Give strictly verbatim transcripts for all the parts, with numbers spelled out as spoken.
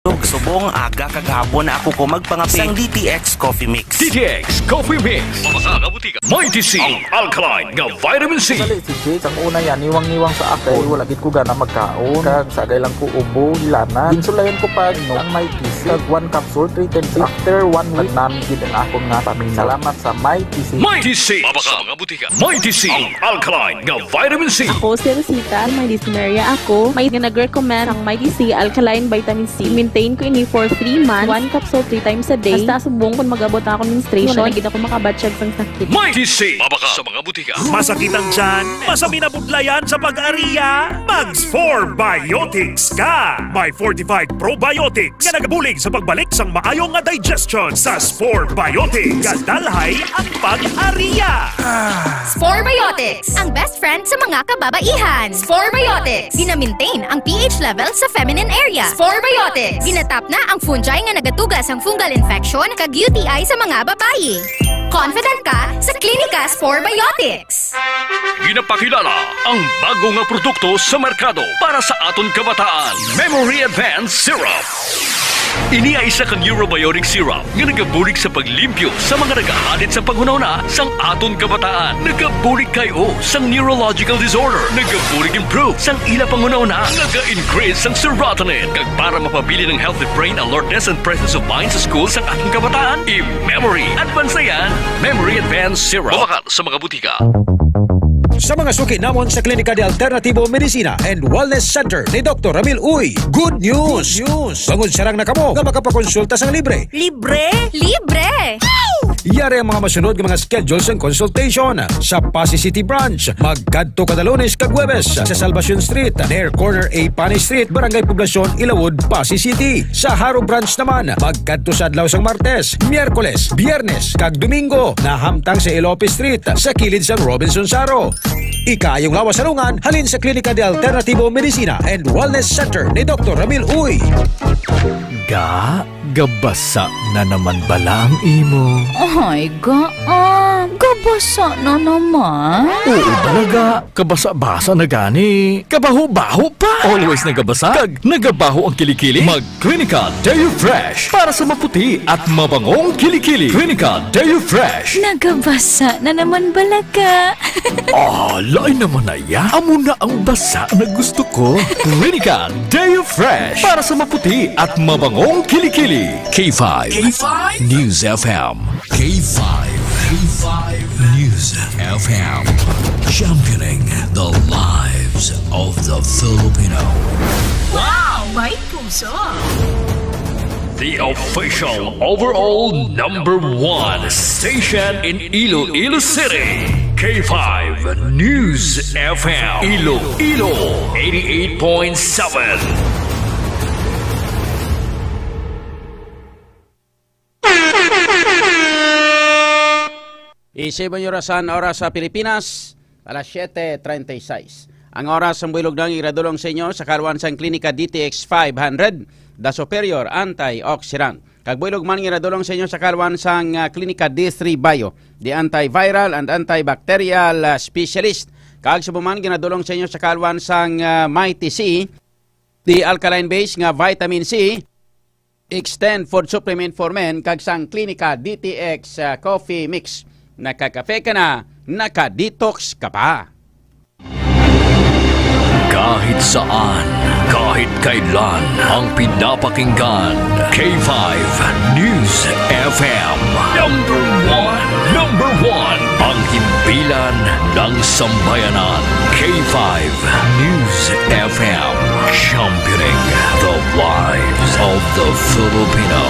Subong aga kag hapon na ako ko magpangapit sang D T X Coffee Mix. D T X Coffee Mix. Mabasa nga butika. Mighty C, ang alkaline nga vitamin C. Dali, si Jake, ang una yan, niwang-niwang sa ako. Wala gid ko gana magkaon. Kag sagay lang ko ubo, hilana. Ginsulayan ko pa, no, ang Mighty C. Kag one capsule, three times. After one week, nami gid ang akon nga pamilya. Salamat sa Mighty C. Mighty C. Mabasa nga butika. Mighty C, ang alkaline nga vitamin C. Ako si Rosita, may dysmenorrhea ako. May nga nag-recommend ang Mighty C alkaline vitamin C. Maintain ko ini for three months. One capsule three times a day. Hasta subong kung mag-abot na akong menstruation, wala na gid ako makabatsyag sang sakit. Mighty C, mabaka sa mga butika. Masakit ang tiyan, masaminabudlayan sa pag-ariya, mag-Spore Biotics ka. May fortified probiotics nga nagabulig sa pagbalik sang maayo nga digestion sa Spore Biotics. Gadalhay ang pag-ariya. Spore Biotics, ang best friend sa mga kababaihan. Spore Biotics, gina-maintain ang P H level sa feminine area. Spore Biotics, ginatap na ang fungi nga nagatuga sang fungal infection kag U T I sa mga babayi. Confident ka sa Klinika Spore Biotics. Ginapakilala ang bago nga produkto sa merkado para sa aton kabataan, Memory Advance Syrup. Ini ay isa ka neurobiotic syrup nga nagabulig sa paglimpyo sa mga nagahalin sa panghunahuna sang aton kabataan. Nagabulig kay o sang neurological disorder. Nagabulig improve sang ila panghunahuna. Naga-increase sang serotonin. Kag para mapabilin ang healthy brain alertness and presence of mind sa school sang aton kabataan, i-memory advance na yan. Memory Advance Syrup. Mabakal sa mga butika. Sa mga suki namon sa Klinika de Alternativo Medicina and Wellness Center ni Doktor Ramil Uy, good news! Good news! Bangod sarang na kamo nga makapakonsulta sang libre. Libre? Libre! Yari ang mga masunod nga mga schedule sang consultation. Sa Passi City Branch, magkadto kada Lunes kag Huwebes sa Salvacion Street, near corner A Panay Street, Barangay Poblacion, Ilawod, Passi City. Sa Jaro Branch naman, magkadto sa adlaw sang Martes, Miyerkules, Biyernes, kag Domingo, nahamtang sa Elope Street, sa kilid sang Robinson Jaro. Ikaayong lawas sa lungan, halin sa Klinika de Alternativo Medicina and Wellness Center ni Doktor Ramil Uy. Ga, gabasa na naman bala ang imo? Ay, ga, ah, gabasa na naman? Oo, bala, ga. Kabasa-basa na gani. Kabaho-baho pa. Always nagabasa. Kag nagabaho ang kilikili. Mag Clinica Deo Fresh para sa maputi at mabangong kilikili. Clinica Deo Fresh. Nagabasa na naman bala ka. Ah, lain naman na ya. Amo na ang basa na gusto ko. Clinica Deo Fresh para sa maputi at mabangong kilikili. K five K five News F M. K five K five News F M. Championing the lives of the Filipino. Wow! May puso! The official overall number one station in Iloilo City. K five News F M. Iloilo, eighty-eight point seven. Isip ang orasan, oras sa Pilipinas, alas siete treinta y seis. Ang oras sang buylog na ang iradulong sa inyo sa kaluan sang Klinika D T X five hundred, The Superior Antioxidant. Kag buylog man ginadulong sa inyo sa kaluan sang, ah, Klinika D three Bio, the antiviral and antibacterial, ah, specialist. Kag subong man ginadulong sa inyo sa kaluan sang, ah, Mighty C, the alkaline base nga vitamin C, Extend Food Supplement for Men, kag sang Klinika D T X, ah, Coffee Mix. Nakakape ka na, naka-detox ka pa. Kahit saan, kahit kailan, ang pinapakinggan, K five News F M. Number one, number one, ang himpilan ng sambayanan. K five News F M, championing the lives of the Filipino.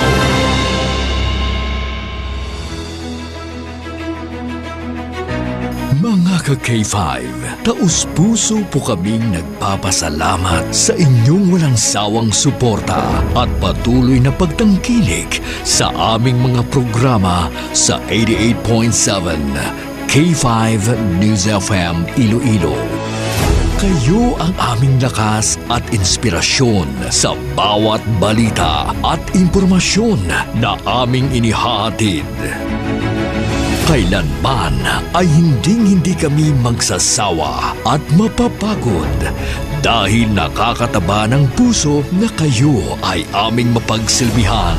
Mga ka-K five, taos-puso po kaming nagpapasalamat sa inyong walang sawang suporta at patuloy na pagtangkilik sa aming mga programa sa eighty-eight point seven K five News F M Iloilo. Kayo ang aming lakas at inspirasyon sa bawat balita at impormasyon na aming inihahatid. Kailanman ay hinding-hindi kami magsasawa at mapapagod dahil nakakataba ng puso na kayo ay aming mapagsilbihan.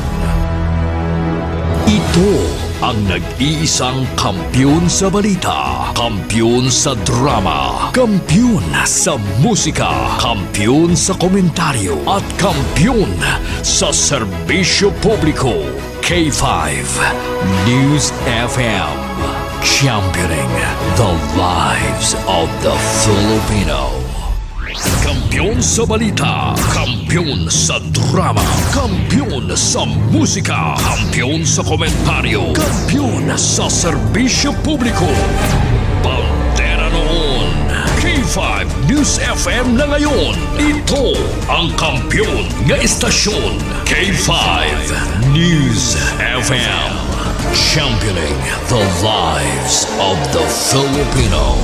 Ito ang nag-iisang kampiyon sa balita, kampiyon sa drama, kampiyon sa musika, kampiyon sa komentaryo, at kampiyon sa serbisyo publiko. K five News F M, championing the lives of the Filipino. Kampiyon sa balita, kampiyon sa drama, kampiyon sa musika, kampiyon sa komentaryo, kampiyon sa serbisyo publiko. Bandera noon, K five News F M na ngayon. Ito ang kampiyon nga istasyon, K five News F M. Championing the lives of the Filipino.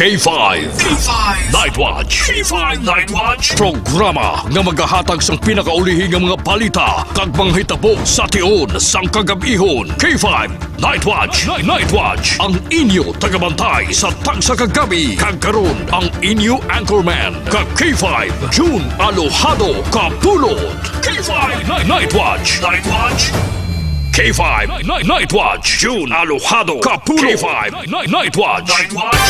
K five K five Night Watch. K five Night Watch. Programa nga magahatag sang pinakaulihi nga mga balita kag mga hitabo sa tion sang kagab-ihon. K five Night Watch. Night Watch. Ang inyo tagabantay sa tagsa ka gabi. Kag karon ang inyo anchorman ka K five, June Alojado Kapulot. K five Night, Night Watch. Night Watch. K five Night, Night Watch. June Alojado Kapulot. K five Night, Night Watch. Night Watch.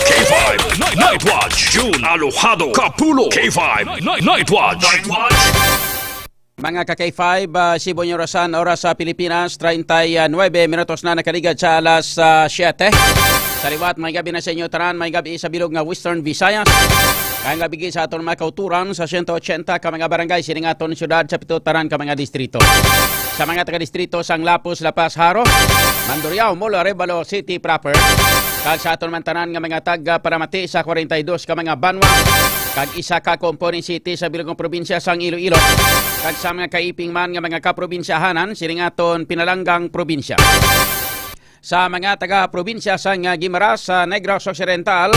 K five Night, Night Watch. June Alojado Kapulot. K five Night, Night Watch. Night Watch. Mga ka K five, ah, Cebu nga orasan, oras sa Pilipinas, treinta y nueve minutos na nakaligad sa alas, ah, siete. Sa liwat, may gabi na sa inyo tanan, may gabi sa bilog nga Western Visayas. Ang gabi sa aton mga kauturan sa siyento ochenta ka mga barangay, sining aton syudad sa pito tanan ka mga distrito. Sa mga taga-distrito sang Lapuz, La Paz, Jaro, Mandurriao, Molo, Arevalo City proper, kag sa aton man tanan nga mga taga-paramati sa kwarenta y dos ka mga banwa, kag isa ka component city sa bilog nga probinsya sang Iloilo, kag sa mga kaiping man nga mga kaprobinsyahanan sining aton pinalanggang probinsya. Sa mga taga-probinsya sang, ah, Guimaras, sa Negros Occidental,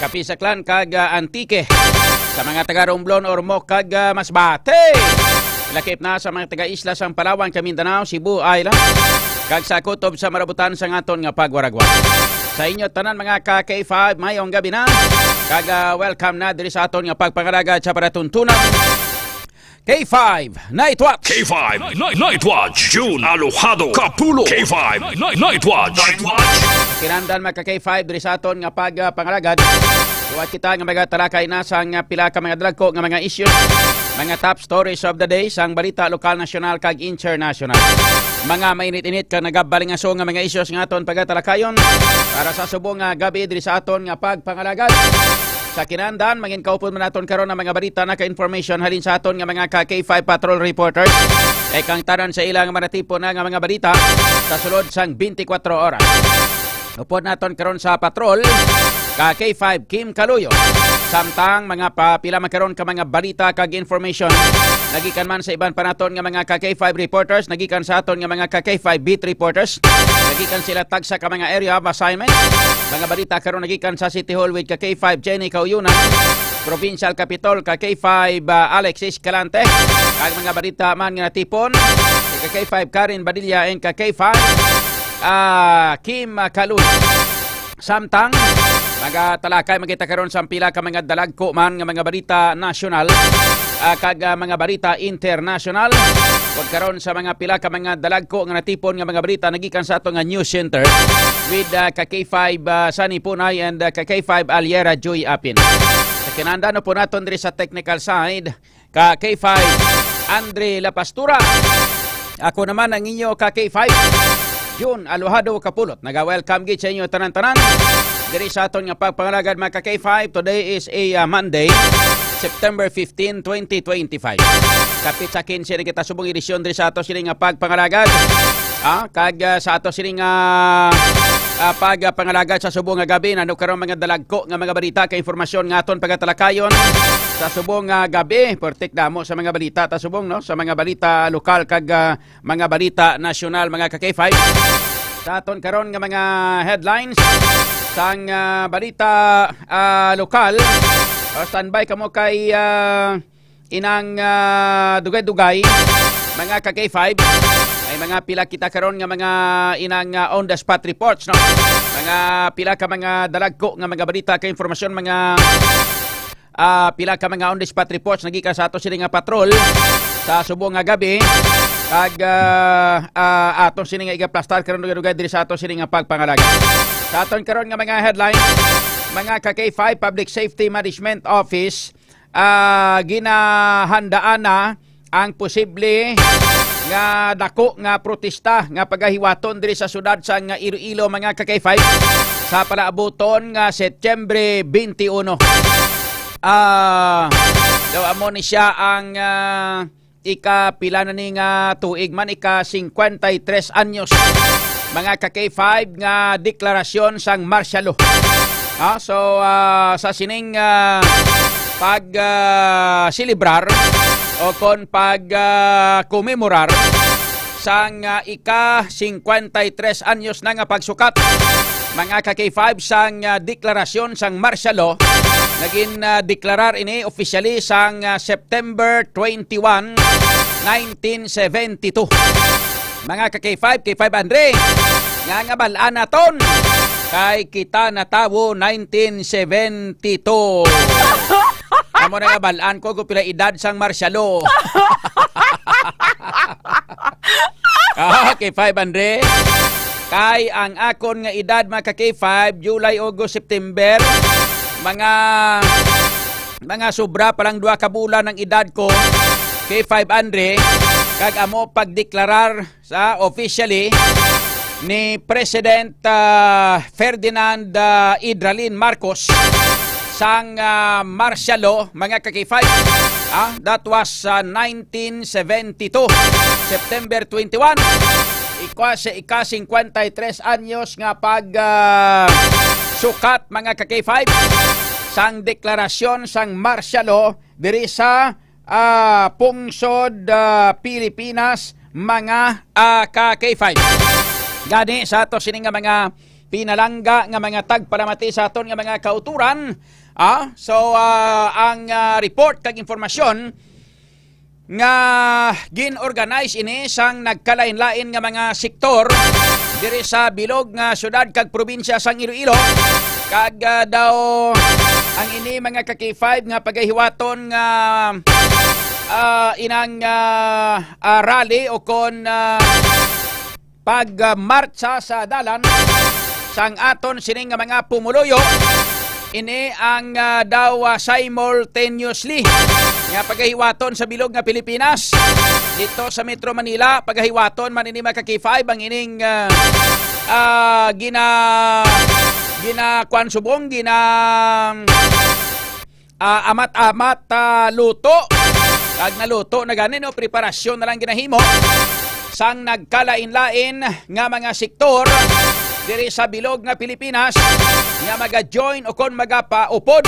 Capiz, Aklan, kag, ah, Antique. Sa mga taga-Romblon, Ormoc, kag, ah, Masbate. Lakip na sa mga taga-isla sang Palawan, kag Mindanao, Cebu Island, kag sa kutob sa marabutan sang aton nga pagwaragwa. Sa inyo tanan, mga ka K five, mayong gabi na. Kag, ah, welcome na diri sa aton nga pagpangalagad sa palatuntunan. K five Night Watch. K five Night, Night Watch. June Alojado Kapulot. K five Night, Night Watch. Night Watch. Kinahanglan, mga ka K five, diri sa aton nga pag, ah, pangalagad. Liwat kita nga magatalakay na sang, ah, pila ka mga dalagko nga mga issues, mga top stories of the day sang balita lokal, nasyonal, kag international. Mga mainit-init kag nagabalingaso nga mga issues nga aton pagatalakayon para sa subong nga gabi diri sa aton nga pagpangalagad. Sa kinahanglan, mangin kaupod man naton karon ang mga balita na ka-information halin sa aton nga mga ka K five patrol reporters. Kay kang tanan sa ilang manatipon na nga mga balita sa sulod sang twenty-four oras. Upod naton karon sa patrol, ka K five Kim Kaluyo. Samtang mga papila man karon ka mga balita kag information nagikan man sa iban pa naton nga mga ka K five reporters, nagikan sa aton nga mga ka K five beat reporters, nagikan sila tagsa ka mga area of assignment. Mga balita karon nagikan sa City Hall with ka K five Jenny Kauyunan, Provincial Capitol ka K five, ah, Alexis Calante, kag mga balita man nga natipon ka K five Karen Badilla and ka K five, ah, Kim Kaluy. Samtang magatalakay man kita karon sa pila ka mga dalagko man nga mga balita nasyonal, ah, kag, ah, mga balita internasyonal. Ug karon sa mga pila ka mga dalagko nga natipon nga mga balita nagikan sa ato nga news center with, ah, ka K five, ah, Sunny Punay and, ah, ka K five Aliera Joy Apin. Sa kinahanglan, upod naton diri sa technical side, ka K five Andre La Pastura. Ako naman ang inyo ka K five, June Alojado Kapulot. Naga-welcome gid sa inyo tanan-tanan diri sa aton nga pagpangalagad, mga ka K five. Today is a, uh, Monday, September fifteen, twenty twenty-five. Kapit sa quince na kita subong edisyon diri sa ato sini nga pagpangalagad. Ah, kag, ah, sa ato sini nga, ah, pagpangalagad sa subong nga gabi, nano karon mga dalagko nga mga balita kag impormasyon nga aton pagatalakayon sa subong nga gabi. Pertik damo sa mga balita ta subong, no? Sa mga balita lokal kag, ah, mga balita nasyonal, mga ka K five. Sa aton karon nga mga headlines, Sang, ah, balita, ah, lokal, ah, standby kamo kay, ah, inang, ah, dugay-dugay, mga ka K five. May mga pila kita karon nga mga inang, ah, on the spot reports, no? Mga pila ka mga dalagko nga mga balita kay informasyon, mga, ah, pila ka mga on the spot reports nagikan sa ato sini nga patrol sa subong nga gabi. Kag, ah, ah, ato sini nga igaplastar karon dugay-dugay diri sa ato sini nga pagpangalaga. Sa aton karon nga mga headlines, mga ka K five, Public Safety Management Office, ah, ginahandaan na ang posible nga dako nga protesta nga pagahiwaton diri sa siyudad sang Iloilo, mga ka K five, sa palaabuton nga Setyembre twenty-one. Ah, daw amo ni siya ang, ah, ika pila na ni nga tuig man, ika cincuenta y tres anyos, mga ka K five, nga deklarasyon sang martial law. Ah, so, ah, sa sining, ah, pag, ah, selebrar o kon pag, ah, komemorar sang, ah, ika cincuenta y tres anyos na nga pagsukat, mga ka K five, sang, ah, deklarasyon sang martial law, naging, ah, deklarar ini officially sang, ah, September twenty-one, nineteen seventy-two. Mga ka K five, K five Andre, nga nga bal-an naton kay kita natawo nineteen seventy-two. Amo na nga bal-an ko kung pila edad sang martial law. Ah, K five Andre. Kay ang akon nga edad, mga ka K five, July, August, September, mga, mga sobra pa lang duha ka bulan ang edad ko, K five Andre, kag amo pagdeklarar sa officially ni President, ah, Ferdinand, ah, Idralin Marcos sang, ah, martial law, mga ka K five. Ah, that was, ah, nineteen seventy-two, September twenty-one. Ikwa sa ika cincuenta y tres anyos nga pag, ah, sukat, mga ka K five, sang deklarasyon sang martial law diri sa, ah, pungsod, ah, Pilipinas, mga, ah, ka K five. Gani sa ato sini nga mga pinalangga nga mga tagpalamati sa aton nga mga kauturan, ah, so, ah, ang, ah, report kag impormasyon nga gin-organize ini sang nagkalain-lain nga mga sektor diri sa bilog nga syudad kag probinsya sang Iloilo, kag, ah, daw ang ini, mga ka K five, nga pagahiwaton nga, ah, inang, ah, ah, rally o kon, ah, pagmartsa sa dalan sang aton sining nga mga pumuluyo. Ini ang, ah, daw, ah, simultaneously nga pagahiwaton sa bilog nga Pilipinas. Dito sa Metro Manila, pagahiwaton man ini, mga ka K five, ang ining, ah, ah, gina-, gina-, kwan subong, gina-, ah, amat-amat, ah, luto. Kag naluto na gani, no, preparasyon na lang ginahimo sang nagkalain-lain nga mga sektor diri sa bilog nga Pilipinas nga maga-join o kon magapaupod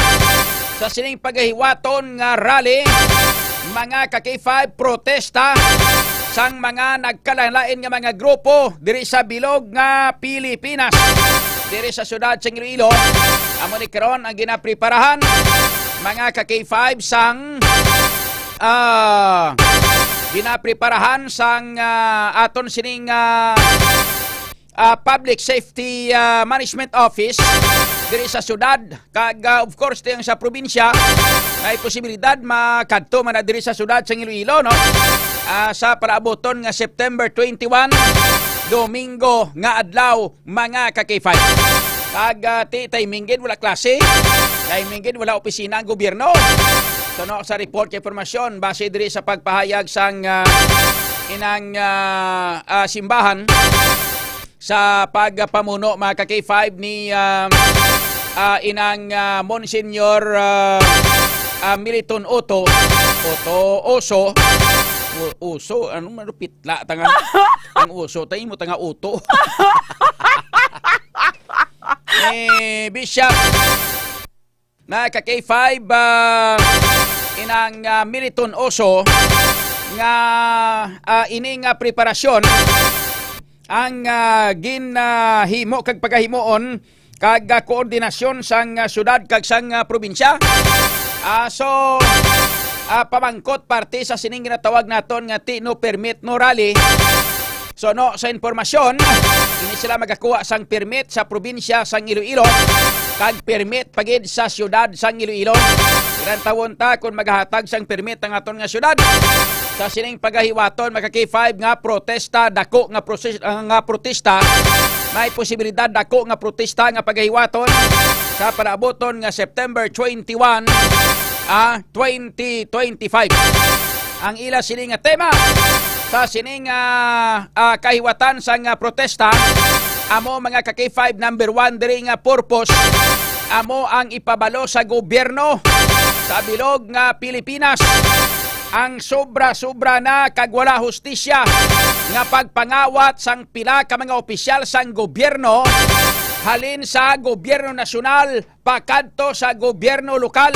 sa sining pagahiwaton nga rally, mga ka K five, protesta sang mga nagkalain-lain nga mga grupo diri sa bilog nga Pilipinas, diri sa siyudad sa Iloilo. Amo ni karon ang ginapreparahan, mga ka K five, sang, ah, ginapreparahan sang, ah, aton sining, ah, ah, Public Safety, ah, Management Office diri sa siyudad, kag, ah, of course, tiyang sa probinsya, may posibilidad makadto man na diri sa siyudad sa Iloilo, no? Ah, sa palaabuton nga September twenty-one, Domingo nga adlaw, mga ka K five. Kag, ah, ti-, timing gid, wala klase. Timing gid, wala opisina ang gobyerno. So, no, sa report kay impormasyon, base diri sa pagpahayag sang, ah, inang, ah, ah, simbahan, sa pagpamuno, mga ka K five, ni, ah, ah, inang, ah, Monsignor, ah, ah, Militon Otto, Otto Oso, O-, Oso, ano, malupit la, tanga. Ang Oso, tayo mo, tanga, Uto. Eh, Bishop, mga ka K five, ah, inang, ah, Militon Oso nga, ah, ini nga preparasyon ang, ah, ginahimo kag pagahimuon kag, ah, koordinasyon sang, ah, syudad kag sang, ah, probinsya. Ah, so, ah, pamangkot parte sa sining ginatawag naton nga Ti No Permit No Rally. So, no, sa impormasyon, hindi sila magakuha sang permit sa probinsya sang Iloilo kag permit pa gid sa syudad sang Iloilo. Ilantawon ta kung magahatag sang permit ang aton nga syudad sa sining pagahiwaton, mga ka-K five, nga protesta, dako nga proses-, ah, nga protesta. May posibilidad dako nga protesta nga pagahiwaton sa palaabuton nga September twenty-one, ah, twenty twenty-five. Ang ila sini nga tema sa sining, ah, ah, kahiwatan sang, ah, protesta amo, mga ka-K five, number one diri nga purpose amo ang ipabalo sa gobyerno sa bilog nga Pilipinas ang sobra-sobra na kag wala hustisya nga pagpangawat sang pila ka mga opisyal sang gobyerno halin sa gobyerno nasyonal pakadto sa gobyerno lokal,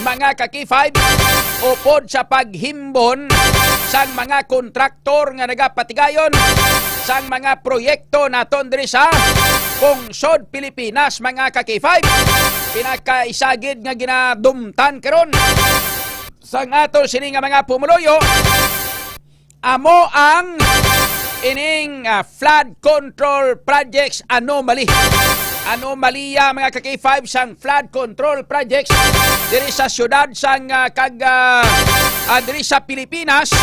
mga ka-K five, upod sa paghimbon sang mga kontraktor nga nagapatigayon sang mga proyekto naton diri sa Pungsod Pilipinas, mga ka-K five. Pinakaisa gid nga ginadumtan karon sang aton sini nga mga pumuluyo amo ang ining, ah, flood control projects anomaly. Anomalya, mga ka-K five, sang flood control projects diri sa syudad sang, ah, kag, ah, ah, diri sa Pilipinas,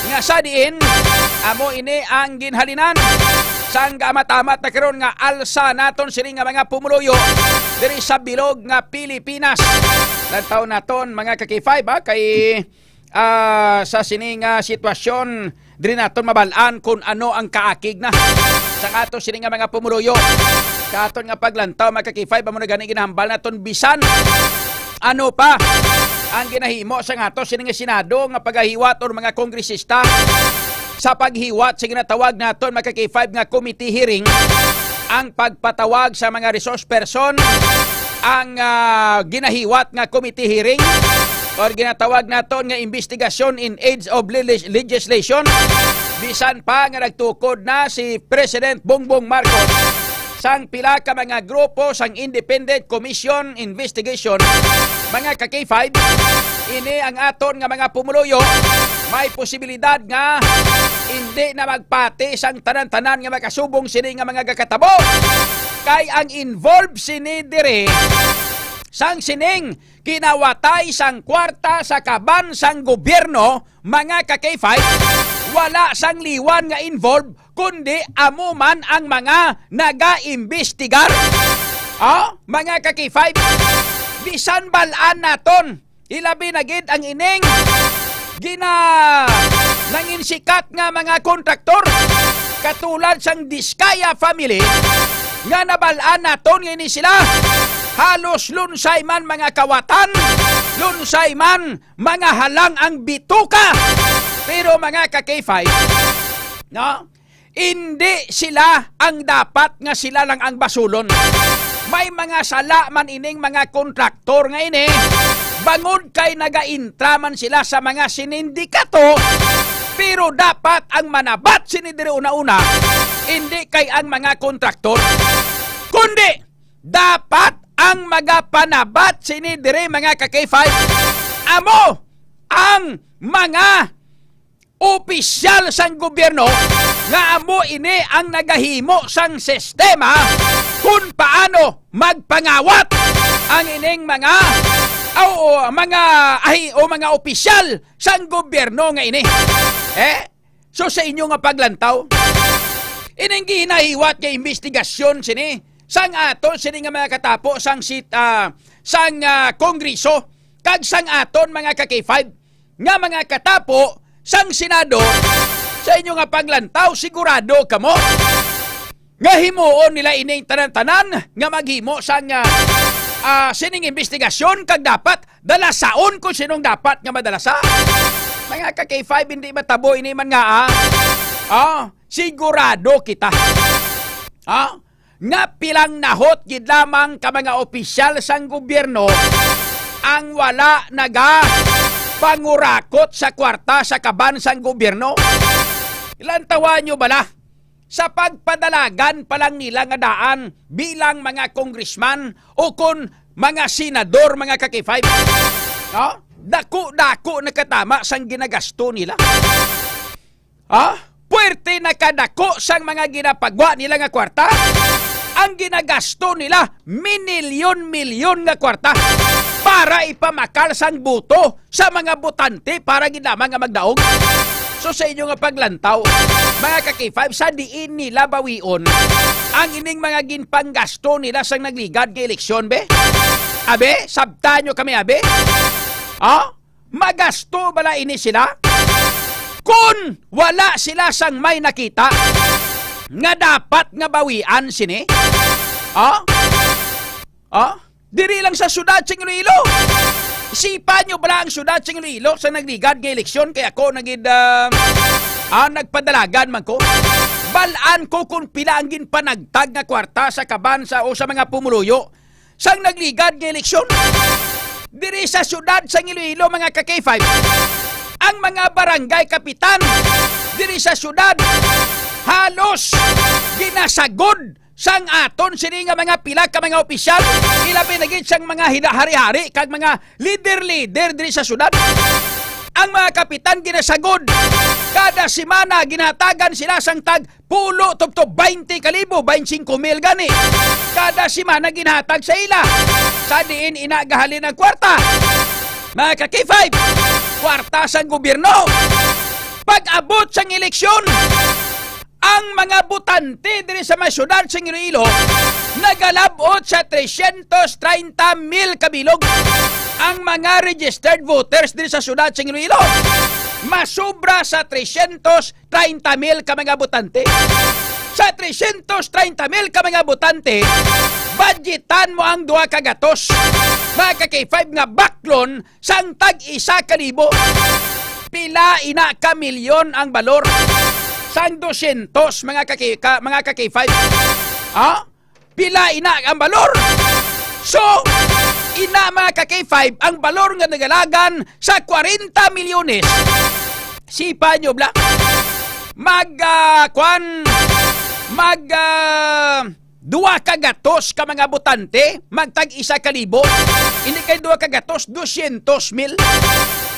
nga sa diin amo ini ang ginhalinan sang amat-amat na karon nga alsa naton sini nga mga pumuluyo diri sa bilog nga Pilipinas. Lantaw naton, mga ka-K five, ah, kay ah, sa sini nga sitwasyon, diri naton mabal-an kung ano ang kaakig na sa ato sini nga mga pumuluyo. Sa aton nga paglantaw, mga ka-K five, amo na gani ginahambal naton bisan ano pa ang ginahimo sa ato sini nga Senado nga pagahiwat or mga kongresista sa paghiwat sa ginatawag naton, mga ka-K five, nga committee hearing, ang pagpatawag sa mga resource person, ang, ah, ginahiwat nga committee hearing or ginatawag naton nga investigation in aid of le-, legislation, bisan pa nga nagtukod na si President Bongbong Marcos sang pila ka mga grupo sang Independent Commission Investigation, mga ka-K five, ini ang aton nga mga pumuluyo, may posibilidad nga hindi na magpati sang tanan-tanan nga makasubong sini nga mga gakatabo. Kay ang involved sini diri sang sining kinawatay sang kwarta sa kaban sang gobyerno, mga ka-K five, wala sang liwan nga involved, kundi amo man ang mga nagaimbestigar. Ah, mga ka-K five, bisan bal-an naton, ilabi na gid ang ining gina-, nanginsikat nga mga kontraktor, katulad sang Discaya family, nga nabal-an naton nga ini sila halos lunsay man mga kawatan, lunsay man mga halang ang bituka. Pero, mga ka-K five, no? Indi sila ang dapat nga sila lang ang basulon. May mga sala man ining mga kontraktor nga ini, bangod kay nagaintra man sila sa mga sinindikato, pero dapat ang manabat sini diri una-una, indi kay ang mga kontraktor, kundi dapat ang magapanabat sini diri, mga ka-K five, amo ang mga opisyal sang gobyerno nga amo ini ang nagahimo sang sistema kung paano magpangawat ang ining mga, o, o, mga ahi-, o mga opisyal sang gobyerno nga ini. Eh? So, sa inyo nga paglantaw, ining ginahiwat nga investigasyon sini sang aton sini nga mga katapo sang sit-, ah, sang, ah, Kongreso kag sang aton mga ka-K five nga mga katapo sang Senado, sa inyo nga paglantaw, sigurado kamo nga himuon nila ining tanan-tanan nga maghimo sang, ah, ah, sining investigasyon, kag dapat dalasaon kung sinong dapat nga madalasa. Mga ka-K five, hindi matabo ini man nga, ah. Ah, sigurado kita, ah, nga pilang nahot gid lamang ka mga opisyal sang gobyerno ang wala naga pangurakot sa kwarta sa kaban sang gobyerno. Lantawan nyo bala sa pagpadalagan pa lang nila nga daan bilang mga congressman o kon mga senador, mga ka-K five. No? Dako-dako na katama sang ginagasto nila. Ha? Puwerte na kadako sang mga ginapagwa nila nga kwarta. Ang ginagasto nila, minilyon-milyon nga kwarta para ipamakal sang boto sa mga botante para gid lamang nga magdaog. So, sa inyo nga paglantaw, mga ka-K five, sa diin nila bawion ang ining mga ginpanggasto nila sang nagligad nga eleksyon, be? Abe, sabta nyo kami, abe? Ha? Magasto bala ini sila? Kun wala sila sang may nakita nga dapat nga bawian sini? Ha? Ha? Diri lang sa siyudad sing Iloilo. Isipan nyo bala ang siyudad sing Iloilo sa nagligad nga eleksyon, kay ako nagid, ah, ah, nagpadalagan man ko. Balaan ko kung pila ang ginpanagtag nga kwarta sa kaban sa, o sa mga pumuluyo sang nagligad nga eleksyon. Diri sa siyudad sang Iloilo, mga ka-K five, ang mga barangay kapitan diri sa siyudad halos ginasagod sang aton sini nga mga pila ka mga opisyal, ilabi na gid sang mga hina-, hari-hari kag mga lider-lider diri sa syudad. Ang mga kapitan ginasagod. Kada semana ginhatagan sila sang tag pulo tubtob twenty ka libo, twenty-five mil gani. Kada semana ginhatag sa ila. Sa diin ina gahalin ang kwarta? Mga ka-K five, kwarta sang gobyerno. Pag-abot sang eleksyon, ang mga botante diri sa may syudad sa Iloilo nagalab-ot sa tresyentos treinta mil ka bilog. Ang mga registered voters diri sa syudad sa Iloilo masobra sa tresyentos treinta mil ka mga botante. Sa tresyentos treinta mil ka mga botante, budgetan mo ang duha ka gatos, mga ka-K five, nga baklon sang tag-isa ka libo. Pila ina ka milyon ang balor sang dosyentos, mga ka-K, ka, mga ka-K five? Ha? Pila ina ang balor? So, ina, mga ka-K five, ang balor nga nagalagan sa kwarenta milyones. Sipa nyo, bla. Mag, ah, kwan, mag, ah, duha ka gatos ka mga botante, magtag isa ka libo. Hindi kay duha ka gatos, dosyentos mil.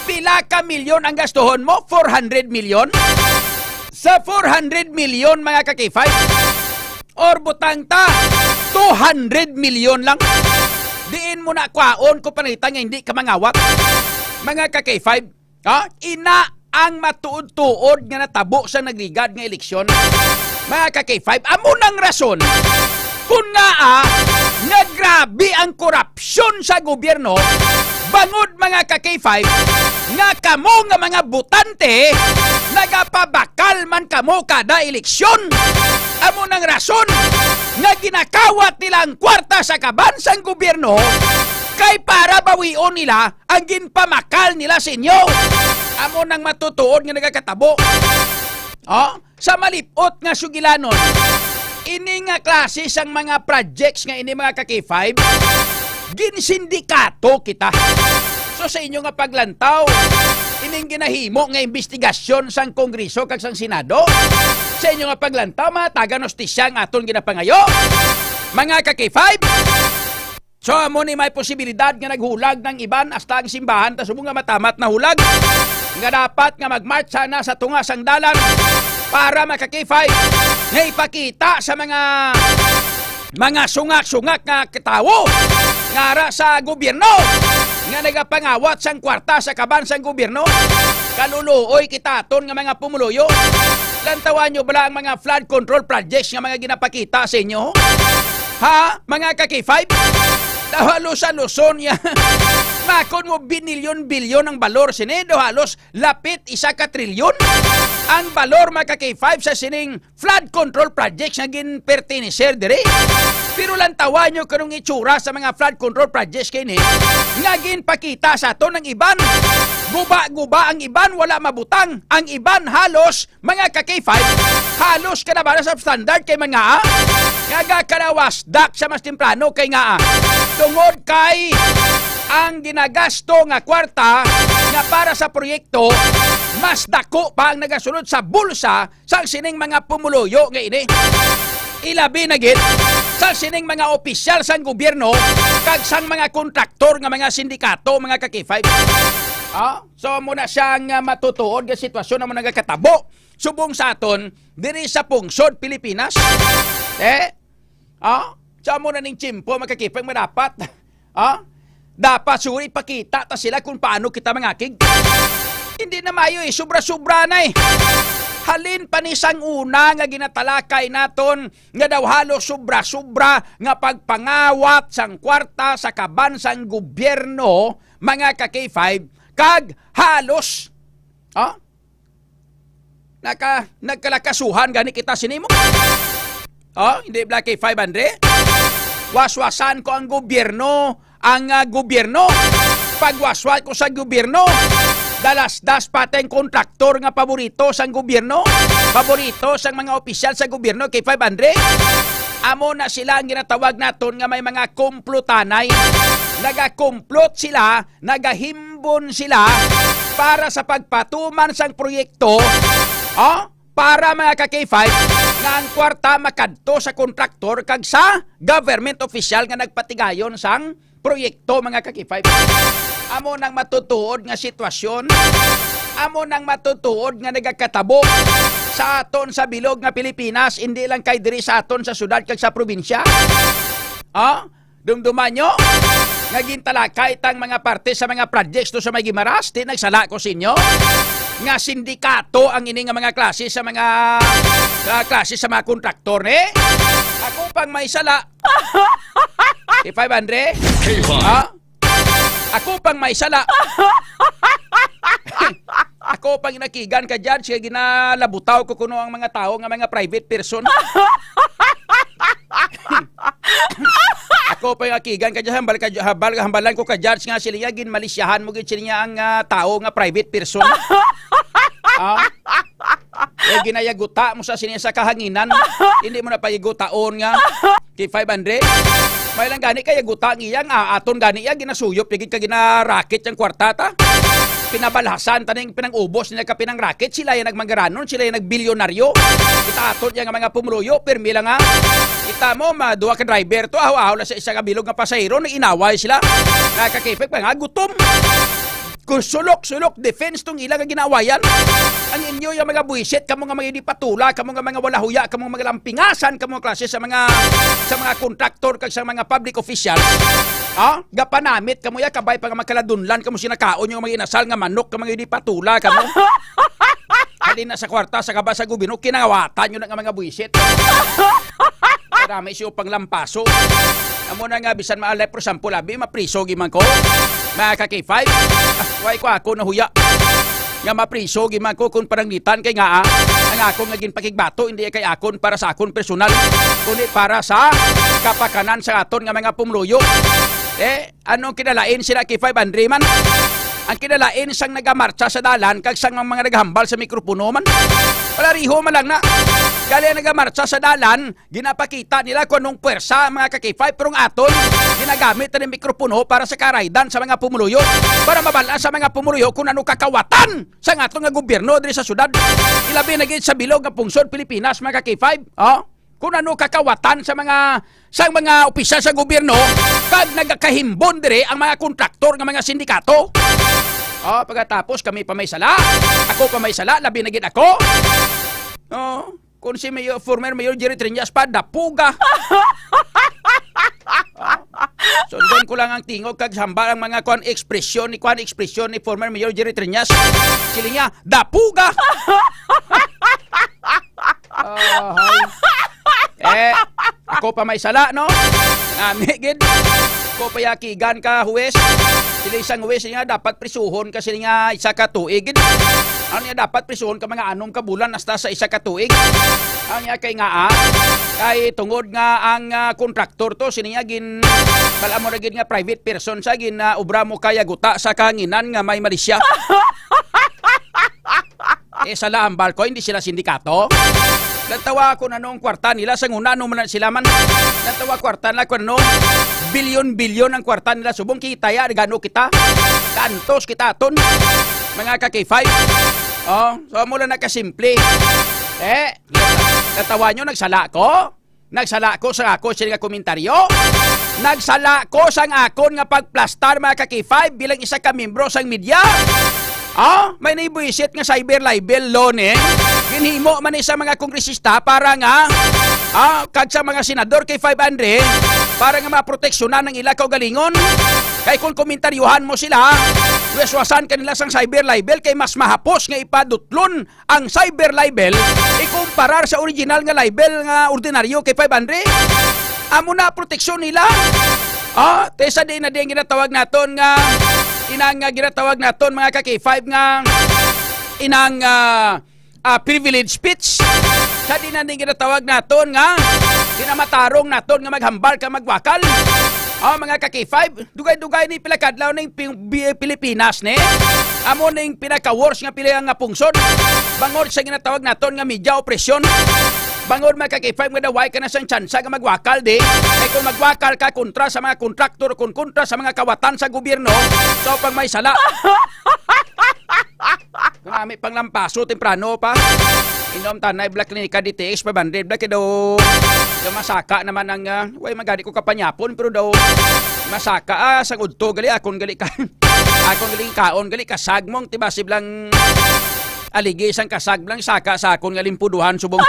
Pila ka milyon ang gastuhon mo? Four hundred million? Sa four hundred million, mga ka-K five, or butang ta, two hundred million lang. Diin mo na kwaon kung pananglitan nga hindi ka mangawat, mga ka-K five. Ha? Ina ang matuod-tuod nga natabo sa nagligad nga eleksyon, mga ka-K five. Amo nang rason kung ngaa nga grabe ang korupsyon sa gobyerno, bangod, mga ka-K five, nga kamo nga mga botante nagapabakal man kamo kada eleksyon. Amo nang rason nga ginakawat nila ang kwarta sa kaban sang gobyerno kay para bawion nila ang ginpamakal nila sa inyo. Amo nang matutuod nga nagakatabo. Oh, sa malip-ot nga sugilanon, ini nga klase sang mga projects nga ini, mga ka-K five, ginsindikato kita. So, sa inyo nga paglantaw, ining ginahimo nga imbestigasyon sang Kongreso kag sang Senado, sa inyo nga paglantaw, mga taga-hustisya ang aton ginapangayo, mga ka-K five. So, amo ni may posibilidad nga naghulag ng iban, hasta ang simbahan ta subong nga matamat na hulag. Nga dapat nga mag-march sana sa tunga sang dalan para, mga ka-K five, nga ipakita sa mga, mga sungak-sungak nga tawo nga ara sa gobyerno nga nagapangawat sang kwarta sa kaban sang gobyerno. Kaluluoy kita aton nga mga pumuluyo. Lantawan nyo bala ang mga flood control projects nga mga ginapakita sa inyo? Ha, mga ka-K five? Daw halos sa Luzon ya. Makon mo, binilyon-bilyon ang balor sini. Daw halos lapit isa ka trilyon ang balor, mga ka-K five, sa sining flood control projects nga ginpertenecer diri. Pero lantawan nyo kanong itsura sa mga flood control projects kini nga ginpakita sa aton ng iban. Guba-guba ang iban, wala mabutang. Ang iban halos, mga ka-K five, halos ka na ba na substandard kay mga, ah? Nga gakalawas dak sa mas temprano kay nga, ah, tungod kay ang ginagasto nga kwarta nga para sa proyekto mas dako pa ang nagasulod sa bulsa sang sining mga pumuluyo nga ini. Ilabi na gid sa sining mga opisyal sang gobyerno kag sang mga kontraktor nga mga sindikato, mga ka-K five. Ah, so, amo na siya nga matutuod nga sitwasyon amo nagakatabo subong sa aton diri sa pungsod Pilipinas. Eh? Ah? Sa amo na ning tiyempo, mga ka-K five, madapat. Ah? Dapat siguro ipakita ta sila kung paano kita mangakig. Hindi na maayo eh, sobra-sobra na eh. Halin pa ni sang una nga ginatalakay naton nga daw halos sobra-sobra nga pagpangawat sang kwarta sa kaban sang gobyerno, mga ka-K five, kag halos, ah? Naka, nagkalakasuhan gani kita sini mo. Oh, hindi bala kay five hundred? Waswasan ko ang gobyerno, ang, ah, gobyerno. Pagwaswas ko sa gobyerno, dalasdas pati ang kontraktor nga paborito sang gobyerno, paborito sang mga opisyal sa gobyerno kay five hundred. Amo na sila ang ginatawag naton nga may mga komplotanay. Nagakomplot sila, nagahimbon sila para sa pagpatuman sang proyekto, oh, para, mga ka-K five, nga ang kwarta makadto sa kontraktor kag sa government official nga nagpatigayon sang proyekto, mga ka-K five. Amo nang matutuod nga sitwasyon, amo nang matutuod nga nagakatabo sa aton sa bilog nga Pilipinas, hindi lang kay diri sa aton sa syudad kag sa probinsya. Ah? Dumduman nyo nga gintalakay tang mga parte sa mga projects to sa may Guimaras, di nagsala ko sa inyo nga sindikato ang ini nga mga klase sa mga, sa klase sa mga kontraktor, ni? Ako pang may sala. K five hundred? K five. Ha? Ako pang may sala. Ako pang inakigan ka, Judge, kay ginalabutaw ko kuno ang mga tawo nga mga private person. Ako pa yung akigan ka dyan, hambal ka, hambal, hambalan ko ka, Judge, nga sila niya, ginmalisyahan mo gid sila niya ang, ah, tao nga private person. Ah? Eh, ginayaguta mo sa sini sa kahanginan. Hindi mo na payagutaon nga kay five hundred. May lang gani kay yaguta ang iyang, ah, aton gani iya, ginasuyop, ya gid ka ginarakit yang kwarta ta. Pinabalhasan ta ning pinang-ubos nila ka pinangrakit. Sila yung nagmangaranon, sila yung nagbilyonaryo. Kita aton yang mga pumuluyo, pirmi lang nga. Kita mo, ma, duha ka driver to, ahaw-ahaw lang sa isa ka bilog nga pasahero, nag-inaway sila. Nakakipik pa nga, gutom. Kung sulok-sulok defense tong ila nga ginaawayan. Ang inyo yung mga buwisit, kamo nga mga di patula, kamo nga mga wala huya, kamo nga mga lampingasan, kamo nga klase sa mga, sa mga kontraktor kag sa mga public officials. Ha? Gapanamit kamo ya, kabay pa nga makaladunlan kamo sinakaon yung mga inasal nga manok, kamo nga di patula kamo. Halin na sa kwarta, sa kaba sa gobyerno, kinangawatan nyo na nga mga buwisit. Para may siyo pang lampaso. Amo na nga, bisan maalay, for example, abi, mapriso gid man ko. Mga ka-K five, ah, way ko ako nahuya. Nga mapriso gid man ko kung pananglitan kay nga, ah, ang akon nga ginpakigbato, hindi kay akon para sa akon personal, kundi para sa kapakanan sa aton nga mga pumuluyo. Eh, anong kinalain sila kay five hundred man? Ang kinalain sang nagamartsa sa dalan kag sang mga naghambal sa mikropono man. Wala riho man lang na. Gali ang nagamartsa sa dalan, ginapakita nila kung anong puwersa ang mga ka-K five, pero ang aton, ginagamit na ng mikropono para sa karaydan sa mga pumuluyo, para mabal-an sa mga pumuluyo kung ano kakawatan sa aton nga gobyerno diri sa syudad. Ilabi na gid sa bilog nga pungsod Pilipinas, mga ka-K five. Oh? Kung ano kakawatan sa mga, sa mga opisyal sa gobyerno, kag nagakahimbon dire ang mga kontraktor nga mga sindikato. Oh, pagkatapos kami pa may sala, ako pa may sala, labi na gid ako. Oh. Kung si Mayor, former Mayor Jerry Triñas pa, dapuga. Sundon ko lang ang tingog kag hambal ang mga kuan ekspresyon ni kuan ekspresyon ni former Mayor Jerry Triñas. Sila niya, dapuga. Ahay. Eh, ako pa may sala, no? Nami gid. Ako pa yakigan ka, huwes. Sila isang huwes niya, dapat prisuhon ka sila nga isa ka tuig. Ano niya, dapat prisuhon ka mga anom ka bulan hasta sa isa ka tuig. Ano niya, kay nga, ah, kay tungod nga ang, ah, kontraktor to, sini niya gin, bala mo na gid nga private person sa gin, ah, obra mo kaya guta sa kahanginan nga may malisya. Eh, sa lahambal ko, hindi sila sindikato. Nagtawa ako na nung kwarta nila, sa nguna, ano man sila man. Nagtawa kwarta na, kung ano, bilyon-bilyon ang kwarta nila. Subong kita, ya, gano kita. Kantos kita aton. Mga ka-K five. Oh, so amo lang na kasimple. Eh, natawa nyo, nagsala ko? Nagsala ko sa ako sila nga komentaryo? Nagsala ko sang akon nga pagplastar, mga ka-K five, bilang isa ka membro sang media? Ah, may naibuisit nga cyber libel law ni. Ginhimo man ni sa mga kongresista para nga, ah, kag sa mga senador, K five Andre, para nga maproteksyonan ang ila kaugalingon. Kay kung komentaryohan mo sila, weswasan kanila sang cyber libel kay mas mahapos nga ipadutlon ang cyber libel ikumparar sa original nga libel nga ordinaryo, K five Andre. Amo na proteksyon nila. Ah, te sa di na din ginatawag naton nga inang, ah, ginatawag naton, mga ka-K five, nga inang, ah, ah, privilege speech. Sa di na din ginatawag naton nga ginamatarong naton nga maghambal ka magwakal. Ah, mga ka-K five, dugay-dugay ni pila kadlaw ning pi-, bi-, Pilipinas ni. Amo ning pinaka-worst nga pila nga pungsod. Bangod sa ginatawag naton nga media opresyon. Bangod, mga ka-K five, nga daway ka na sang tsansa nga magwakal di. Kay kung magwakal ka kontra sa mga kontraktor, kung kontra sa mga kawatan sa gobyerno, so pag may sala. Kung ami pang lampaso, temprano pa. Inom tanay, Black Clinica, D T X, five hundred, Black, kay daw, daw masaka naman ang, ah, way magani ko kapanyapon, pero daw masaka, ah, sang udto, gali, akon gali ka, akon gali kaon, gali kasag mong, tiba, siblang aligi sang kasag, blang saka sa akon nga limpuduhan, subong.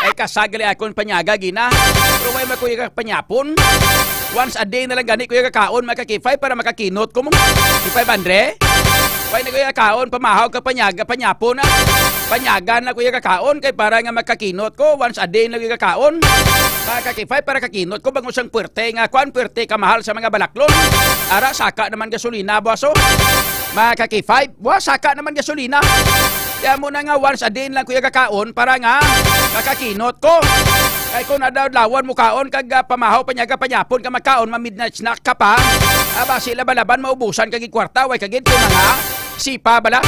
Ay, kasag gali akon panyaga, gina. Pero way makuya ka panyapon. Once a day na lang gani, kuya, kakaon, mga ka-K five, para makakinot ko mo. K five Andre? Way na, kuya, kaon, pamahaw ka panyaga, panyapon na. Panyaga na, kuya, kakaon, kay para nga makakinot ko, once a day na, kuya, kakaon. Mga ka-K five, para kakinot ko, bangod sang puwerte nga, kuan, puwerte ka mahal sa mga balaklon. Ara, saka naman gasolina, boso. Mga ka-K five, wa, saka naman gasolina. Kaya mo na nga once a day lang, kuya, kakaon para nga makakinot ko. Kay kung adlaw-adlawan mo kaon kag, ah, pamahaw pa niya, panyapon ka makaon, ma-midnight snack ka pa. Aba, sila balaban maubusan kag kwarta, way kagid kay mga sipa bala.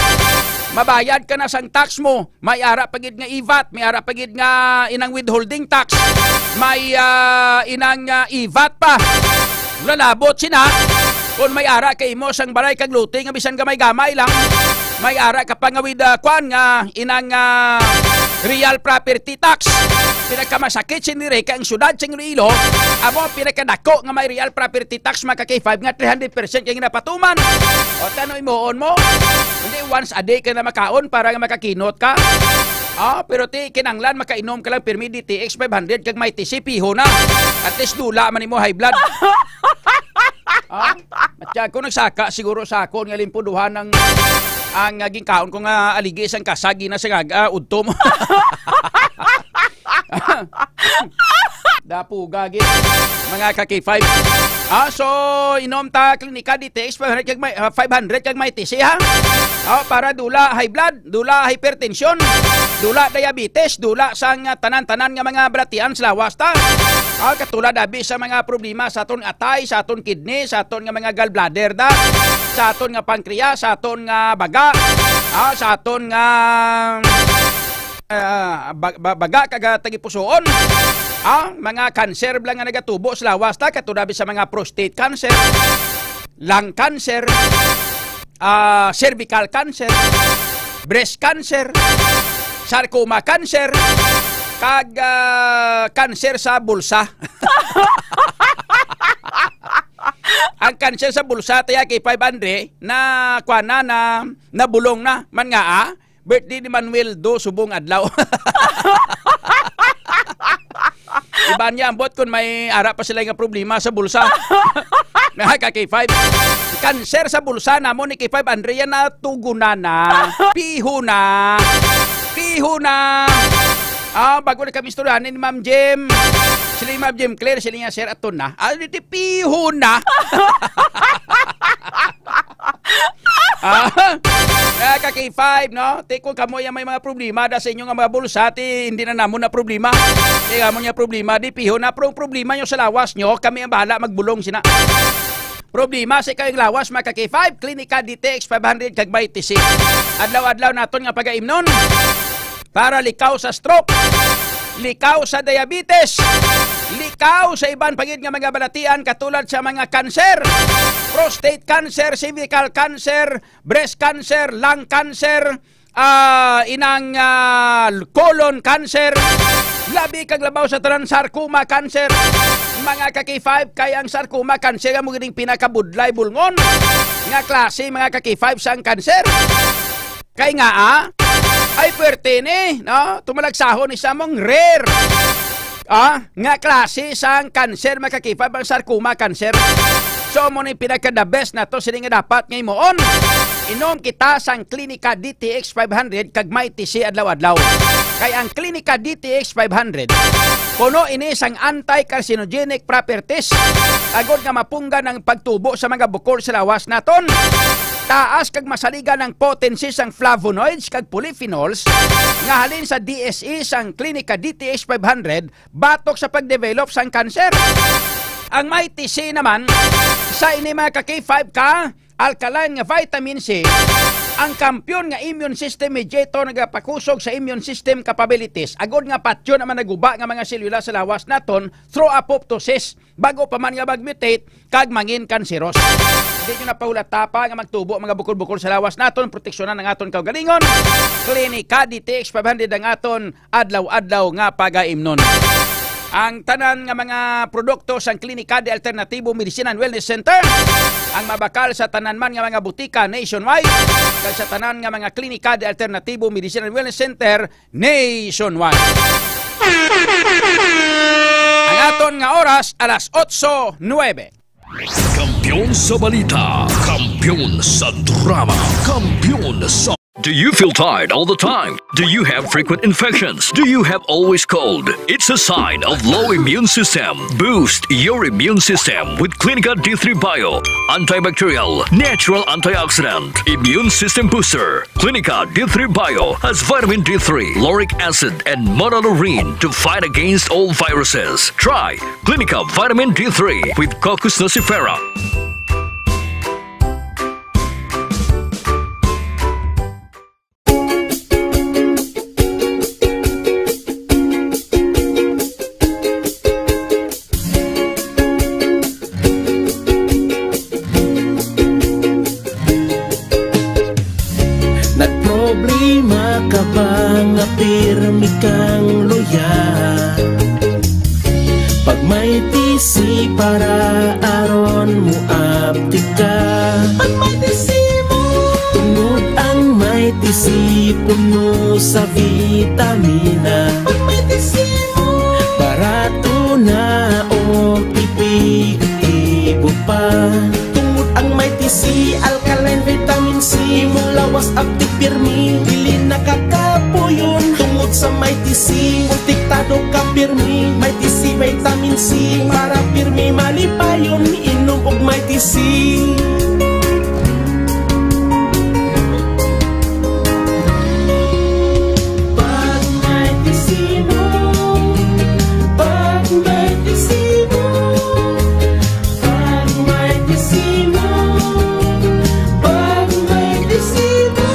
Mabayad ka na sang tax mo, may ara pa gid nga ivat, may ara pa gid nga inang withholding tax, may, ah, inang, ah, ivat pa. Lalabot sina. Kung may ara kay imo sang balay kag lote nga bisan gamay-gamay lang, may ara ka pa nga with, ah, kwan nga inang, ah, real property tax. Pinakamasakit sini re kay ang syudad sing Iloilo, amo ang pinakadako nga may real property tax, mga ka-K five, nga three hundred percent kay ginapatuman. O, tano imuon mo? Hindi, once a day ka na makaon para nga makakinot ka. Ah, pero ti, kinanglan makainom ka lang pirmi D T X five hundred kag may tisi, piho na. At least dula man imo high blood. Ah, matya ko nagsaka siguro sa akon nga limpuduhan ang, ang, ah, ginkaon ko nga aligi sang kasagi na sa gaga, udto mo. Dapuga gid, mga ka-K five. Ah, so, inom ta Klinika D T X five hundred kag may, ah, five hundred kag may tisi, ha? Oh, para dula high blood, dula hypertension, dula diabetes, dula sang, ah, tanan-tanan nga mga balatian sa lawas ta. Ah, katulad abi sa mga problema sa aton atay, sa aton kidney, sa aton nga mga gallbladder da, sa aton nga pancreas, sa aton nga baga, ah, sa aton nga, ah, ba-, ba-, baga kag, ah, tagipusoon. Ah, mga kanser bala nga nagatubo sa lawas ta, katulad abi sa mga prostate cancer, lung cancer, ah, cervical cancer, breast cancer, sarcoma cancer, kag, ah, cancer sa bulsa. Ang cancer sa bulsa, taya kay five hundred, na, kuwan na, na, nabulong na. Man nga, ah, birthday ni Manuel Do subong adlaw. Iban niya, ambot kung may ara pa sila nga problema sa bulsa. Mga ka-K five. Cancer sa bulsa namon ni K five Andrea na tugunan na. Piho na. Piho na. Ah, bago na kami istoryahan ni Ma'am Jem. Sila ni Ma'am Jem Claire, sila niya, "Sir, ato na." Ah, di, di, piho na. Ah, mga ka-K five, no? Ti kung kamo yung may mga problema da sa inyo nga mga bulsa, ti hindi na namon na problema. Ti kamo niya problema, di piho na. Pero ang problema nyo sa lawas nyo, kami ang bahala magbulong sina. Problema sa kayong lawas, mga ka-K five, Klinika D T X five hundred kag may tisi. Adlaw-adlaw naton nga pagaimnon. Para likaw sa stroke, likaw sa diabetes, likaw sa iban pa gid nga mga balatian, katulad sa mga kanser, prostate cancer, cervical cancer, breast cancer, lung cancer, ah, inang, ah, colon cancer, labi kag labaw sa tanan, sarcoma cancer. Mga ka-K five, kay ang sarcoma cancer amo gid ang pinakabudlay bulngon nga klase, mga ka-K five, sang cancer. Kay nga, ah, ay puwerte ni, no? Tumalagsahon ni sa mong rare, ah, nga klase sang cancer, mga ka-K five, ang sarcoma cancer. So, amo ni pinaka the best na to, sini nga dapat nga himuon. Inom kita sang Clinica D T X five hundred kag Mighty C adlaw-adlaw. Kay ang Clinica D T X five hundred, puno ini sang anti-carcinogenic properties, agod nga mapunggan ang pagtubo sa mga bukol sa lawas naton. Taas kag masaligan ang potency sang flavonoids kag polyphenols nga halin sa D S E sang Clinica D T X five hundred batok sa pagdevelop sang kanser. Ang Mighty C naman, sa ini, mga ka-K five, ka alkaline nga vitamin C, ang kampiyon nga immune system mediator, nagapakusog sa immune system capabilities, agod nga patyon ang mga naguba nga mga selula sa lawas naton through apoptosis, bago pa man nga mag-mutate kag mangin kanseros. Di nyo na pahulata pa nga magtubo ang mga bukol-bukol sa lawas naton, proteksyonan ang aton kaugalingon. Klinika D T X five hundred ang aton adlaw-adlaw nga pagaimnon. Ang tanan nga mga produkto sang Klinika de Alternatibo Medicine and Wellness Center, ang mabakal sa tanan man nga mga butika nationwide, kag sa tanan nga mga Klinika de Alternatibo Medicine and Wellness Center nationwide. Ang aton nga oras, alas otso nuebe. Kampiyon sa balita, kampiyon sa drama, kampiyon sa Do you feel tired all the time? Do you have frequent infections? Do you have always cold? It's a sign of low immune system. Boost your immune system with Clinica D three Bio. Antibacterial, natural antioxidant, immune system booster. Clinica D three Bio has vitamin D three, lauric acid, and monolaurin to fight against all viruses. Try Clinica Vitamin D three with Cocos nucifera. Nagproblema ka ba nga pirmi kang luya? Pag may T C para aron moaptik ka. Pag may T C mo. Tungod ang may T C puno sa vitamina. Pag may T C mo. Barato na o epektibo pa. Tungod ang may T C, alkaline vitamin C, imong lawas aptik pirmi, dili nakakapuyon. Tungod sa may T C, protektado ka pirmi, may T C vitamin C, para pirmi malipayon, inom og may T C. Pag may T C mo, pag may T C mo, pag may T C mo, pag may T C mo.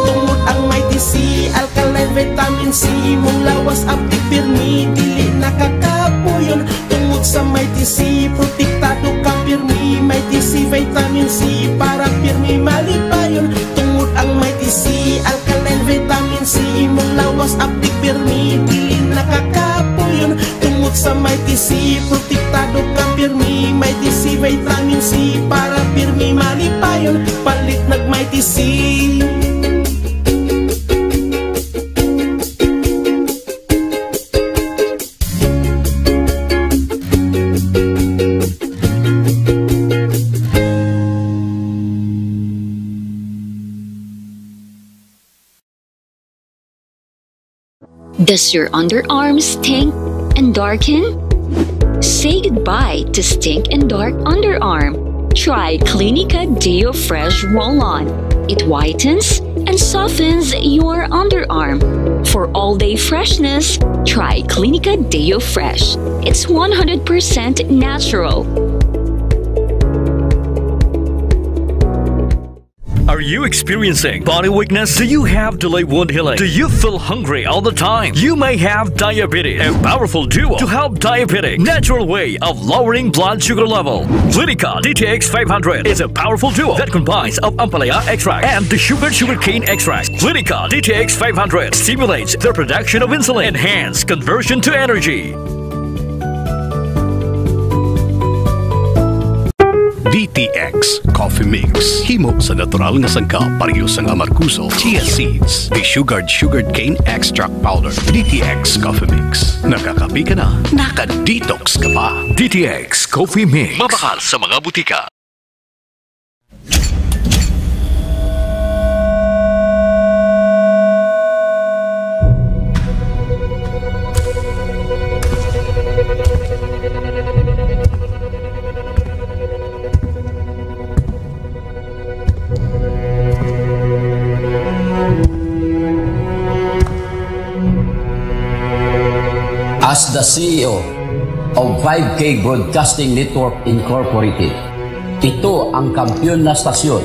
Tungod ang may T C, alkaline vitamin C, imong lawas aptik pirmi, dili nakakapuyon. Tungod sa may T C, protektado ka pirmi, may T C vitamin C, para pirmi malipayon. Tungod ang may T C, alkaline vitamin C, imong lawas aptik pirmi, dili nakakapuyon. Tungod sa may T C, protektado ka pirmi, may T C vitamin C, para pirmi malipayon. Palit nag may T C. Does your underarm stink and darken? Say goodbye to stink and dark underarm. Try Clinica Deo Fresh Roll-On. It whitens and softens your underarm. For all-day freshness, try Clinica Deo Fresh. It's one hundred percent natural. Are you experiencing body weakness? Do you have delayed wound healing? Do you feel hungry all the time? You may have diabetes. A powerful duo to help diabetic. Natural way of lowering blood sugar level. Clinica D T X five hundred is a powerful duo that combines of ampalaya extract and the sugar sugarcane extract. Clinica D T X five hundred stimulates the production of insulin, enhance conversion to energy. D T X Coffee Mix. Himo sa natural nga sangkap, pareho sang amargoso, chia seeds, desugared sugarcane extract powder. D T X Coffee Mix. Nakakape ka na, naka-detox ka pa. D T X Coffee Mix. Mabakal sa mga butika. As the C E O of five K Broadcasting Network Incorporated, ito ang kampiyon na stasyon,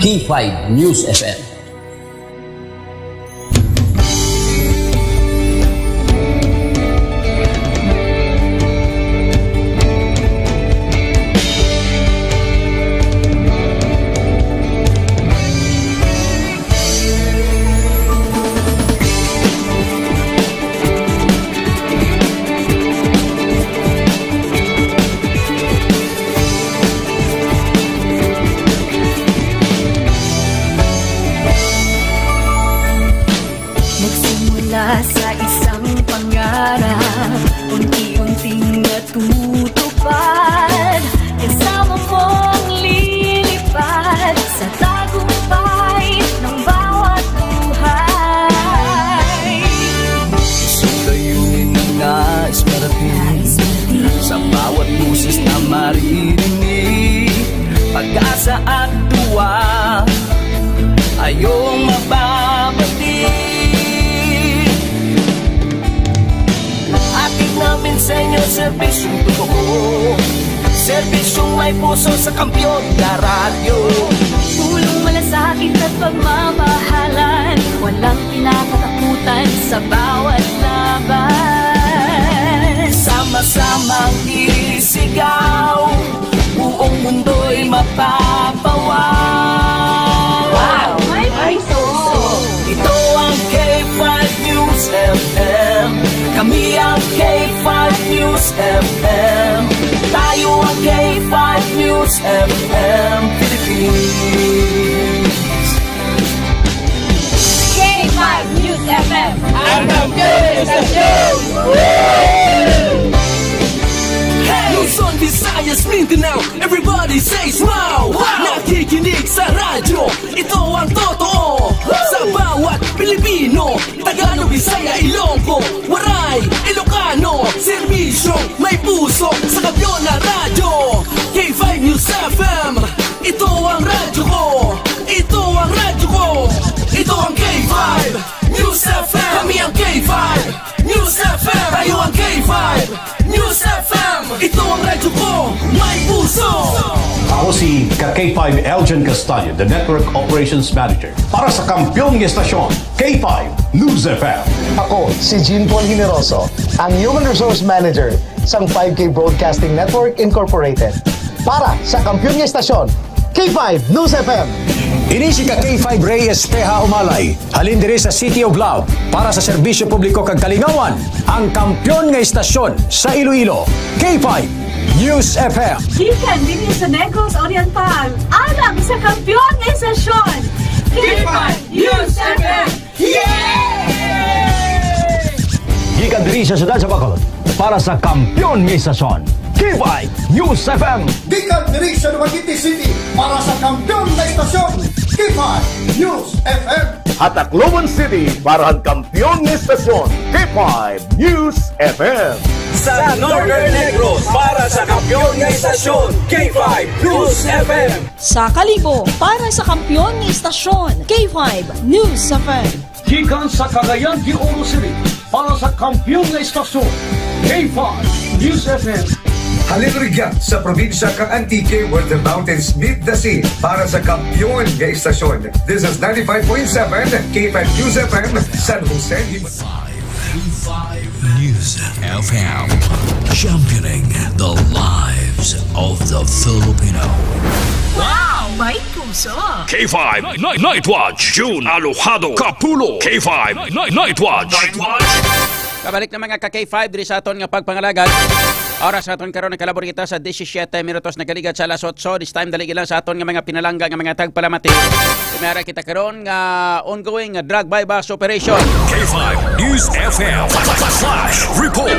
K five News F M. Nagsimula sa isang pangarap, unti-unting natutupad. Kasama mong lilipad sa tagumpay ng bawat buhay. Isang layunin na nais marating. Sa bawat boses na maririnig, pag-asa at tuwa ay iyong mababati. Hatid namin sa inyo serbisyong totoo, serbisyong may puso sa kampiyon na radyo. Pulong malasakit at pagmamahalan, walang kinakatakutan sa bawat laban. Sama-samang isigaw, buong mundo'y mapapawaw. Wow! May puso! Ito ang K five News F M. Kami ang K five News F M. Tayo ang K five News F M Philippines. K five News F M. Ang kampiyon sa show! Luzon, Visayas, Mindanao, everybody says wow! Wow! Nakikinig sa radyo, ito ang totoo. Sa bawat Pilipino, Tagalog, Bisaya, Ilonggo, Waray, Ilocano, serbisyong may puso sa kampiyon na radyo. K five News F M, ito ang radyo ko, ito ang radyo ko, ito ang K five News F M. Kami ang K five News F M. Tayo ang K five News F M. Ito ang radyo ko, may puso. Ako si ka K five Elgin Castaño, the Network Operations Manager, para sa kampiyon nga estasyon, K five News F M. Ako si Jean Paul Generoso, ang Human Resource Manager sang five K Broadcasting Network Incorporated, para sa kampiyon nga estasyon, K five News F M. Ini si ka K five Ray Espeha Umalay, halin diri sa City of Love, para sa serbisyo publiko kag kalingawan, ang kampiyon nga estasyon sa Iloilo, K five News F M. Gikan dinhi sa Negros Oriental, alang sa kampiyon nga estasyon, K five News F M. Yay! Gikan diri sa siyudad sa Bacolod, para sa kampiyon nga estasyon, K five News F M. Gikan diri sa Dumaguete City, para sa kampiyon nga estasyon, K five News F M. Ha Tacloban City, para sa kampiyon nga estasyon, K five News F M. Sa Northern Negros, para sa kampiyon nga estasyon, K five News F M. Sa Kalibo, para sa kampiyon nga estasyon, K five News F M. Gikan sa Cagayan de Oro City, para sa kampiyon nga estasyon, K five News F M. Alegria sa probinsya kang Antique, where the mountains meet the sea, para sa kampiyon nga istasyon. This is ninety-five point seven K five News F M, San Jose. K five News F M, championing the lives of the Filipino. Wow! May puso! K five Night, Night Watch, June Alojado Kapulo. K five Night, Night Watch. Night Watch. Kabalik na, mga ka K five, diri sa aton nga pagpangalagad. Oras naton karon, nakalabor kita sa disisiete minutos, nagaligat sa alas otso. This time, dali lang sa aton nga mga pinalangga nga mga tagpalamati. May ara kita karon nga ongoing nga drug buy-bust operation. K five News F M Flash Report.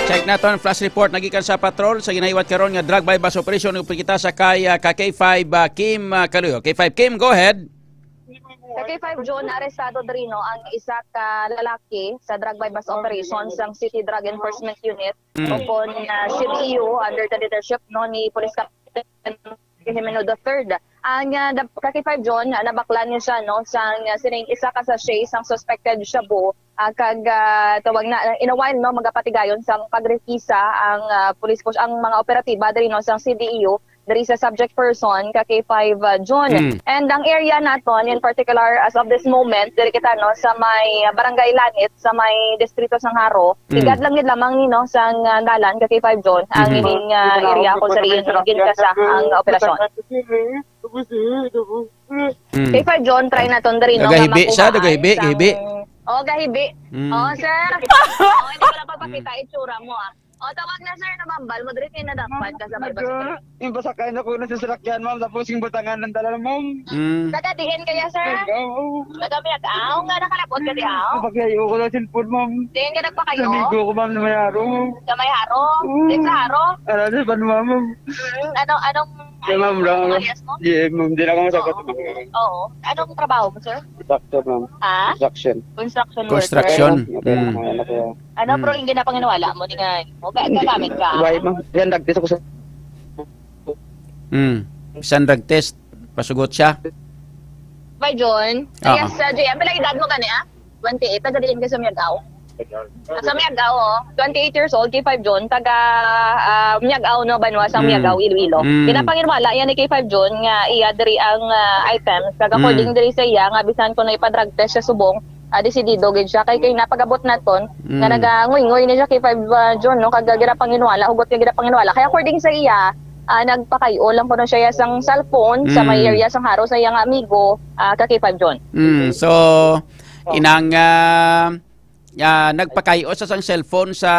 Check naton flash report nagikan sa patrol sa ginahiwat karon nga drug buy-bust operation. Upod kita sa kay, ah, ka K five, ah, Kim, ah, Kaluyo. K five Kim, go ahead. Sa K five June, arestado diri, no, ang isa ka lalaki sa drug buy-bust operation sang City Drug Enforcement Unit, Mm. o kon, ah, C D E U, under the leadership, no, ni Police Captain Jimeno the third. Ang, ah, nab-, ka K five June, ah, nabaklan niya siya, no, sang, ah, sining isa ka sachet sang suspected shabu, ah, kag, ah, tawag na, in a while, no, magapatigayon sang pagrekisa ang, ah, police push, ang mga operatiba diri, no, sang C D E U, diri sa subject person ka K five, uh, June. Mm. And ang area naton, in particular, as of this moment, diri kita, no, sa may, uh, Barangay Lanit, sa may distrito sang Jaro. Mm. Higad lang gid lamang ni, no, sang, uh, dalan ka K five June, ang Mhm. ining, uh, area kung sa diin ginkaisa ang operasyon. Mm. K five June, try naton diri, no, nga Nagahibi siya, makuha nagahibi, ang gahibi. Oh, gahibi. Mm. Oh, sir. Oh, hindi ko lang pagpakita itsura mo, ah. O, tawag na, sir, na mambal mo. Diri kayo na dapat ka sa may basketball. Yung pasakay na ko na sa sasakyan, ma'am, tapos yung butangan ng dala, ma'am. Mm. Taga diin kaya, sir? Ikaw. Taga Miag-ao nga nakalabot ka di, aw? Pagkayo ko ng cellphone, ma'am. Diin ka nagpakayo? Sa amigo ko, ma'am, na may araw, ma'am. Sa may haro? Oo. Diin sa haro? Ano, sa Banwa, ma'am. Mm, ano, anong, Kaya, ma'am, anong lang, alias mo? Di, ma'am, di na ako masagot, Oo. ma'am. Oo. Anong trabaho mo, sir? Construction, ma'am. Ha? Construction. Construction worker. Construction. Okay, Mm. okay, okay. Ano, Mm. pero hindi na panginiwala mo, di nga, o, ga-, gagamit ka? Why, ma'am? Yan, nag-test ako sa Mm. Bisan drug test, pasugot siya. By John? Oo. Yes, uh, J M, pila edad mo gani, ah? Twenty-eight, taga diin ka sa Miag-ao? Ah, sa Miag-ao, oh. Twenty-eight years old, K five John, taga, ah, Miag-ao, no, Banwa, sa Mm. Miag-ao, Iloilo. Mm. Ginapanginwala yan ni K five John nga iya diri ang, ah, items. Kag according Mm. diri sa iya, nga bisan kuno ipa-drug test siya subong, ah, desidido gid siya. Kay, kay napagabot naton, nga Mm. nagangoy-ngoy ni siya K five, ah, John, no? Kag ginapanginwala, hugot nga ginapanginwala. Kay according sa iya, ah, nagpakayo lang kuno siya sang cellphone sa may Mm. area sang haro sa iya nga amigo, ah, ka K five John. Mm. So, inang, ah, ah, nagpakayo sa sang cellphone sa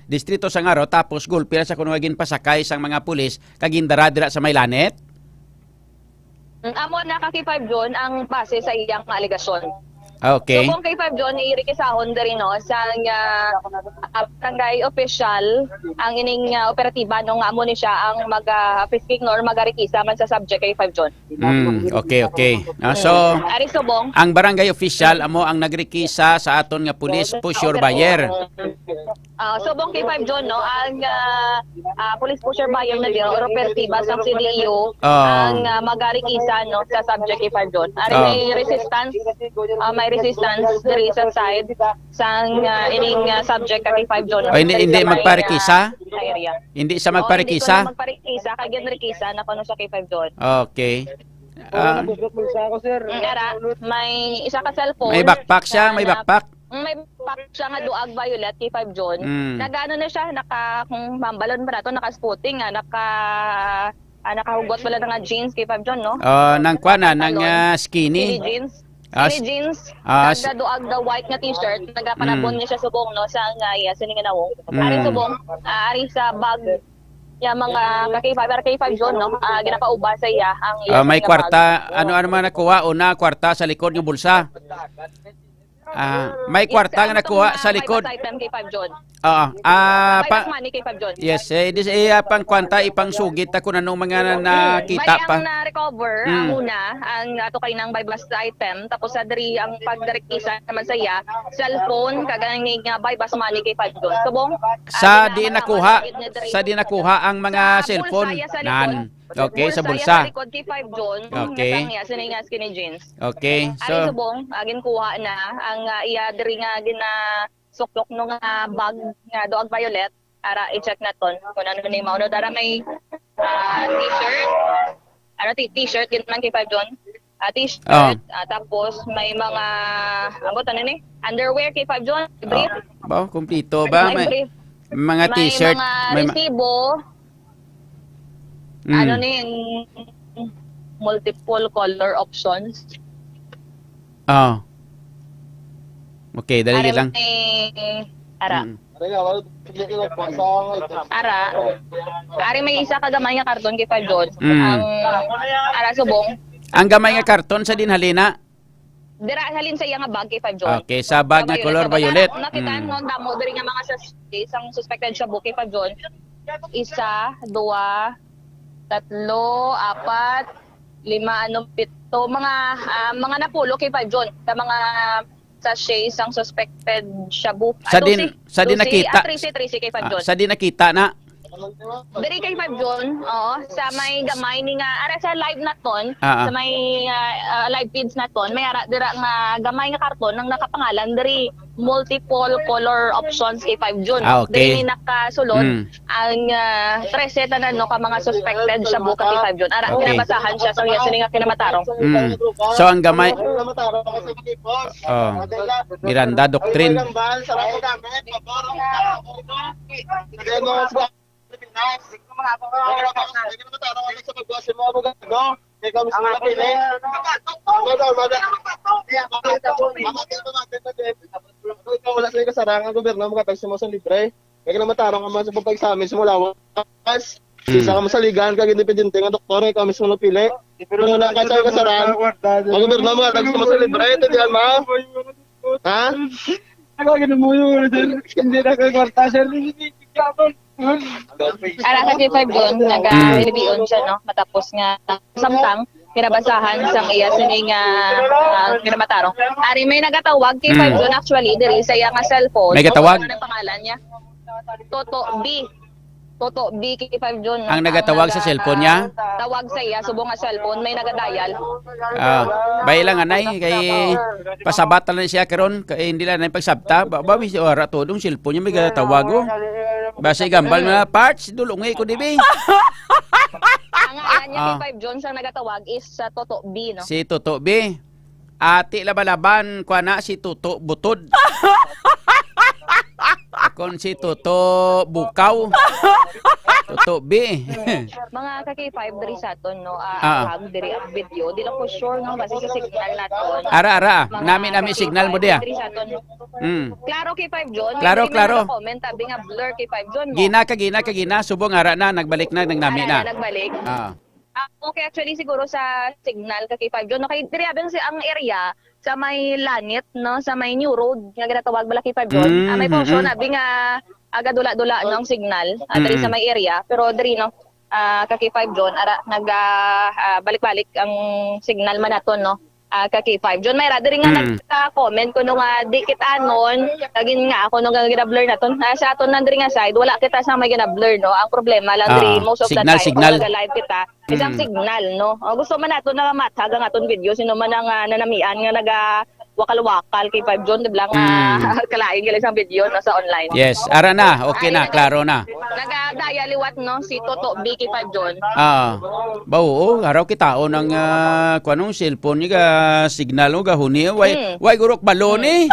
distrito sang Jaro, tapos gulpi ra sa kuno nga ginpasakay sang mga pulis kag gindara dira sa may Lanit? Mm, amo na ka K five John ang base sa iyang alegasyon. Okay. So, kung K five John, irekisahon diri, no, sa, ah, ah, barangay official, ang ining, ah, operatiba, no, nga amo ni siya ang mag, ah, frisking, no, or magarikisa man sa subject, K five John. Mm, okay, okay. Ah, so, Ari subong. Ang barangay official amo ang nagrikisa sa aton nga pulis pusher buyer. Ah, subong K five John, no, ang, ah, ah, police pusher buyer na din, or operatiba sang C D E U, Ah. ang, ah, magarikisa, no, sa subject K five John. Ari Ah. may resistance, ah, may resistance diri sa side sang, ah, ining, ah, subject ka K five John, no? Oh, hindi, Diri hindi sa may, magparikisa? ah, sa area. Hindi siya Oh, hindi magparikisa? ko na magparikisa, kag yan rikisa na kuno sa K five John. Okay. Ah. Nagpapulsa ako, sir. Mm, ara, may isa ka cellphone May backpack siya, na may na backpack. Mm, may backpack siya nga duag violet, K five John. Mm. Nagano na siya, naka, kung mambalon pa nato, naka-spooting nga, naka, ah, nakahugot pala na nga jeans, K five John, no? Ah, nang kwan na, nang, Pantalon. ah, skinny. Skinny jeans. Ah, Skinny s-, jeans. ah, Kag s-, duag the white nga t-shirt, nagapanabon Mm. niya siya subong, no, sa nga iya, sini nga nawong. Mm. Ari subong, ah, ari sa bag, ya mga ka K five, ka K five John, no? Ah, ginapauba sa iya ang iya Ah, may sini nga kwarta. bag. Ano, ano man nakuha? Una, kwarta sa likod ng bulsa. Ah, may Yes, kwarta nga ang nakuha itong, sa ah, likod. May bus item, K five John. Oo. Ah, May pa-, bus money, K five John. Yes, eh, dis-, eh, ah, pang kwarta, ipangsugit ta kung anong mga na-, nakita Bali, pa. ang na-recover, ang Mm. una, ang ato kay nang may bus item, tapos sa diri, ang pagdarikisa naman sa iya, cellphone, kag ang nga may bus money, K five John. Subong, Sa ah, di gina-, nakuha, mama-, sa di nakuha ang mga sa cellphone. bulsa, ya, sa likod. Nan. Okay, sa Bulsa, ya, bulsa. sa likod, K five John. Okay. Nga sang iya, sini nga skinny jeans. Okay, Ari so subong, ah, ginkuha na ang, ah, iya diri nga ginasuklok no nga bag nga duag violet. Ara, i-check naton kung ano ni mao, no? Dara may, ah, t-shirt. Ano, t-, t-shirt, yun lang kay Five John. Ah, t-shirt, Oh. ah, tapos may mga, ano to, ano ni? Underwear kay Five John, brief. Oh. Ba, kumplito ba? May May brief. mga May t-shirt, mga may ma- resibo. Mm. Ano ni, multiple color options. Oh. Okay, dali Ari lang. may, ara. Mm. Ara. Ari may isa ka gamay nga karton kay Five John. Mm. Ang, ara, subong. Ang gamay nga karton sa din halina? Dira halin sa iya nga bag kay Five John. Okay, sa bag nga Violet, color violet. Nakita Mm. no, damo diri nga mga sachet sang suspected shabu kay Five John. Isa, dua, tatlo, apat, lima, ano, pito. Mga, ah, mga napulo kay Five John. Sa mga sachet sang suspected shabu. Sa Ah, din, dosi. sa din Dosi, nakita, ah, trese, trese kay Five ah, John. sa din nakita na. Diri kay Five John, oo, sa may gamay ni nga, ara sa live naton, Ah, ah. sa may, ah, ah, live feeds naton, may ara dira nga gamay nga karton ang nakapangalan diri, multiple color options kay Five John. Ah, okay. Diri ni nakasulod Mm. ang, ah, trese tanan, no, ka mga suspected shabu kay Five John. Ara, Okay. nabasahan siya sa iya sini nga kinamatarong. Mm. So, ang gamay, oh, Miranda Doctrine. Pilipinas. Ang mga abogado, ang mga abogado sa pagbukas sa mga abogado, kay kami sa mga pili. Madam, madam. Ikaw, wala sa kasarang ang gobyerno, makatag sa mga sa libre. Kaya ka naman tarong naman sa pagpa-examine sa mga lawas. Hmm. Isa ka masaligan, kag independente nga doktor, kay kami sa mga pili. Pero wala ka sa kasarang. Ang gobyerno, makatag sa mga sa libre. Ito, di, Alma? Ha? Ako, ginamuyo ko na, sir. Hindi na kagwarta, sir. Hindi, hindi, hindi. Ara sa K five John, naga-, Mm. nilibion siya, no? Matapos nga samtang kinabasahan sang iya sini nga, ah, kinamatarong. Ari may nagatawag kay Mm. Five John actually diri sa iya nga cellphone. May gatawag? Ano ang pangalan niya? Toto B. Toto B K five John, no? Ang nagatawag sa cellphone niya? Tawag sa iya, subong nga cellphone, may nagadial. Ah, bay lang, anay, kay pasabat na lang siya karon, kay hindi lang na pagsabta. Ba, ba, may ara to, dong cellphone niya, may gatawag, oh. Basi gambal nga, "Parts, dulungi ko, dibi." Ang ngalan niya, Ah. K five John, siyang nagatawag is sa Toto B, no? Si Toto B. Ati Labalaban, kuha na si Toto Butod. Akon si Toto Bukaw. Toto B. Mga ka-K five diri sa aton, no, ah, Ah. Tawag diri ang video. Di lang ko sure, no, base sa signal naton. Ara, ara. Mga Nami, nami ka-K five signal mo diya. Diri sa aton. Mm. Klaro, K five John. Klaro, May klaro. Comment, tabi nga blur, K five John, mo. Gina ka, gina ka, gina. Subong ara na, nagbalik na, nagnami Ara na. na, nagbalik. Ah. Ah, okay, actually, siguro sa signal ka, K five John. Okay, diri abang si, ang area sa may Lanit, no, sa may New Road, nga ginatawag bala, K five John. Ah, may Mm, portion, mm. abi nga aga dula-dula, no, ang signal, ah, diri sa Mm. may area. Pero diri, no, ah, ka K five John, ara, nag, ah, ah, balik-balik ang signal man naton, no, ah, ka K five John. May ra diri nga Mm. nagka-comment kuno nga di kita anon, lagin nga ako nung ginablur naton. Ah, sa aton nang diri nga side, wala kita sa may ginablur, no. Ang problema lang diri, Ah, most of the signal, time, signal. kung naga-live kita, isang Mm. signal, no? O, gusto man nato na mamatag ang aton video. Sino man ang, ah, nanamian nga nagawakal-wakal kay Five John, di ba, nga Mm. kalain gali sang video, no, sa online. Yes, ara na, okay na, Ay, klaro na. Nagadaya liwat, no, si Toto B kay Five John. Ah, ba, oo, araw kitaon ang, ah, kung anong cellphone niya, ga signal, oh, gahuni, oh, way, Mm. way gurok balon, eh.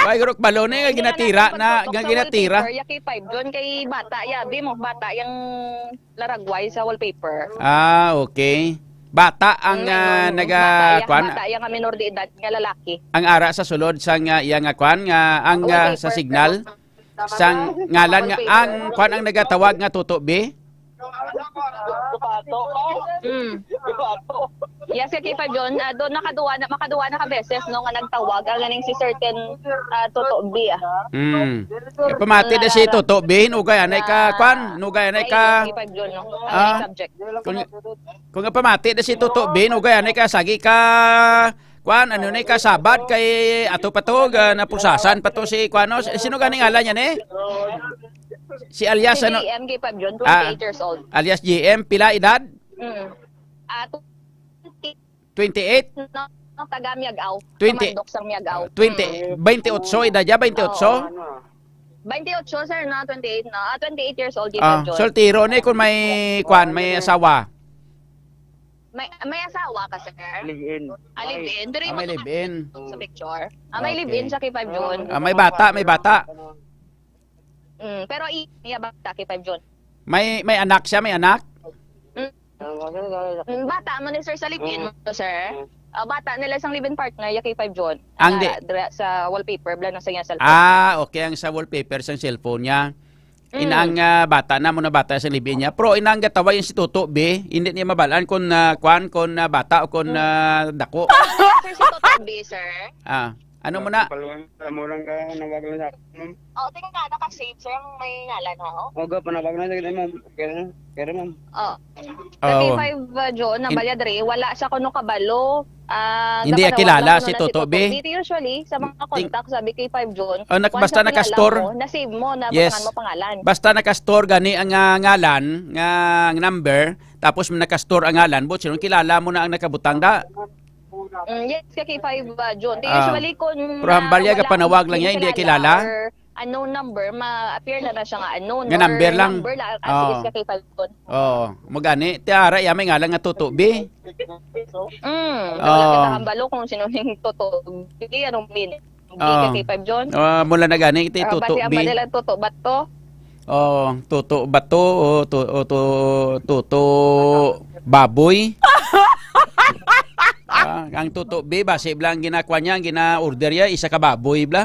Way gurok balon, eh, nga Hindi na ginatira natin na, nga pagtutok sa ginatira. wallpaper, ya kay Five John, kay bata, ya, bi mo, bata yang laragway sa wallpaper. Ah, okay. Bata ang, Mm, ah, mm. naga-, Bata ya, kwan? Bata ya nga minor de edad nga lalaki. Ang ara sa sulod sa nga, iya nga kwan, nga ang, Wallpaper, ah, sa signal, pero sa sang ngalan nga, wallpaper. ang kwan ang nagatawag nga Toto B? Mm. Yes, kay Five John, ah, doon nakaduwa na, makaduwa na ka beses, no, nga nagtawag ang ganing si certain, ah, Toto B, ah. Mm. Eh, pamati na si Nalala. Toto B, nugay anay ka, Na kwan, nugay anay ka. Ay, kay Five John, no? Ang Ah. subject. Kung, kung nga pamati na si Toto B, nugay anay ka, sagi ka, kwan, ano na ka, sabad kay ato pa to, ga, napusasan pa to si, kwan, no? Sino ganing ala niya, eh? Si alias, Si ano? J M kay Five John, Ah, twenty-eight years old. Alias J M, pila edad? Mm. Ah, twenty. Twenty-eight? No, no, taga Miag-ao. Twenty. Tumandok sa Miag-ao. Twenty, Mm. twenty-eight edad niya, twenty-eight? Oo. Twenty-eight, sir, na twenty-eight na. Ah, twenty-eight years old, K five Ah, John. Soltero ni kung may kwan, may asawa. May, may asawa ka, sir? Live-in. Ah, live-in. Diri Ah, mo may to live-in. Sa picture. Ah, may Okay. live-in siya, K five John. Ah, may bata, may bata. Mm, pero i-, iya bata, K five John. May, may anak siya, may anak? Mm. Mm, bata mo ni sir sa live-in mo, sir. Ah, bata nila sang live-in partner, ya K five John. Ang Ang di- ara, dira sa wallpaper, bla, no, sa iyang cellphone. Ah, okay, ang sa wallpaper sang cellphone niya. Mm. Inang, ah, bata na mo na bata sa live-in niya. Pero inang gatawag yung si Toto, be. Hindi niya mabalaan kung, ah, kwan, kung, ah, bata o kung, Mm. ah, dako. Ano na, sir, si Toto B, sir? Ah, ano mo na? Palwan, murang ka, nawag lang sa akin, ma'am. Oh, tingnan na, naka-save, sir, ang may ngalan, ha, oh. Oga, panawag na, sige, ma'am. Kaya na, kaya na, ma'am. Oh. Sa Oh. K five, uh, John, ang In- balya diri, wala siya kuno kabalo. Ah, Hindi, gapanawagan kilala kuno si na Toto B. Dito usually, sa mga Ting- contact, sabi K five John, Oh, nak-, once basta na kilala nakastor. Mo, na-save mo, na Yes. butangan mo pangalan. Basta nakastor gani ang, ah, ngalan, nga, ang number, tapos nakastor ang ngalan, but sino kilala mo na ang nakabutang da? Mm, yes, ka K five, uh, John. Di Ah. usually kung Pero hambal na ya, wala gapanawag kung lang ya, hindi kilala kilala. or unknown number, ma-appear na na siya nga unknown Nga or number lang. number lang as Oh. is ka K five John. Oh, magani, tiara ya may ngalan nga Toto B. Mm, Oh. wala kita hambalo kung sino ning Toto B, anong meaning? Hindi Oh. ka K five John. Ah, mula na gani, ti Ah, Toto basi ang B. Manila, Toto Bato. Oh, Toto Bato, o to, o to, Toto Baboy. Ah, ang Toto B, basi bla ang ginakuha niya, ang gina-order niya, isa ka baboy bla.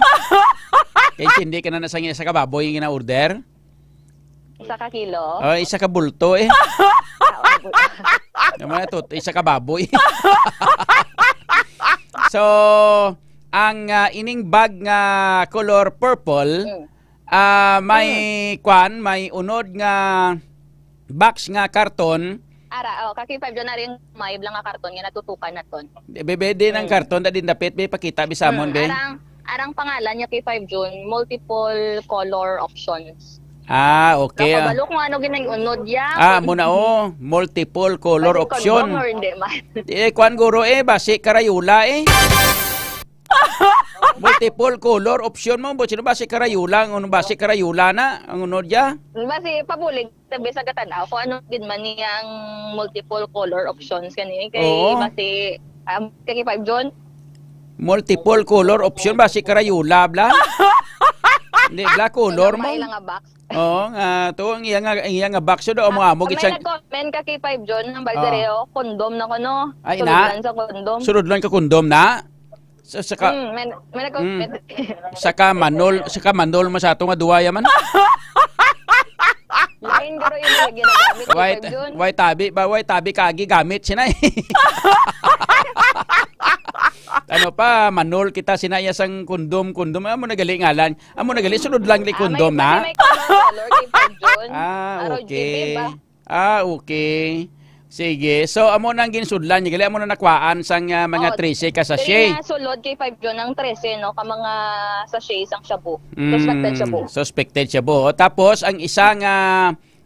Kaya hindi ka na nasang isa ka baboy yung gina-order? Isa ka kilo? Oh, isa ka bulto eh. Ah, oh, bu- Yung mga tot-, isa ka baboy. So, ang, ah, ining bag nga color purple, Mm. ah, may Mm. kwan, may unod nga box nga karton. Ara, oh, ka K five John, ari ang may bla nga karton nga natutukan naton. Bebe din ang Mm. karton, da din dapit, be, pakita, bisamon, Mm, be. arang, arang pangalan niya K five John, multiple color options. Ah, okay, ah. Nakabalo kung ano ginang unod ya. Ah, amo na, oh. Multiple color Pwede option. Condom or hindi man. Eh, kwan guro eh, basi karayula eh. Multiple color option mo, but sino basi karayula, ang unod basi karayula na, ang unod ya? Basi pabulig, tabi sa gatanaw, kung ano gid man niyang multiple color options kani. Kay Oo. basi, um, kay five John. Multiple color option, basi karayula, bla? Hindi, bla, color Ano, mo. May lang nga box. Oo, nga, to, ang iya nga, ang iya nga box, yun, amo, amo, May gitsang nag-comment ka kay five John, ng Ah. Baldereo, condom na ko, no? Ay, na? Sulod lang sa condom. Sulod lang ka condom na? Sa, sa ka, Mm, may, may nag-comment. Mm. Sa ka manol, sa ka manol mo sa ato nga duwaya man. Lain, garo, yung mga ginagamit ni Why, five John. Why tabi ba? Why tabi ka agi gamit sinay? Ano pa, manol kita sinaya sang kondom, kondom. Amo na gali ngalan. Amo na gali, sulod lang ni Ah, kondom may, na. May color, color kay five John. Ah, Araw okay. G B ba? Ah, okay. Sige. So, amo nang ginsudlan niya. Gali, amo na nakwaan sang, ah, mga Oh, trese ka sachet. Diri na sulod kay five John ang trese, no? Ka mga sachet sang shabu. Mm, Suspected shabu. Suspected shabu. Tapos, ang isa nga,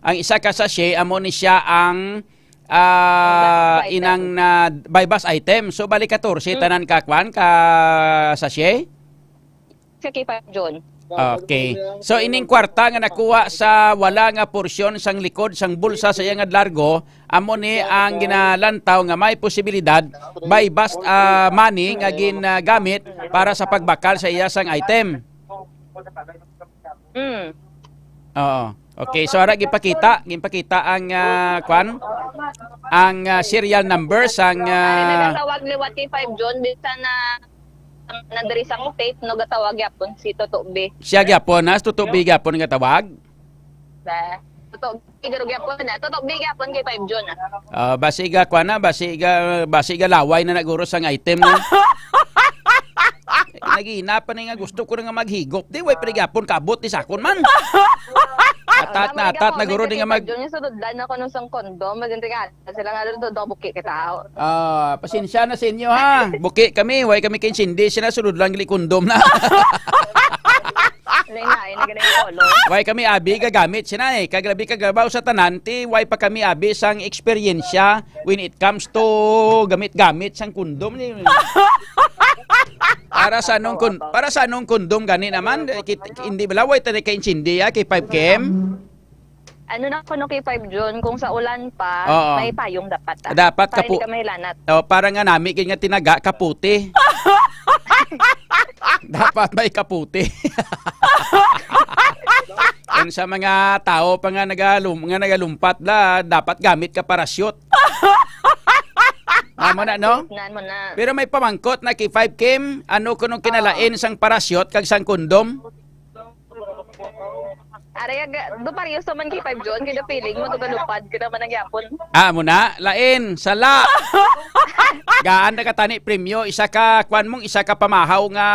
ang isa ka sachet, amo ni siya ang, ah, Buy-bust item. Inang na buy-bust item. So, bali katorse Mm. tanan ka, kwan, ka sachet? Sa kay five John. Okay. So, ining kwarta nga nakuha sa wala nga porsyon sang likod sang bulsa sa iya nga largo, amo ni ang ginalantaw nga may posibilidad buy-bust, ah, money nga gin, ah, gamit para sa pagbakal sa iya sang item. Mm. Oo. Okay, so ara gipakita, gipakita ang, ah, kwan, ang, ah, serial number sang, Ay, ah, nagatawag liwat kay five John, bisan na, na diri sa akong tape, no, gatawag gyapon si Toto B. Siya gyapon, ha? Toto B gyapon gatawag? Ba? Toto B, garo gyapon na. Toto B gyapon kay five John, ah. Ah, basi ga, kwan na, basi ga, basi ga laway na naguro sang item na. Nagina pa ni nga gusto ko na nga maghigop. Di, way pa ni gyapon kaabot ni sakon man. Atat na, atat na, guro, di nga mag- John, yung sulod lang ako nung sang kondom, maganda nga. Sila nga doon, doon, buki kita. Ah, pasensya na sa inyo, ha. Buki kami, way kami kay sindi, sila sulod lang gali kondom na. Lain-lain na gani ang color. Why kami abi gagamit sina eh. Kag labi kag labaw sa tanan, ti why pa kami abi sang eksperyensya when it comes to gamit-gamit sang kondom ni. Para sa anong kon-, para sa anong kondom gani naman? Eh, kit-, hindi bala, why tayo ka-insindi, ah, kay five Kim? Ano na kuno kay five June, kung sa ulan pa, Oo. may payong dapat, ah. Dapat Para hindi kapu-, ka mahilanat. Oh, para nga nami gid nga tinaga, kaputi. Dapat may kaputi. Kung sa mga tao pa nga nagalum-, nga nagalumpat la, dapat gamit ka parachute. Amo na, no? Nan mo na. Pero may pamangkot na kay five Kim, ano kuno kinalain sang parachute kag sang kondom? Aray, aga, do pareho sa man kay five June, kay the feeling mo, do galupad ka naman ang yapon. Ah, amo na, lain, sala. Gaan na ka tani premyo, isa ka, kwan mong, isa ka pamahaw nga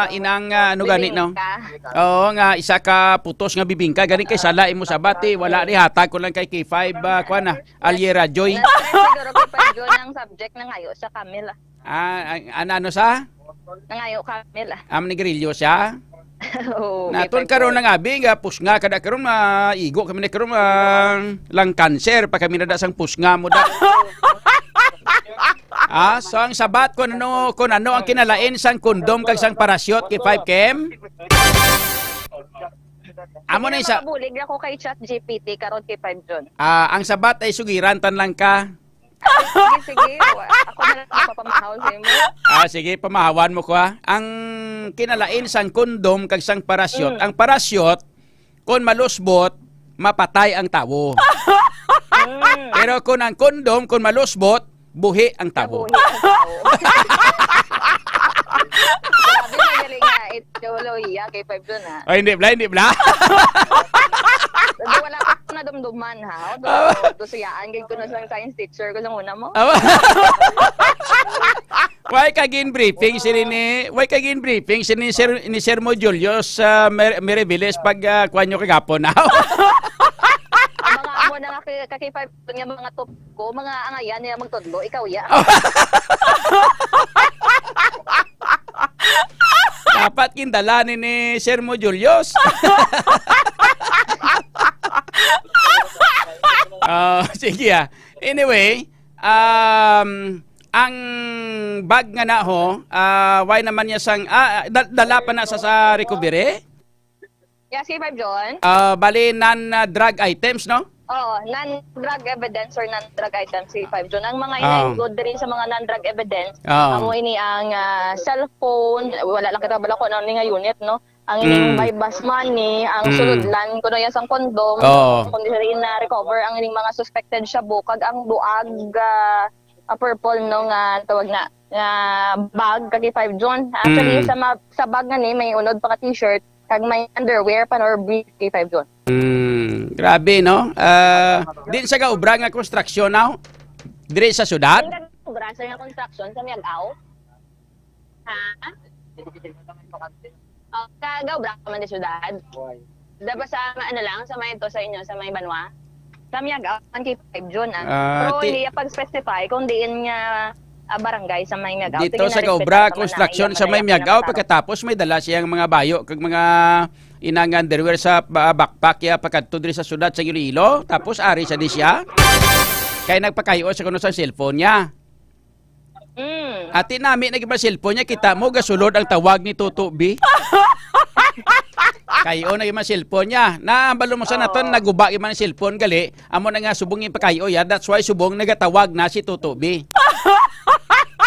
inang, ah, ano gani, no? Bibingka. Oo, nga isa ka putos nga bibingka, gani kay sala imo sabat, eh. Wala ni, hatag ko lang kay K five, ah, kwan, ah, Aliera Joy. Na-stress siguro kay five June ang subject, nangayo sa Camille, ah. Ah, ang, ano, ano sa? Nangayo Camille, ah. Am, nigrilyo siya? Oo, Naton may karon pagkaon. Lang abi nga pusnga kada karon maigo kami na karon, ah, lang cancer pa kami na da sang pusnga mo da. Ah, so ang sabat kung ano, kung ano ang kinalain sang kondom kag sang parachute kay five Kim? Amo na Kaya isa. Makabulig ako kay Chat G P T karon kay five June. Ah, ang sabat ay sugiran tan lang ka. Sige, sige. Wa-, ako na lang magpapamahaw sa imo. Ah, sige, pamahawan mo ko, ha. Ang kinalain sang kondom kag sang parachute. Mm. Ang parachute, kon malusbot, mapatay ang tawo. Mm. Pero kon ang kondom, kon malusbot, buhi ang tawo. Nabuhi ang tawo. Grabe, magaling nga. Ito, Loia, kay five June, ha. Ay, hindi bla, hindi bla. Hindi, wala ko nadumduman, ha? Do, Ah. do suyaan, gid ko na sang science teacher ko sang una mo. Ah. Why ka gin briefing sini ni, why ka gin briefing sini ni Sir, ni Sir Mo Julius, ah, Mer-, Meribiles pag, ah, kuwan nyo kagapon? Ang mga amo na nga kay, kay five nga mga top ko, mga angayan niya magtudlo, ikaw ya. Dapat gindala ni, ni Sir Mo Julius. Ah, sige, ah. Anyway, um, ang bag nga na ho, ah, why naman niya sang, ah, da-, dala pa na sa, sa recovery? Yes, kay five June. Ah, bali, non, ah, drug items, no? Oo, non-drug evidence or non-drug items, kay five June. Ang mga Ah. ina-include diri sa mga non-drug evidence, Ah. amo ini ang, ah, cellphone, wala lang kita bala kung ano ni nga unit, no? Ang ining Mm. buy bust money, ang Mm. sulodlan, kuno yan sang kondom, Oo. kung di na recover ang ining mga suspected shabu, kag ang buag, ah, ah, purple, no, nga tawag na, nga bag, kag kay five June. Actually, Mm. sa ma-, sa bag nga ni, may unod pa ka t-shirt, kag may underwear pa, no, or brief kay five June. Mm, grabe, no? Ah, din sa gaubra nga construction, no? Dire sa syudad? Din sa gaubra sa nga construction, sa Miag-ao. Ha? Oh, kagaw, bra ka man di syudad. Dapat sa, ano lang, sa may ito, sa inyo, sa may banwa. Sa Miag-ao, ang kay five June, ah. Ah, Pero ti- hindi niya pag-specify kung diin nga, ah, barangay sa may Miag-ao. Dito Sige sa na, Gaubra, respetahan ka man na, construction iya sa man may na Miag-ao, pinapatapos. Pagkatapos may dala siya ang mga bayo kag mga inang underwear sa ba-, backpack ya pagkadto diri sa syudad sa Iloilo. Tapos ari sa di siya. Kay nagpakayo sa kuno sa cellphone niya. Mm. Ati nami na gid man cellphone niya, kita mo, gasulod ang tawag ni Toto B. Kayo na gid man cellphone niya. Nahambal mo sa naton, Oo. naguba gid man ang cellphone, gali. Amo na nga subong yung pakayo ya. That's why subong nagatawag na si Toto B.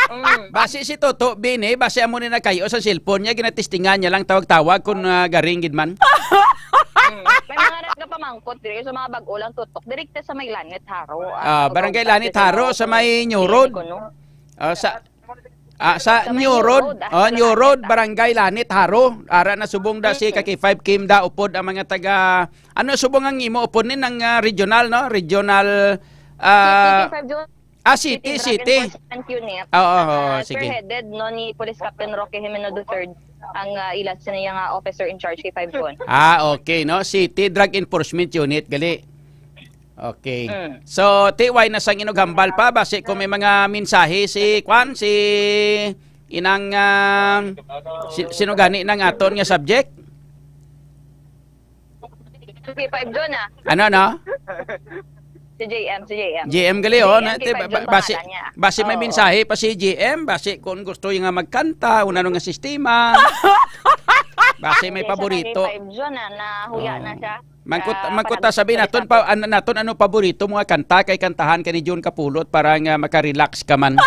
Mm. Basi si Toto B ni, basi amo ni nagkayo sa cellphone niya, ginatistingan niya lang tawag-tawag kung, ah, garing gid man. Mm. May mga nagapamangkot diri sa mga bag-o lang tutok. Direkta sa may Lanit Haro, ah, Ah, Barangay Lanit Haro, sa may New Road. Kuno. Ah, sa, ah, sa Sa may New New Road. Road, ah, Oh, sa New Road, Lanita. Barangay Lanit, Haro. Ara na subong da si Mm. Kaki Five Kim da, upod ang mga taga, ano subong ang imo upod ni, ng, ah, regional, no? Regional, ah, City, K five June. ah, City, City, Drug City. Enforcement Unit. Oo, oo, Ah, sige. Spearheaded, no, ni Police Captain Roque Jimeno the third, ang, ah, ila sa niya nga officer in charge kay five June. Ah, okay, no? City Drug Enforcement Unit, gali. Okay. Mm. So, T Y, na sang inughambal pa, basi kung may mga mensahe si, kwan, si inang, ah, si, sino gani nang aton nga subject? K five John, ah. Ano, ano? Si J M, si J M. J M gali, oh, J M na, K five te, ba-, John basi, pangalan niya. Basi may Oo. mensahe pa si J M, basi kung gusto niya nga magkanta, o ano nga sistema. Basi may Hindi siya paborito. K five John, ah, nahuya Oo. na siya. Mangkut-, Ah, mangkut ta sabi naton pa, an-, naton ano paborito mo nga kanta kay kantahan ka ni John Kapulot para nga makarelax ka man.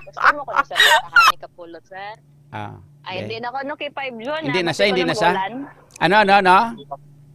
Gusto mo ko sa kantahan ni Kapulot, sir? Ah, Ay, okay. Hindi na ko, no, K five John, Hindi ah, na siya, hindi na siya. Ano, ano, ano?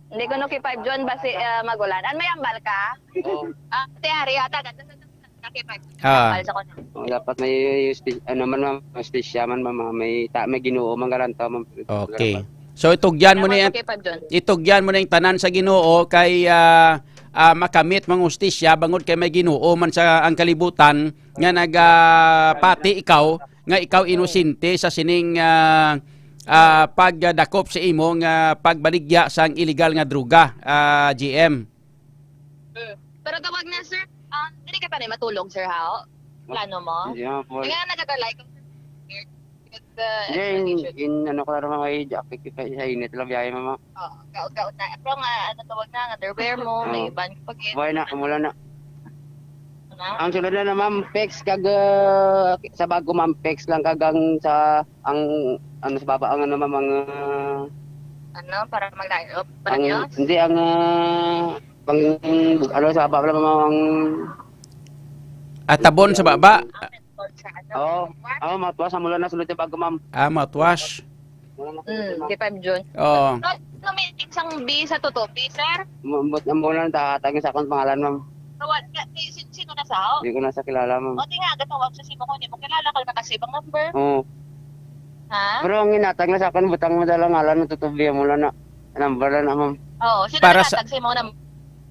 Hindi ko, no, K five John, basi, ah, magulan. An may ambal ka? Oo. Ah, te, ari, ata, ganda sa, sa, sa K five John. Ah. Ambal sa ko, no? Oh, dapat may spe-, ano man, ma'am, may hustisya man, ma'am, may ta-, may Ginoo man garanto, ma'am. Okay. So, itugyan mo Salamat na yan, sa K five John. Itugyan mo na yung tanan sa Ginoo kay, ah, ah, makamit mang hustisya bangod kay may Ginoo man sa ang kalibutan nga nagapati ikaw nga ikaw inosente sa sining, ah, ah, pagdakop sa imo nga pagbaligya sang illegal nga droga, ah, G M. Mm. Pero tawag na, sir. Ah, dili ka pa ni matulog, sir, ha? Plano mo? Hindi nga po. Kaya nagkatulay ko, sir. Because, uh, Hindi, in, explanation. in ano ko lang, mga age, akit kita sa init lang biyahe, mama. Oo, gaot-gaot na. Pero nga, ano tawag na, nga underwear mo, may Oo. iban ka pa, gid. Buhay na, mula na. Ano? Ang sulod na na, ma'am, pex kag, uh, sa bago, ma'am, pex lang kag ang sa, ang, ano, sa baba, ang ano, ma'am, ang, uh, Ano, para maglayo? Para ang, niyo? Hindi, ang, uh, pang, ano, sa baba lang, ma'am, ang Atabon sa baba? Oo. Oo, mouthwash, ang mula na sulod sa bago, ma'am. Ah, mouthwash. Mm, K five John. Oo. No, no, may isang B sa Tutubi, sir? Mambot ang muna, tahatag sa akong pangalan, ma'am. Tawad ka, si, si, sino na sa? Hindi ko na sa kilala, ma'am. O, di nga, gatawag sa simo ko, hindi mo kilala, kung nakasave ang number. Oo. Ha? Pero ang inatag na sa akin, butang mo dala ngalan ng Tutubi, mula na. Number na, ma'am. Oo, sino Para sa naghatag sa imo ng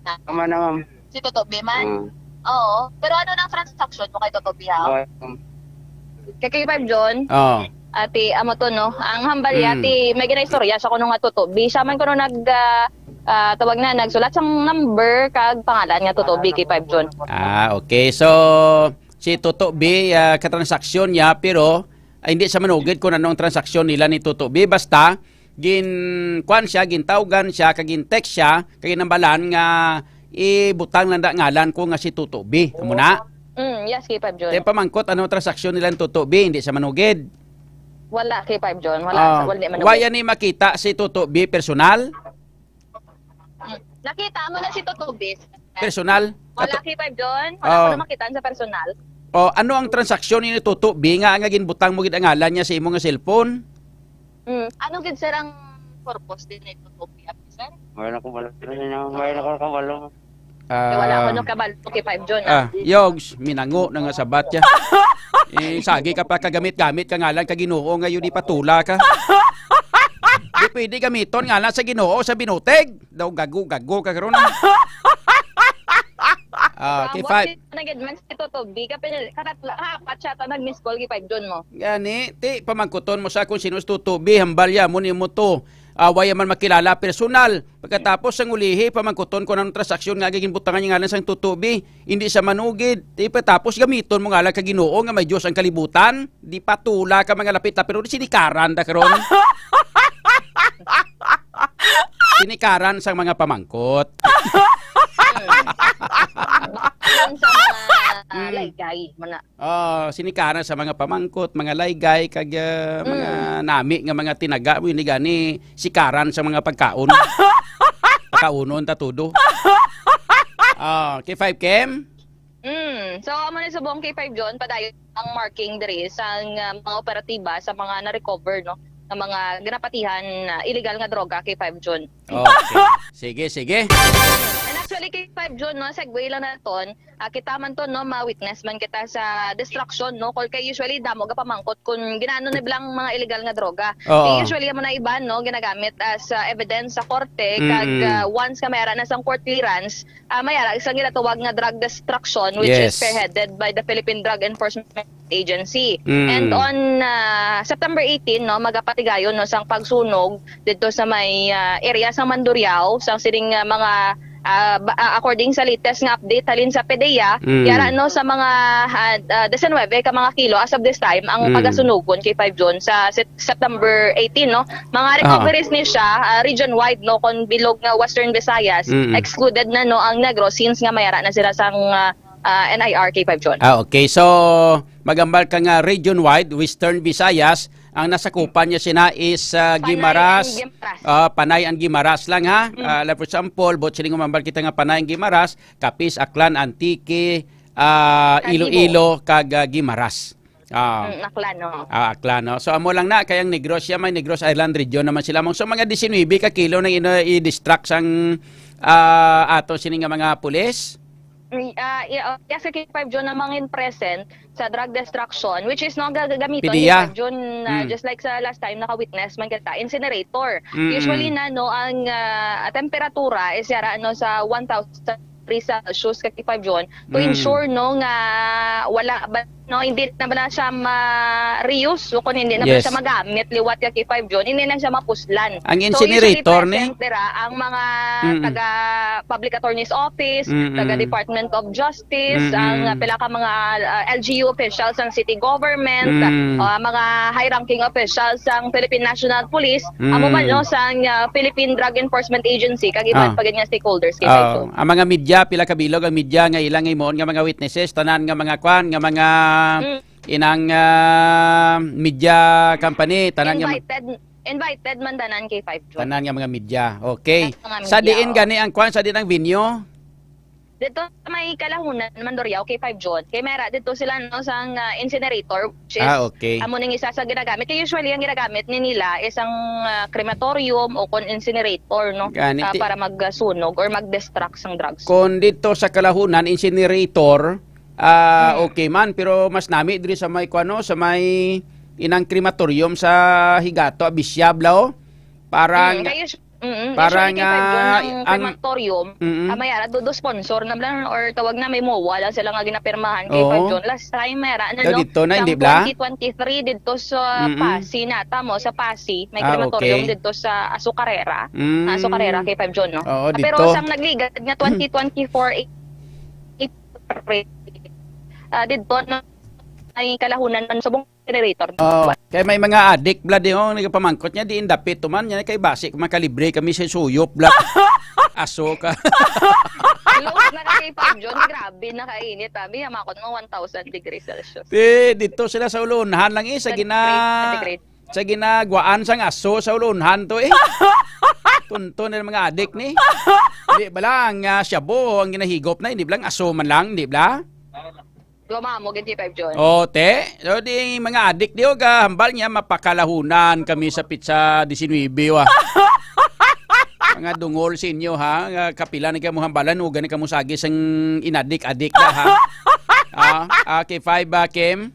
Tama na, ma'am. Si Toto B man? Mm. Oo. Pero ano nang transaksyon mo kay Toto B, ha? Okay, ma'am. Kay K five John? Oo. Ati, amo to, no? Ang hambal niya, Mm. ti, may ginaistorya siya kuno nga Toto B. Siya man kuno nag, ah, ah, tawag na, nagsulat sang number kag pangalan nga Toto B, K five John. Ah, okay. So, si Toto B, ah, katransaksyon niya, pero, ah, hindi sa manugid kung anong transaksyon nila ni Toto B. Basta, gin-, kuwan siya, gintawgan siya, kag gin-text siya, kag ginambalan nga ibutang lang da ngalan ko nga si Toto B. Amo na? Mm, yes, K five John. Te pamangkot, ano transaksyon nila ni Toto B? Hindi sa manugid? Wala, K five John. Wala, Ah, wala, di manugid. Wa yan ni makita si Toto B personal? Mm. Nakita mo na si Toto B? Personal? Wala, Ato- K five John. Wala Oh. ko na makita sa personal. Oh, ano ang transaksyon ni Toto B nga, nga ginbutang mo gid ang ngalan niya sa imo nga cellphone? Mm. Ano gid, sir, ang purpose din ni Toto B, sir? Wala ko wala. Wala ko kabalo. Eh, wala ko Ah. no kabalo, K five John, ah. Ah, Yogs, minango na nga sabat ya. Eh, sagi ka pa kagamit-gamit ka ngalan ka Ginoo nga yun di patula ka. Di pwede gamiton ngalan sa Ginoo sa binutig. Daw gago-gago ka karon. Ah, K five. Buang na gid man si Toto B. Kapin-, katatlo, apat siya ta nag-miss call, K five John mo. Gani, ti, pamangkuton mo sa kung sino si Toto B, hambal ya mo ni mo to. Ah, wa ya man makilala personal. Pagkatapos sang ulihi, pamangkuton ko anong transaksyon nga ginbutangan niya ngalan sang Toto B. Hindi sa manugid. Ti, pagkatapos gamiton mo ngalan ka Ginoo nga may Dios ang kalibutan. Di patula ka mga lapit-lapit, pero sinikaran da karon. Sinikaran sang mga pamangkot. Ayon sa mga, ah, Mm. laygay, mana. Oh, sinikaran sa mga pamangkot, mga laygay, kag, ah, mga Mm. nami nga mga tinaga, mo ini gani sikaran sa mga pagkaon. Pagkaunon ta todo. Ah, K five Kim? Mm. So, amo na subong K five John, padayon ang marking diri sang, ah, mga operatiba sa mga na-recover, no, nga mga ginapatihan, ah, illegal nga droga, K five John. Okay. Sige, sige. And actually, K five John, no, segue lang naton, ah, kita man to, no, ma-witness man kita sa destruction, no, kay usually damo gapamangkot kung ginaano na bilang mga illegal nga droga. Oo. Kay usually, amo na iban, no, ginagamit as, ah, evidence sa korte, kag, Mm-mm. ah, once nga may ara na sang court clearance, ah, may ara sang ginatawag nga drug destruction, which is Yes. spearheaded by the Philippine Drug Enforcement Agency. Mm. And on, ah, September eighteen, no, magapatigayon, no, sang pagsunog dito sa may, ah, area sa Mandurriao, sang sining, ah, mga, Ah, ba- ah, according sa latest nga update halin sa PDEA, Mm. yara, no, sa mga, ah, ah, diecinuebe ka mga kilo as of this time ang Mm. pagasunugon kay five June sa Sep- September eighteen, no. Mga Oo. recoveries ni siya, ah, region-wide, no, kon bilog nga Western Visayas, Mm-mm. excluded na, no, ang Negros since nga mayara na sila sang, ah, ah, N I R kay five June. Ah, okay. So, magambal ka nga region-wide, Western Visayas, ang nasakupan niya sina is, ah, Panay Guimaras. and Guimaras. Ah, Panay and Guimaras lang, ha? Mm. Ah, like, for example, but siling umambal kita nga Panay and Guimaras, Capiz, Aklan, Antique, ah, Kag Iloilo, kag, ah, Guimaras. Ah. Mm, Aklan, no? Ah, Aklan, no? So, amo lang na, kay ang Negros siya, may Negros Island Region naman sila. So, mga diecinuebe ka kilo nang ino-, i-distract sang, ah, ato sini nga mga pulis? Mm, ah, i-, ah, yes, sa K five June na mangin present sa drug destruction, which is, no, gagamiton PDEA. K five June, ah, Mm. just like sa last time, naka-witness man kita, incinerator. Mm-mm. Usually na, no, ang, ah, temperatura is yara, ano, sa one thousand degrees Celsius ka K five June to Mm. ensure, no, nga wala ba, no, hindi na ba na siya ma-reuse o kung hindi na ba Yes. siya magamit liwat ka K five June, hindi na siya mapuslan. Ang So, usually incinerator ni? present dira ang mga Mm-mm. taga Public Attorney's Office, Mm-mm. taga Department of Justice, Mm-mm. ang, ah, pila ka mga, ah, L G U officials, ang city government, Mm. ah, mga high-ranking officials, ang Philippine National Police, amo man, Mm. no, sang, ah, Philippine Drug Enforcement Agency, kag iban Ah. pa gid nga stakeholders kay Ah, Fico. Ang mga media, pila ka bilog ang media nga ilang himuon nga mga witnesses, tanan nga mga kwan, nga mga Mm. inang, ah, media company, tanan nga ma- Invited, invited man tanan kay five June. Tanan nga mga media. Okay. Tanan nga Sa media, diin oh. gani ang kwan, sa diin ang venue? Dito sa may Kalahunan, Mandurriao, kay five June. Kay mera, dito sila, no, sang, ah, incinerator, which is Ah, okay. amo ning isa sa ginagamit. Kay usually, ang ginagamit ni nila is ang, ah, crematorium o kon incinerator, no, Gani, ah, ti- para magsunog or mag-destruct sang drugs. Kung dito sa Kalahunan, incinerator, ah, Mm. okay man, pero mas nami diri sa may, kuano, sa may inang crematorium sa Higato, Abisya, Blao. Parang Mm, kay us-, mm, parang, usually kay five June ah, ang ang crematorium, Mm-mm. ah, may ara, do, do sponsor na lang or tawag na, may MOA lang sila nga ginapirmahan kay Oo. five June. Last time, may ara na, Pero no? dito na, Sang hindi bla? twenty twenty-three, dito sa Mm-mm. Passi, nata mo, sa Passi, may Ah, crematorium okay. dito sa Azucarera. Mm. Sa Azucarera kay five June, no? Oo, Ah, pero dito. sang nagligad nga twenty twenty-four, ah, dito na may Kalahunan man subong generator. Oh, kay may mga adik bla di, oh, nagapamangkot niya, diin dapit to man niya, kay basi makalibre kami sa suyop bla. Aso ka. Close na kay five June, grabe na kainit, abi, hamakot mo one thousand degrees Celsius. Di, dito sila sa ulunhan lang, eh, sa Centigrade, gina-, centigrade. sa ginagwaan sang aso sa ulunhan to, eh. Tunto na mga adik ni. Di bala ang, ah, shabu, ang ginahigop na, hindi bala ang aso man lang, di bala? Duha mo, gid five June. Oh, te. So, di mga adik di, oh, gahambal niya, mapakalahunan kami sa pitsa diecinuebe, wa. Mga dungol sa inyo, ha? Nga kapila na kamo hambalan, uga na kamo sagi sang inadik-adik na, ha? Ah, ah, kay five, ah, Kim?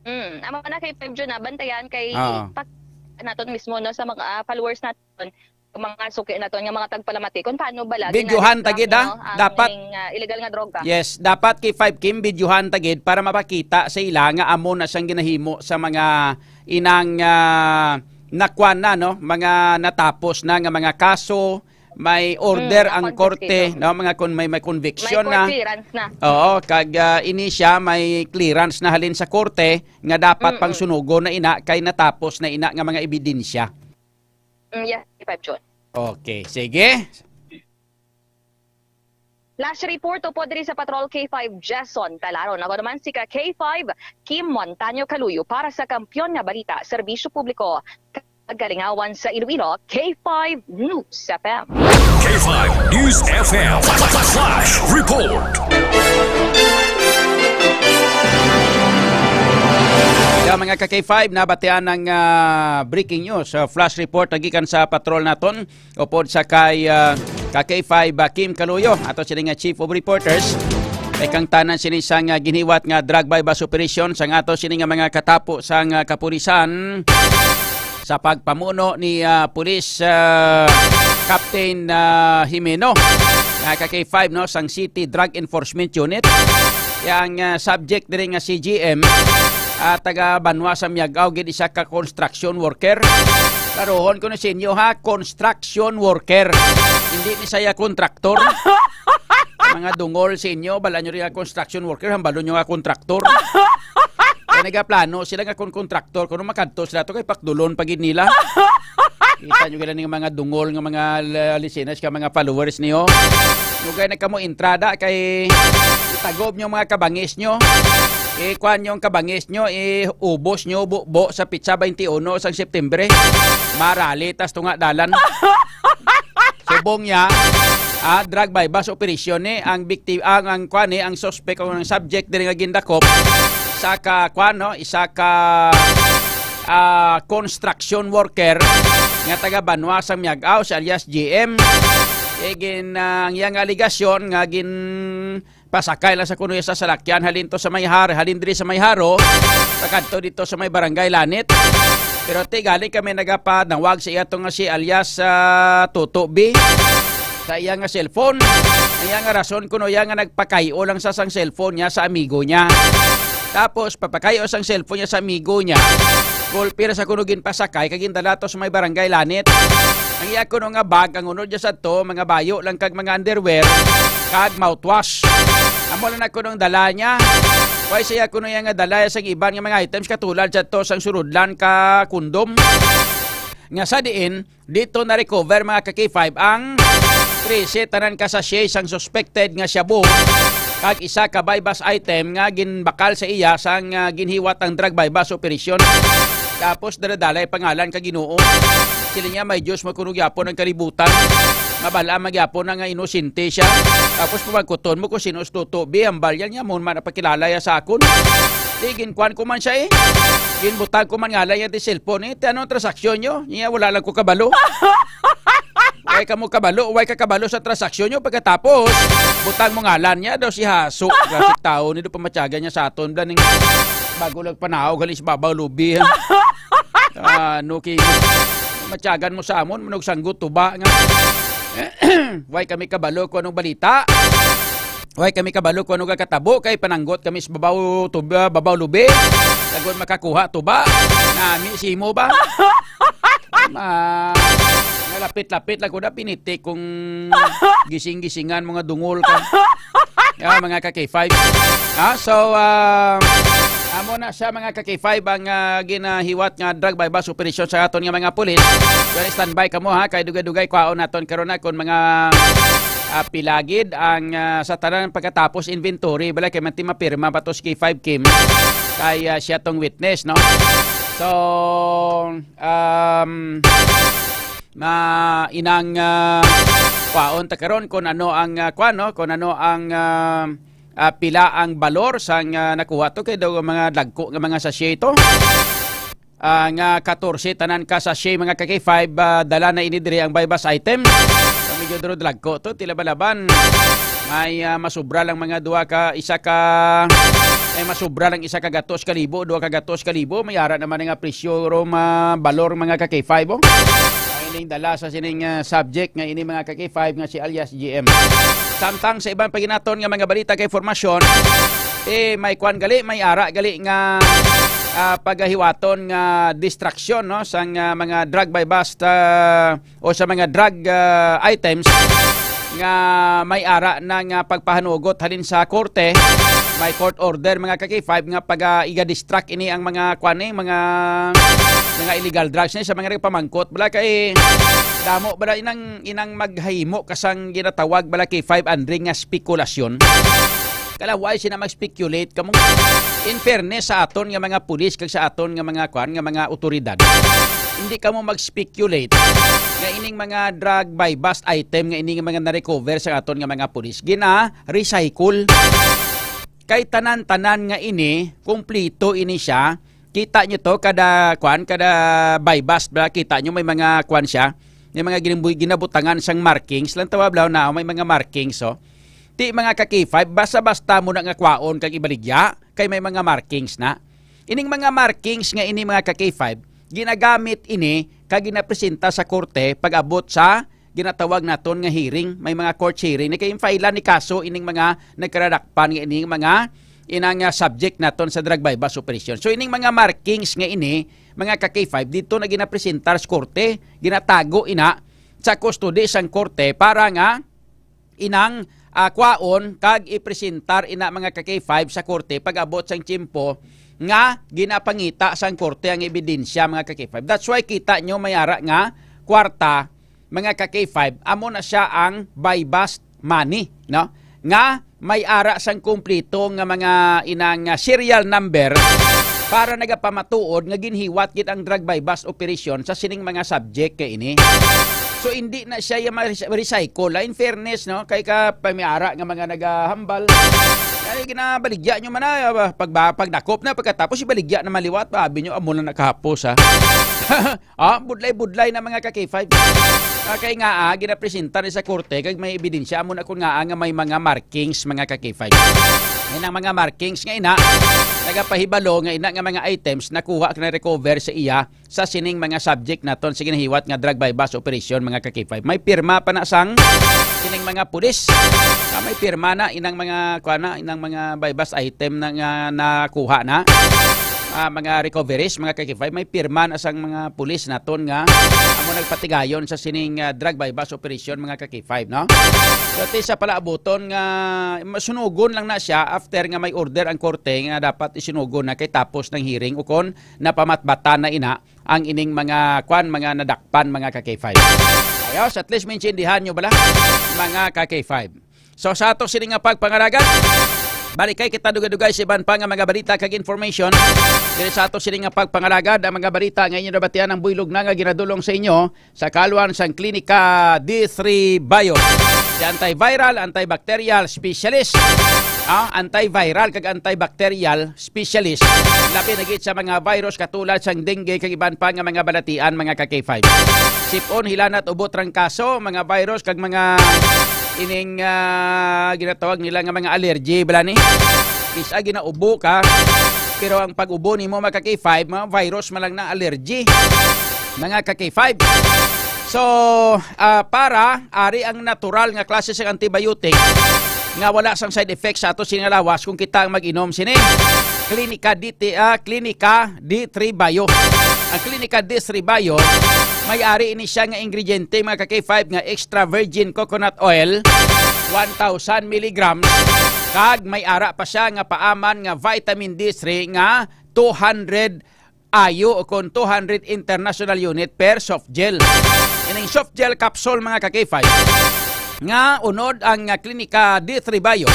Mm, amo na kay five June na, bantayan kay Oo. pak-, naton mismo, no, sa mga, ah, followers naton, mga suki naton nga mga tagpalamati, kung paano ba lagi Videohan na-distract, tagid, ah. no, ang Dapat ining, ah, illegal nga droga. Yes, dapat kay five Kim, videohan tagid para mapakita sa ila nga amo na siyang ginahimo sa mga inang, ah, nakuan na, no? Mga natapos na nga mga kaso, may order Mm, ang na-confiscate, korte, no? no? Mga kun may, may conviction May court na. clearance na. Oo, kag, ah, ini siya may clearance na halin sa korte nga dapat Mm-mm. pang sunugon na ina kay natapos na ina nga mga ebidensya. Mm, yes, five June. Okay, sige. Last report upod diri sa Patrol K five, Jason Talaron. Ako naman si ka K five, Kim Montaño Caluyo para sa Kampiyon nga Balita, Serbisyo Publiko, Kagalingawan sa Iloilo, K five News F M. K five News F M Flash Report. Ya, mga ka K five, nabatian ang, ah, breaking news, ah, flash report na gikan sa patrol naton. Upod sa kay, ah, ka K five, ah, Kim Kaluyo, ato sini nga Chief of Reporters. Kay kang tanan sini sang, ah, ginhiwat nga drug buy-bust operation sang ato sini nga mga katapo sang, ah, kapulisan sa pagpamuno ni, ah, Police, ah, Captain, ah, Jimeno, nga ka K five, no, sang City Drug Enforcement Unit. Kaya ang, ah, subject diri nga C G M, ah, taga banwa sa Miag-aw, gid isa ka construction worker. Klarohon ko na sa inyo, ha, construction worker. Hindi ni saya kontraktor. Mga dungol sa inyo, bala nyo rin nga construction worker, hambalo nyo nga kontraktor. Kaya nagaplano sila nga kung kontraktor, kung makadto sila to, kay pakdulon pa gid nila. Kita nyo gila ning mga dungol nga mga la-, listeners ka mga followers niyo. Nugay na kamo entrada kay itagob nyo mga kabangis nyo. Ikuan nyo ang kabangis nyo, iubos nyo bubo sa pitsa twenty-one sang September. Marali tas tunga dalan. Subong niya, ah, drug buy-bust operation ni ang bikti-, ang, ang kwan ni, ang suspect o ang subject diri nga gindakop sa ka, kwan, no, isa ka, ah, construction worker nga taga banwa sa Miag-aw, si alias G M. Eh, gin, ah, ang iyang aligasyon nga gin pasakay lang sa kuno sa salakyan halin to sa may Har-, halin diri sa may Jaro, pakadto dito sa may Barangay Lanit. Pero ti gali kami nagapanawag sa iya to nga si alias, ah, Toto B sa iya nga cellphone. Ang iya nga rason kuno iya nga nagpakayo lang sa sang cellphone niya sa amigo niya. Tapos papakayo sang cellphone niya sa amigo niya. Gulpi ra sa kuno ginpasakay kag gindala to sa may Barangay Lanit. Ang iya kuno nga bag, ang unod niya sa to, mga bayo lang kag mga underwear, kag mouthwash. Amo lang na kuno ang dala niya. Way siya kuno iya nga dala sa iban nga mga items katulad sa to sang surudlan ka kondom. Nga sa diin, dito na-recover, mga ka-K five, ang trese tanan ka sachet sang suspected nga shabu kag isa ka buy-bust item nga ginbakal sa iya sang, ah, ginhiwat ang drug buy-bust operation. Tapos daladalay pangalan ka Ginoo. Sila niya may Diyos mo kuno gyapon ang kalibutan. Mabal-a man gyapon na nga inosente siya. Tapos pamangkuton mo kung sino si Toto B, hambal yan niya, mo man napakilala ya sa akon. Di ginkuan ko man siya eh. Ginbutang ko man ngalan niya ti cellphone eh. Ti anong transaksyon nyo? Niya wala lang ko kabalo. Way ka mo kabalo, way ka kabalo sa transaksyon nyo. Pagkatapos, butang mo ngalan niya daw si Haso. Klasik tao ni do pamatyagan niya sa aton. Bla ning bago lang panaog, halis babaw lubi. Ha? Ano kay matyagan mo sa amon, manog sanggot tuba nga. Way kami kabalo kung anong balita. Way kami kabalo kung ano gakatabo kay pananggot kami sa babaw tuba, babaw lubi. Tagon makakuha tuba. Nami simo ba? Ma, malapit-lapit lang ko na piniti kung gising-gisingan mga dungol ka. Yeah, mga ka-K five. Ah, so, ah, amo na siya, mga ka-K five, ang, ah, ginahiwat nga drug buy-bust operation sa aton nga mga pulis. Well, standby kamo, ha, kay dugay-dugay kwaon naton karon na kung mga, ah, pilagid ang, ah, sa tanan pagkatapos inventory, bala kay manti mapirma pa to si K five Kim kay, ah, siya tong witness, no? So, um, na inang, ah, kwaon ta karon kung ano ang, ah, kwan, no? Kung ano ang, ah, ah, pila ang balor sang, ah, nakuha to kay daw mga dagko nga mga sachet to. Ah, nga katorse tanan ka sachet, mga ka-K five, ah, dala na ini diri ang buy-bust item. Medyo duro dagko to, tila balaban. May, ah, masubra lang mga duha ka, isa ka, may masubra lang isa ka gatos ka libo, duha ka gatos ka libo, may ara naman nga presyo ro ma-, balor, mga ka-K five, oh. Ang ining dala sa sining, ah, subject nga ini, mga ka-K five, nga si alias G M. Samtang sa iban pa ginaton nga mga balita kay formasyon, eh, may kwan gali, may ara gali nga, ah, pagahiwaton nga distraction, no, sang, ah, mga drug buy-bust, ah, o sa mga drug, ah, items nga may ara na nga pagpahanugot halin sa korte, may court order, mga ka-K five, nga pag, ah, iga-distract ini ang mga kwan, eh, mga, mga illegal drugs ni sa mga nagpamangkot. Bala kay damo bala inang, inang maghimo kasang ginatawag bala K five Andre nga spekulasyon. Kalaway sila mag-speculate kamo. In fairness sa aton nga mga pulis kag sa aton nga mga kwan, nga mga otoridad, hindi kamo mag-speculate nga ining mga drug buy-bust item nga ini nga mga na-recover sa aton nga mga pulis gina-recycle. Kay tanan-tanan nga ini, kumplito ini siya. Kita nyo to, kada kwan, kada buy-bust, bala, kita nyo may mga kwan siya. May mga ginambu-, ginabutangan sang markings. Lang tawa, bla, na may mga markings, oh. Ti, mga ka-K five, basta-basta mo na nga kwaon kag ibaligya, kay may mga markings na. Ining mga markings nga ini, mga ka-K five, ginagamit ini kag ginapresenta sa korte pag-abot sa ginatawag naton nga hearing. May mga court hearing ni kay file ni kaso ining mga nagkaradakpan nga ining mga, inang, ah, subject naton sa drug buy-bust operation. So, ining mga markings nga ini, mga ka-K five, dito na ginapresentar sa korte, ginatago ina sa custody sang korte para nga inang, ah, kwaon kag ipresentar ina, mga ka-K five, sa korte pag-abot sang tiyempo nga ginapangita sang korte ang ebidensya, mga ka-K five. That's why kita nyo may ara nga kwarta, mga ka-K five, amo na siya ang buy-bust money, no? Nga may ara sang kumplito nga mga inang, ah, serial number para nagapamatuod nga ginhiwat gid ang drug buy-bust operation sa sining mga subject kay ini. So, hindi na siya yung ma-recycle. Ah, in fairness, no? Kay ka pamiara nga mga nagahambal. Kaya ginabaligya nyo man na, ah, pag, pagdakop na, pagkatapos ibaligya na maliwat, abi nyo, amo na nakahapos, ha? Ah, budlay-budlay na, mga ka-K five. Ah, kay nga, ah, ginapresenta ni sa korte, kag may ebidensya, amo na kun nga, ah, nga may mga markings, mga ka-K five. May nang mga markings nga ina, nagapahibalo nga ina nga mga items nakuha kag na-recover sa iya sa sining mga subject naton sa ginahiwat nga drug buy-bust operation, mga ka-K five. May pirma pa na sang sining mga pulis. Ah, may pirma na inang mga, kuha na, inang mga buy-bust item na nga nakuha na. Ah, mga recoveries, mga ka-K five, may pirma na sang mga pulis naton nga amo nagpatigayon sa sining, ah, drug buy-bust operation, mga ka-K five, no? So, ti sa palaabuton nga masunugon lang na siya after nga may order ang korte nga dapat isinugon na kay tapos ng hearing ukon napamatbatan na ina ang ining mga kwan, mga nadakpan, mga ka-K five. Ayos, at least maintindihan nyo bala, mga ka-K five. So, sa ato sini nga pagpangalagad, balikay kita dugay-dugay sa iban pa nga mga balita kag information. Diri sa ato sini nga pagpangalagad, ang mga balita nga inyo nabatian ang buylog na nga ginadulong sa inyo sa kaluan sang Klinika D three Bio. The antiviral, antibacterial specialist. Ah, antiviral kag antibacterial specialist. Labi na gid sa mga virus katulad sang dengue kag iban pa nga mga balatian, mga ka-K five. Sipon, hilanat, ubo, trangkaso, mga virus kag mga ining, ah, ginatawag nila nga mga allergy, bala ni. Isa ginaubo ka, pero ang pag-ubo nimo, mga ka-K five, mga virus man lang na allergy, mga ka-K five. So, ah, para ari ang natural nga klase sang antibiotic nga wala sang side effects sa ato sini nga lawas kung kita ang mag-inom sini. Klinika D T, ah, Klinika D three Bio. Ang Klinika D three Bio, may ari ini siya nga ingrediente, mga ka-K five, nga extra virgin coconut oil, one thousand milligrams, kag may ara pa siya nga paaman nga vitamin D three nga two hundred I U o kon two hundred international unit per soft gel. Ining soft gel capsule, mga ka-K five, nga unod ang, ah, Klinika D three Bio,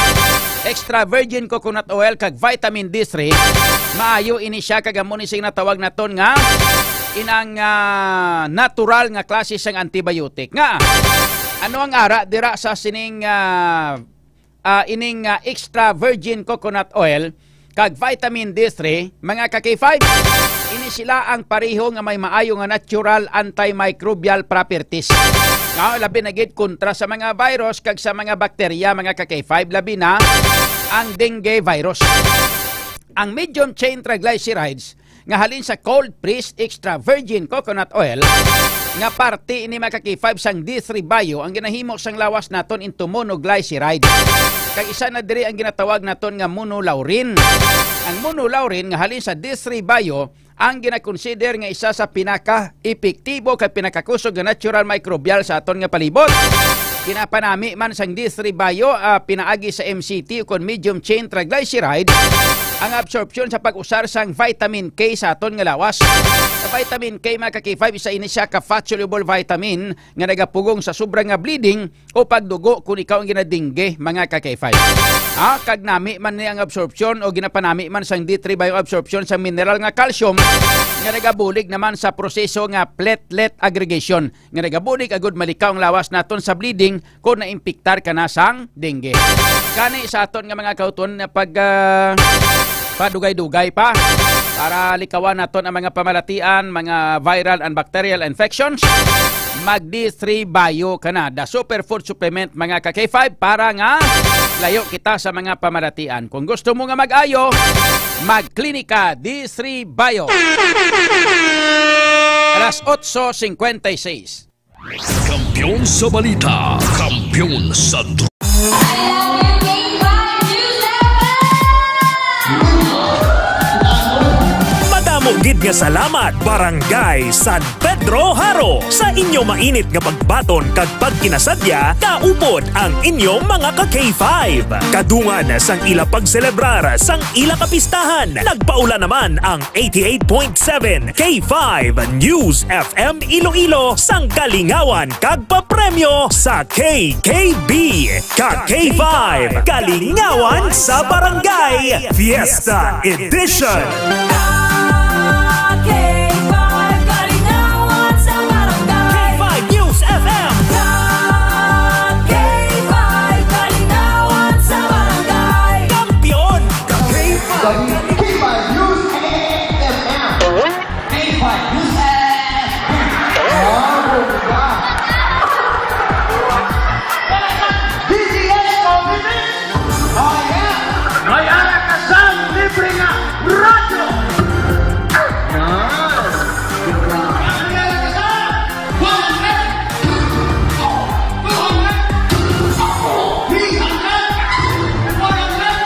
extra virgin coconut oil kag vitamin D three, maayo ini siya kag amo ni sing natawag naton nga inang, ah, natural nga klase sang antibiotic. Nga, ano ang ara dira sa sining, ah, ah, ining, ah, extra virgin coconut oil kag vitamin D three, mga ka-K five? Ini sila ang pareho nga may maayo nga natural antimicrobial properties. Nga labi na gid kontra sa mga virus kag sa mga bakterya, mga ka-K five, labi na ang dengue virus. Ang medium chain triglycerides nga halin sa cold pressed extra virgin coconut oil, nga parte ini, mga ka-K five, sang D three Bio, ang ginahimo sang lawas naton into monoglyceride. Kag isa na diri ang ginatawag naton nga monolaurin. Ang monolaurin nga halin sa D three Bio ang ginakonsider nga isa sa pinaka-epektibo kag pinakakusog nga natural microbial sa aton nga palibot. Ginapanami man sang D three Bio, ah, pinaagi sa M C T o kon medium chain triglyceride ang absorpsyon sa pag-usar sang vitamin K sa aton nga lawas. Ang vitamin K, mga ka-K five, isa ini siya ka fat-soluble vitamin nga nagapugong sa sobra nga bleeding o pagdugo kung ikaw ang ginadingge, mga ka-K five. Ah, kag nami man ni ang absorpsyon o ginapanami man sang D three Bio absorpsyon sa mineral nga calcium nga nagabulig naman sa proseso nga platelet aggregation nga nagabulig agud malikaw ang lawas naton sa bleeding kung naimpiktar ka na sang dengue. Kani sa aton nga mga kauton na pag, ah, padugay-dugay pa para likawan naton ang mga pamalatian, mga viral and bacterial infections, mag D three Bio ka na, the superfood supplement, mga ka-K five, para nga layo kita sa mga pamalatian. Kung gusto mo nga mag-ayo, mag-Klinika D three Bio. Alas otso cincuenta y seis. Kampiyon sa balita, kampiyon sa dro- Nga salamat, Barangay San Pedro Jaro, sa inyo mainit nga pagbaton kag pagkinasadya, kaupod ang inyo mga ka K five. Kadungan sang ila pagselebrar sang ila kapistahan, nagpaula naman ang eighty-eight point seven K five News F M Iloilo sang kalingawan kag papremyo sa K K B. Ka K five, Kalingawan sa Barangay, Fiesta Edition. Ka K five, Kalingawan sa Barangay. K five News F M. Ka K five, Kalingawan sa Barangay. Kampiyon. Ka K five. K five News F M. K five News F M. Oh, bongga. D T H Coffee Mix. Oh, yeah. May ara ka sang libre nga radyo. Yan. May ara ka sang one hundred, two hundred, three hundred, four hundred.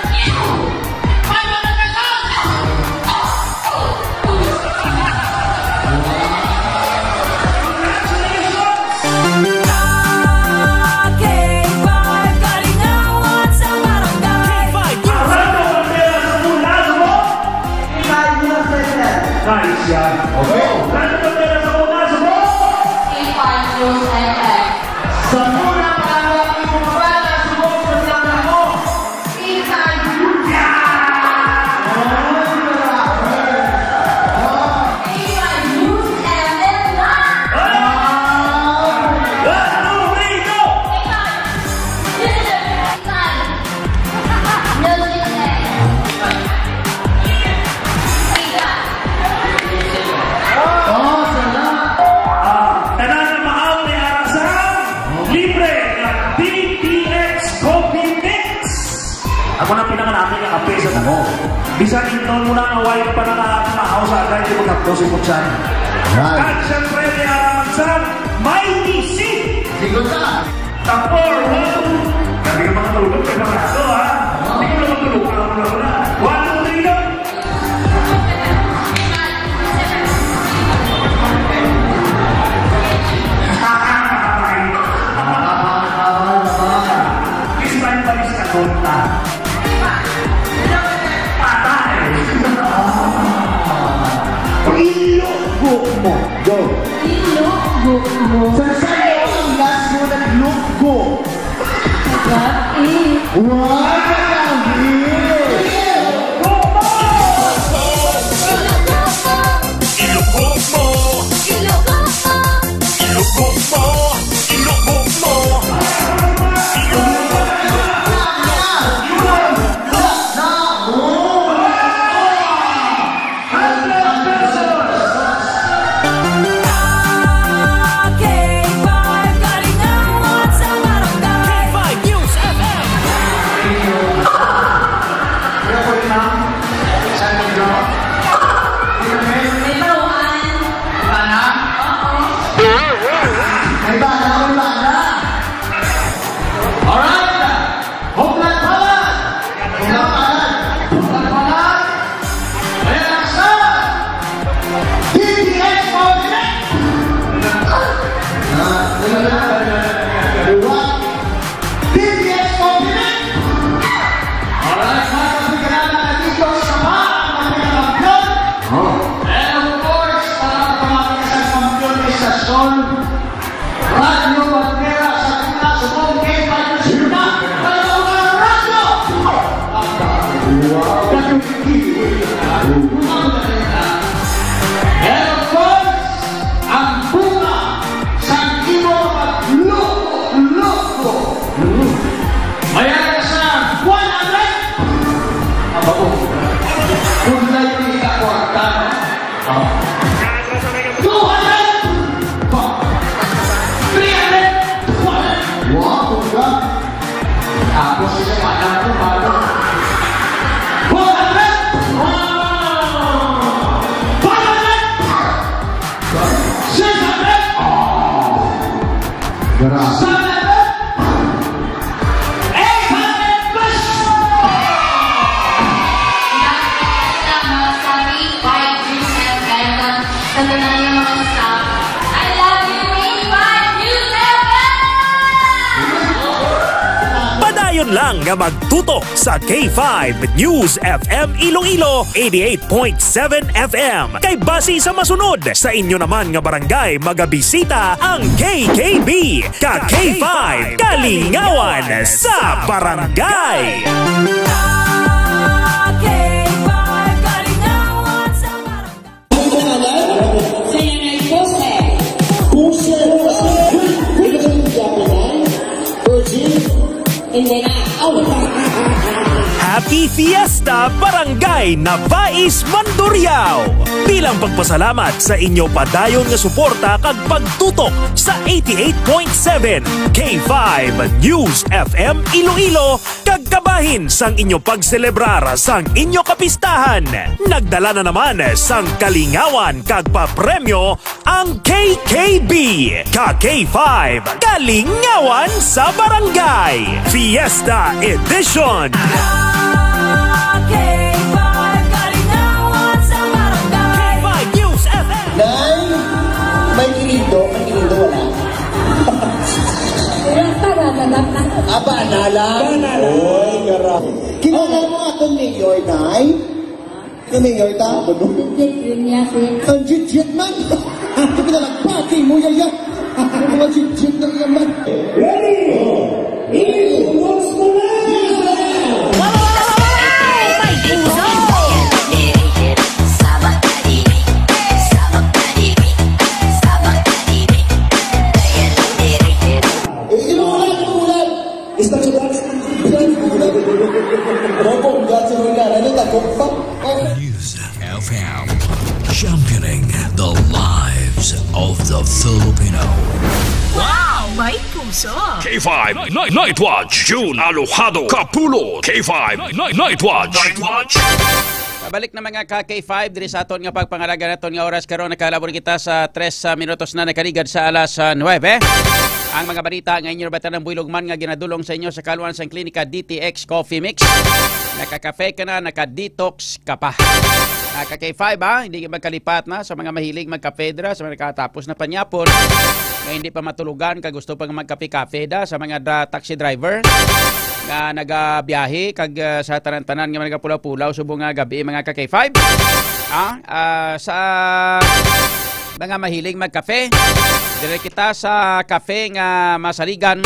Nice yan. Okay. Sa muna, para yung para sa mga mo. Ah, tanan na maaw may ara sa libre nga D T X Coffee Mix. Ako na pinakanami nga kape sa damo. Bisan intawon mo na nga way ka pa nakakamahaw sa agay, di mo tapos si Putsan. Right. Kag syempre, may ara man sa Mighty C. Sigot ka. Tapor, one, two. Kami ang mga tulog, kay mga ato, ha? Hindi ko naman tulog, wala mo na. One, two, three, go. Bisan pa ni sa tonta. Patay. Ilugo mo. Go. Ilugo mo. Sa sayo ang last mo naglugo. Gati. Wow! Ilugo mo. Ilugo mo. Ilugo mo. Ilugo mo. Ilugo mo. Hundred pesos! K five Kalingawan sa Barangay. K five News F M. Record, ma'am. San Pedro. May bawaan. Bana? Oo. May bana, may bana. Alright. Huklat palad! Huklat palad! Huklat palad! Ayan ang sa D T H Coffee Mix! Ah, ano na? Dalawa. D T H Coffee Mix! Alright, mga kapigrahan, nandito sa pa, ang mga kampiyon. Oh. And of course, para pamati sa kampiyon, istasyon, Radyo Bandera sa Tuna, subong kay Radyo Sina, Radyo Radyo! Wow! And of course, ang bunga sa imo pagluko-luko. May ara sa one hundred. Aba, oh. Kung na yung ikakwarta, no? Oh. Two hundred! Three hundred! Wow, bongga! Tapos, isa pa, ano, ano? Four hundred! Wow! Five hundred! Six hundred! Oh! Grabe. Seven hundred! Eight hundred pesos! Salamat sa K five News F M. lang nga magtutok sa K five News F M Iloilo eighty-eight point seven F M. Kay basi sa masunod, sa inyo naman nga barangay magabisita ang K K B, ka K five Kalingawan sa Barangay. K five Kalingawan sa Barangay. Ang pangalan? Sa Yanay Jose. Jose. Jose. Virgin. Hindi na. Oh. Happy Fiesta, Barangay Nabais, Mandurriao! Bilang pagpasalamat sa inyo padayon nga suporta kag pagtutok sa eighty-eight point seven K five News F M Iloilo, kag kabahin sang inyo pagselebrar sang inyo kapistahan, nagdala na naman sang kalingawan kag papremyo ang K K B, ka K five Kalingawan sa Barangay Fiesta Edition. K five News F M. Nay, may kinindo, may kinindo, wala. Wala pa, wala na. Aba, na lang. Wala na. Oy, gara. Kilala mo akong mayor, Nay? Ano mayor ta? Legit yun niya, sir. Ang legit man. Ito ka na lang, pati mo, yaya. Ang mga legit na yan man. Ready? Ibuhos mo na! Eh, inuulan, inuulan! Istasyon dance, dance, dance. Robong, dance, dance. Ano, takot pa? Oh. News F M, championing the lives of the Filipino. Wow! May puso! K five Night, Night Watch, June Alojado Kapulot. K five Night, Night Watch. Night Watch. Pabalik na, mga ka K five, diri sa aton nga pagpangalaga naton nga oras karon. Nakalabor kita sa tres, ah, minutos na nakaligad sa alas, ah, nuebe. Ang mga balita nga inyo nabatan ang buylog man nga ginadulong sa inyo sa kaluan sang Klinika D T X Coffee Mix. Nakakafe ka na, naka-detox ka pa. Mga ka K five, ha, hindi ka magkalipat na sa mga mahilig magkafe dira, sa mga nakatapos na panyapon, nga hindi pa matulugan, ka gusto pang magkape-kape da, sa mga dra-, taxi driver nga nagabiyahe, kag, ah, sa tanan-tanan nga nagapulaw-pulaw subong nga gabi, mga ka K five. Ah, ah, sa mga mahilig magkape, dire kita sa kape nga masaligan,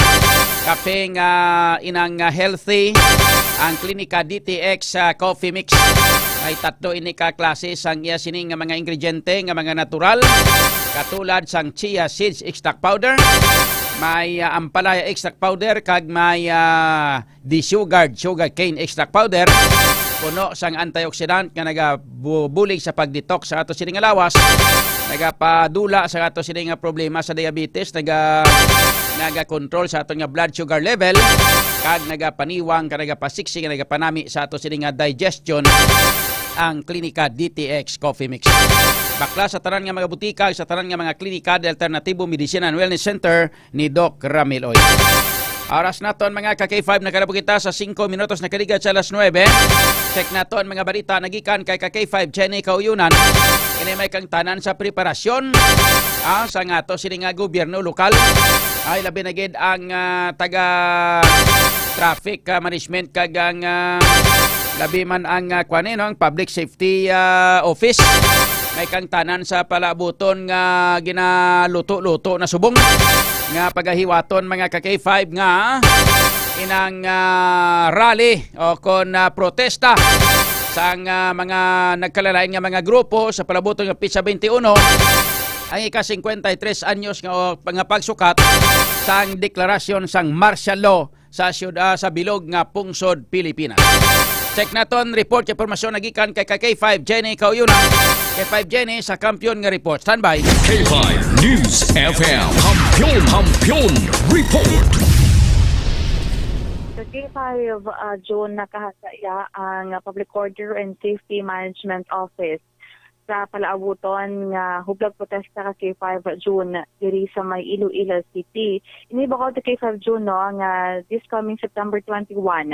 kape nga inang, ah, healthy, ang Klinika D T X, ah, Coffee Mix. May tatlo ini ka klase sang iya sini nga mga ingrediente nga mga natural, katulad sang chia seeds extract powder, may, ah, ampalaya extract powder, kag may, ah, desugared sugar cane extract powder, puno sang antioxidant nga nagabulig sa pag-detox sa ato sini nga lawas, nagapadula sa ato sini nga problema sa diabetes, naga-, nagakontrol sa ato nga blood sugar level, kag nagapaniwang, kag nagapasiksi, kag nagapanami sa ato sini nga digestion ang Klinika D T X Coffee Mix. Bakla sa tanan nga mga butika, sa tanan nga mga klinika, de Alternativo Medicine and Wellness Center, ni Doc Ramil Oy. Oras naton, mga ka K five, nakalabog kita sa singko minutos nakaligad sa alas nuebe. Check naton mga balita nagikan kay ka K five Jenny Kauyunan. Ini may kangtanan sa preparasyon, ah, sa nga to sini nga gobyerno lokal. Ay, labi na gid ang, ah, taga traffic, ah, management kag ang, ah, labi man ang, ah, kuwan, eh, no, ang public safety, ah, office. May kangtanan sa palabuton nga ginaluto-luto na subong nga pagahiwaton, mga ka K five, nga inang, ah, rally o kon, ah, protesta sang, ah, mga nagkalalain nga mga grupo sa palabuton nga petsa twenty-one, ang ika-cincuenta y tres anyos nga, o, nga pagsukat sang deklarasyon sang martial law sa siyudad, sa bilog nga pungsod Pilipinas. Check naton report, impormasyon nagikan kay ka K five Jenny Kauyunan. K five Jenny sa Kampiyon nga Report. Standby. K five News F M. Kampiyon, Kampiyon Report. Sa K five, ah, June, nakahasa iya ang Public Order and Safety Management Office sa palaabuton nga hublag protesta ka K five June diri sa may Iloilo City. Ini bukod sa K five June, no, nga this coming September twenty-one,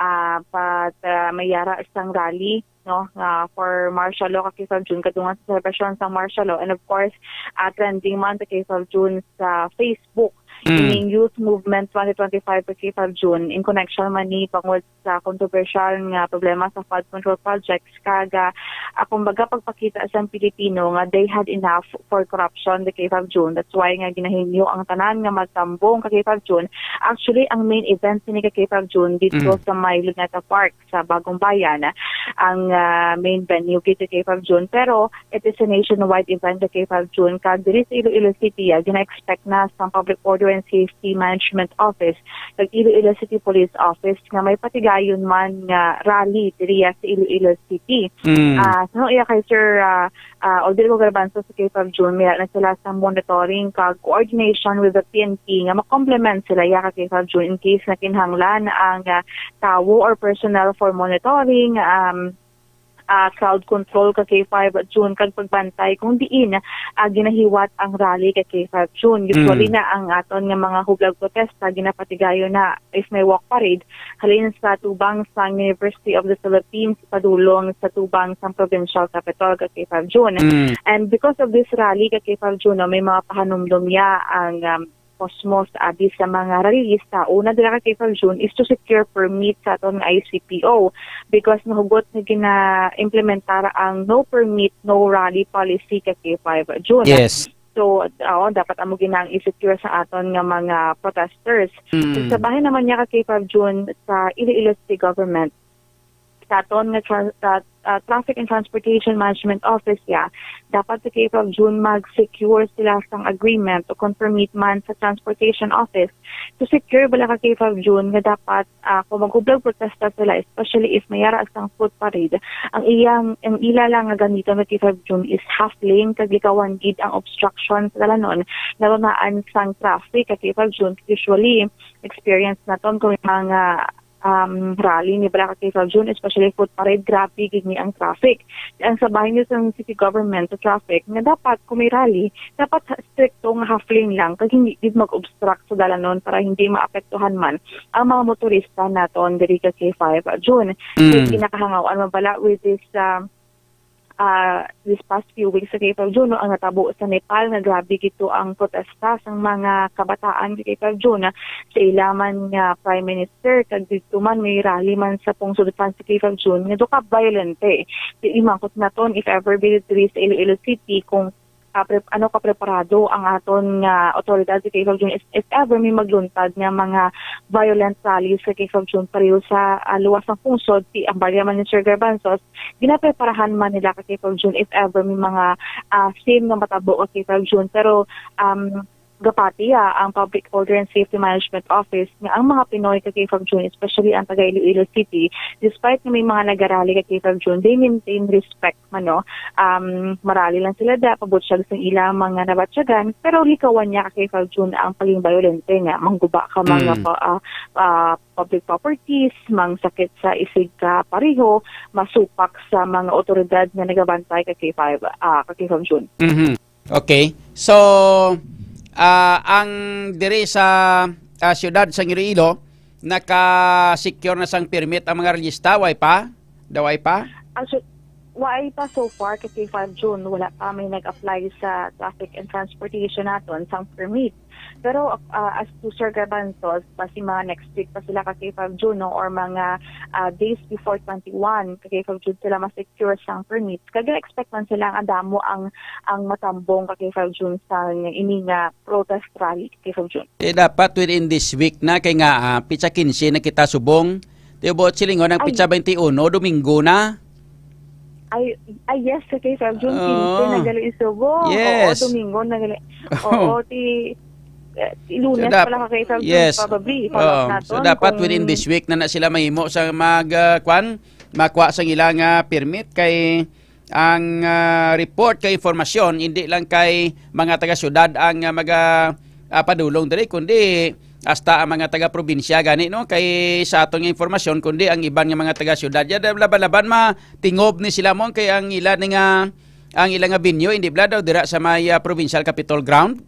ah, pat, ah, may yara sang rally, no, nga for martial law ka K five June, kadungan sa selebrasyon sang martial law. And of course, ah, trending man sa K five June sa Facebook. Mm. Ining Youth Movement twenty twenty-five ka K five June, in connection man ni bangod sa kontrobersyal nga problema sa flood control projects, kag, ah, ah, kumbaga, pagpakita sa Pilipino nga they had enough for corruption the K five June. That's why nga ginahingyo ang tanan nga magtambong ka K five June. Actually, ang main event sini ka K five June dito Mm. sa may Luneta Park sa Bagong Bayan, ang, ah, main venue kay K five June. Pero it is a nationwide event the K five June. Kag diri sa Iloilo City, ah, gina-expect na sa Public Order and Safety Management Office kag Iloilo City Police Office nga may patigayon man nga rally diri, ah, sa Iloilo City. Mm. Ah, sa iya kay Sir, ah, ah, Odrigo Garbanzo sa K five June, may na sila sa monitoring kag coordination with the P N P nga ma-complement sila ya ka K five June in case na kinahanglan ang, ah, tawo or personnel for monitoring, um, ah, crowd control ka K five June, kag pagbantay kung diin, ah, ginahiwat ang rally ka K five June. Usually Mm. na ang aton nga mga hublag protesta ginapatigayon na if may walk parade, halin sa tubang sang University of the Philippines padulong sa tubang sang provincial capitol ka K five June. Mm. And because of this rally ka K five June, no, may mga pahanumdom ya ang, um, Cosmos, abi sa mga rallyista. Una dira ka K five June is to secure permit sa aton nga I C P O because nahugot na gina-implementar ang no permit, no rally policy ka K five June. Yes. So, oo, dapat amo ginang i-secure sa aton nga mga protesters. Mm. So, sa bahin naman niya ka K five June sa Iloilo City Government, sa aton nga tra-, sa, ah, Traffic and Transportation Management Office ya, dapat sa K five June mag-secure sila sang agreement o kon permit man sa Transportation Office to secure bala ka K five June nga dapat, ah, kung maghublag protesta sila, especially if may ara sang foot parade, ang iyang, ang ila lang nga gamiton nga K five June is half lane kag likawan gid ang obstruction sa dalanon nga tunaan sang traffic ka K five June. Usually, experience naton kung may mga, um, rally ni bala ka K five June, especially foot parade, grabe gid ni ang traffic. Ang sa bahin ni sa city government sa traffic nga dapat kung may rally, dapat stricto nga half lane lang kag hindi gid mag-obstruct sa dalanon para hindi maapektuhan man ang mga motorista naton diri ka K five June. Mm. Kay kinakahangawan man bala with this, um, ah, this past few weeks sa K five June, no, ang natabo sa Nepal nga grabe gid to ang protesta sang mga kabataan sa K five June, ah, sa ila man nga Prime Minister, kag didto man may rally man sa pungsod sa K five June nga duka violente. Di imangkot naton if ever be diri sa Iloilo City kung, ah, pre-, ano ka preparado ang aton nga otoridad sa K five June if, if ever may magluntad nga mga violent rallies sa K five June pareho sa, ah, luwas sang pungsod, ti ang barya man ni Sir Garbanzos, ginapreparahan man nila ka K five June if ever may mga, ah, same nga matabo ka K five June. Pero, um, gapati, ah, ang Public Order and Safety Management Office nga ang mga Pinoy ka K five June, especially ang taga Iloilo City, despite nga may mga nagarally ka K five June, they maintain respect man, no? Um, marali lang sila da, pabutyag sa ila mga nabatyagan, pero likawan niya ka K five June ang paging bayolente nga mangguba ka mga Mm. pa-, ah, ah, public properties, mangsakit sa isig ka pareho, masupak sa mga otoridad nga nagabantay ka K five, ah, ka K five June. Mhm. Okay. So, ah, ang diri sa, ah, siyudad sa Iloilo, naka-secure na sang permit ang mga rallyista, way pa? Daway pa? Actually, way pa so far, kasi five June, wala pa may nag-apply sa traffic and transportation naton sang permit. Pero, ah, as to Sir Garbanzos, basi mga next week pa sila ka K five June, no, or mga, ah, days before twenty-one, ka K five June sila ma-secure sang permits. Kag expect man sila nga damo ang, ang matambong ka K five June sa ini nga protest rally ka K five June. Eh, dapat within this week na, kay nga, ah, pitsa quince na kita subong. Di ba, silingon ang Ay. pitsa twenty-one, Domingo na. Ay, ay, yes, okay, Sir June quince, Oo. Nagali isubo. Yes. Oo, Domingo, nagali. Oo, ti, eh, ti Lunes So, dap-, pala ka kay Sir June, yes. Probably. Follow up Oo. naton So, dapat kung within this week na na sila mahimo sa mag, ah, kwan, makuha sa ilang, ah, permit kay ang, ah, report kay informasyon, hindi lang kay mga taga-syudad ang, ah, maga-, ah, padulong diri, kundi hasta ang mga taga-probinsya gani, no? Kay sa aton nga informasyon, kundi ang iban nga mga taga-syudad, ya, laban-laban matingob ni sila mo kay ang ila ni nga, ang ila nga venue, hindi bala daw dira sa may, ah, provincial capitol ground?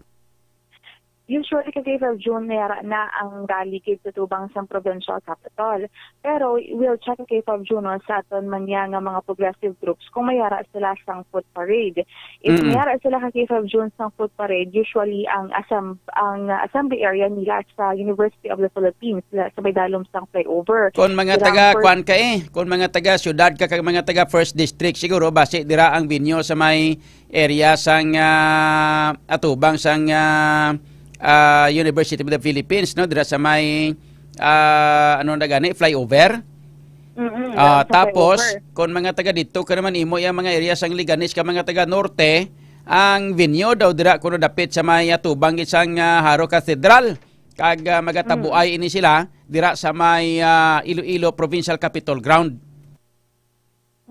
Usually, ka K five June, may ara na ang rally gid sa tubang sang provincial capital. Pero we'll check, ka K five June, no, sa aton man niya nga mga progressive groups kung may ara sila sang foot parade. If Mm. may ara sila, ka K five June, sang foot parade, usually ang asem-, ang assembly area nila sa University of the Philippines, la-, sa may dalom sang flyover. Kon mga Sila taga ang first kuan ka eh, kon mga taga syudad ka, kag mga taga first district, siguro basi dira ang venue sa may area sang, ah, atubang sang, ah, ah, University of the Philippines, no? Dira sa may, ah, ano na gani, flyover. Mm-mm, Ah, dira sa tapos, flyover. Kung mga taga dito ka naman, imo yung mga area sang Leganes ka, mga taga norte, ang venue daw dira kuno dapit sa may atubang isang, ah, Jaro Cathedral. Kag, ah, magatabuay Mm. ini sila dira sa may, ah, Iloilo Provincial Capitol Ground.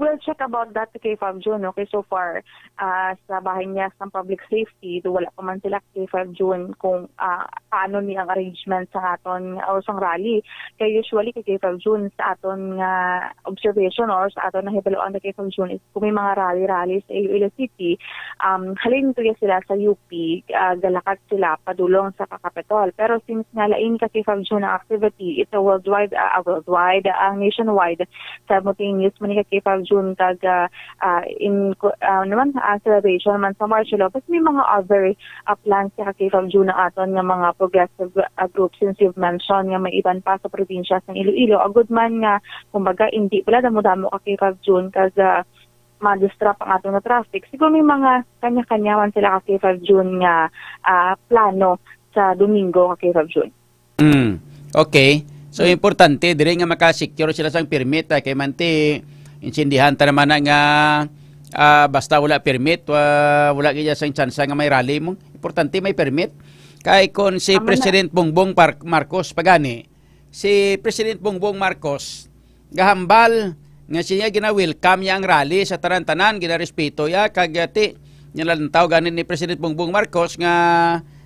We'll check about that, ka K five June, no? Kay so far, ah, sa bahin niya sa public safety, do wala pa man sila, ka K five June, kung, ah, paano ni ang arrangement sa aton or sang rally. Kay usually, ka K five June, sa aton nga observation or sa aton nahibaluan, ka K five June, is kung may mga rally-rally sa Iloilo City, um, halin tuya sila sa U P, ah, galakat sila padulong sa Capitol. Pero since nga lain, ka K five June, ang activity, it's a worldwide, ah, a worldwide, ang nationwide simultaneous man ni, ka K five June, kag, ah, ah, in, ah, naman, ah, celebration man sa March Lopez, may mga other, ah, plans, ka K five June, ang aton nga mga progressive, ah, groups, since you've mentioned nga may iban pa sa probinsya sa Iloilo. Agud man nga, kumbaga, hindi pala damo-damo, ka K five June, kag, ah, ma-disrupt ang aton nga traffic. Siguro may mga kanya-kanya man sila, ka K five June, nga, ah, plano sa Domingo, ka K five June. Mm. Okay. So, Mm. importante diri nga maka-secure sila sang permit, ah, kay manti intindihan ta naman na nga, ah, basta wala permit, wa-, wala gid sang tsansa nga may rally mo. Importante may permit. Kay kon si Tama na. President Bongbong Par-, Marcos pagani, si President Bongbong Marcos gahambal nga siya gina-welcome niya ang rally sa tanan-tanan, ginarespeto ya, kag, ah, ti, nilalantaw gani ni President Bongbong Marcos nga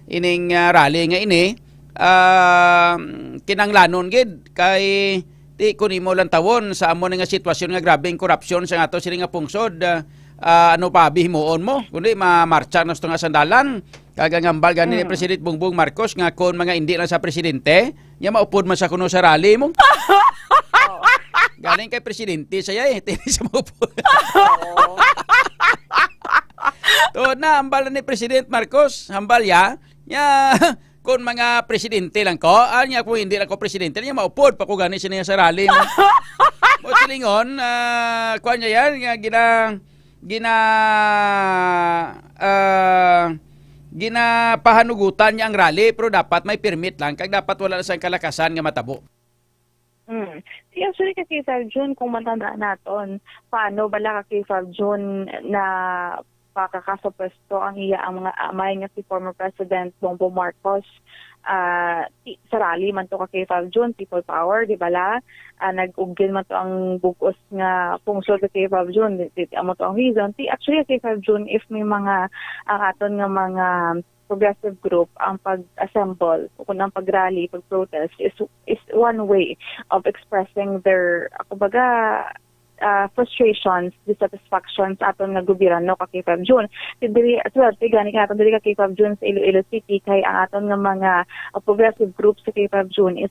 ining, ah, rally nga ini, ah, kinanglanon gid kay ti kun imo lantawon sa amo na nga sitwasyon nga grabing korupsyon sa ato sini nga pungsod, ah, ah, ano pa abi himuon mo kundi mamarcha na sa nga sandalan. Kag ang hambal gani ni Mm. President Bongbong Marcos nga kon mga indi lang sa presidente, niya maupod man sa kuno sa rally mo. Oo. Galing kay presidente siya eh, tini sa maupod. Oo. Tuod na, hambal na ni President Marcos, hambal ya, niya, kung mga presidente lang ko, ah, niya kung hindi lang ko presidente, niya maupod pa ko gani siya sa rally mo. Mo silingon, ah, kuwan niya yan, nga gina-, gina-, ah, ginapahanugutan niya ang rally, pero dapat may permit lang, kag dapat wala na sang kalakasan nga matabo. Hmm. Si actually, ka K five June, kung matandaan naton, paano bala, ka K five June, na pakakasapwesto ang iya ang mga amay nga si former President Bongbong Marcos, ah, ti-, sa rally man to, ka K five June, People Power, di bala? Ah, nag-ugin man to ang bugos nga pungsod, ka K five June, di, di, amo to ang reason. Ti-, actually, ka K five June, if may mga, ang aton nga mga progressive group ang pag-assemble o kung ang pag-rally, pag-protest is, is one way of expressing their, kumbaga, ah, frustrations, dissatisfactions sa aton nga gobyerno, ka K five June. Kay diri, swerte gani ka aton diri, ka K five June, sa Iloilo City, kay ang aton nga mga, ah, progressive groups sa K five June is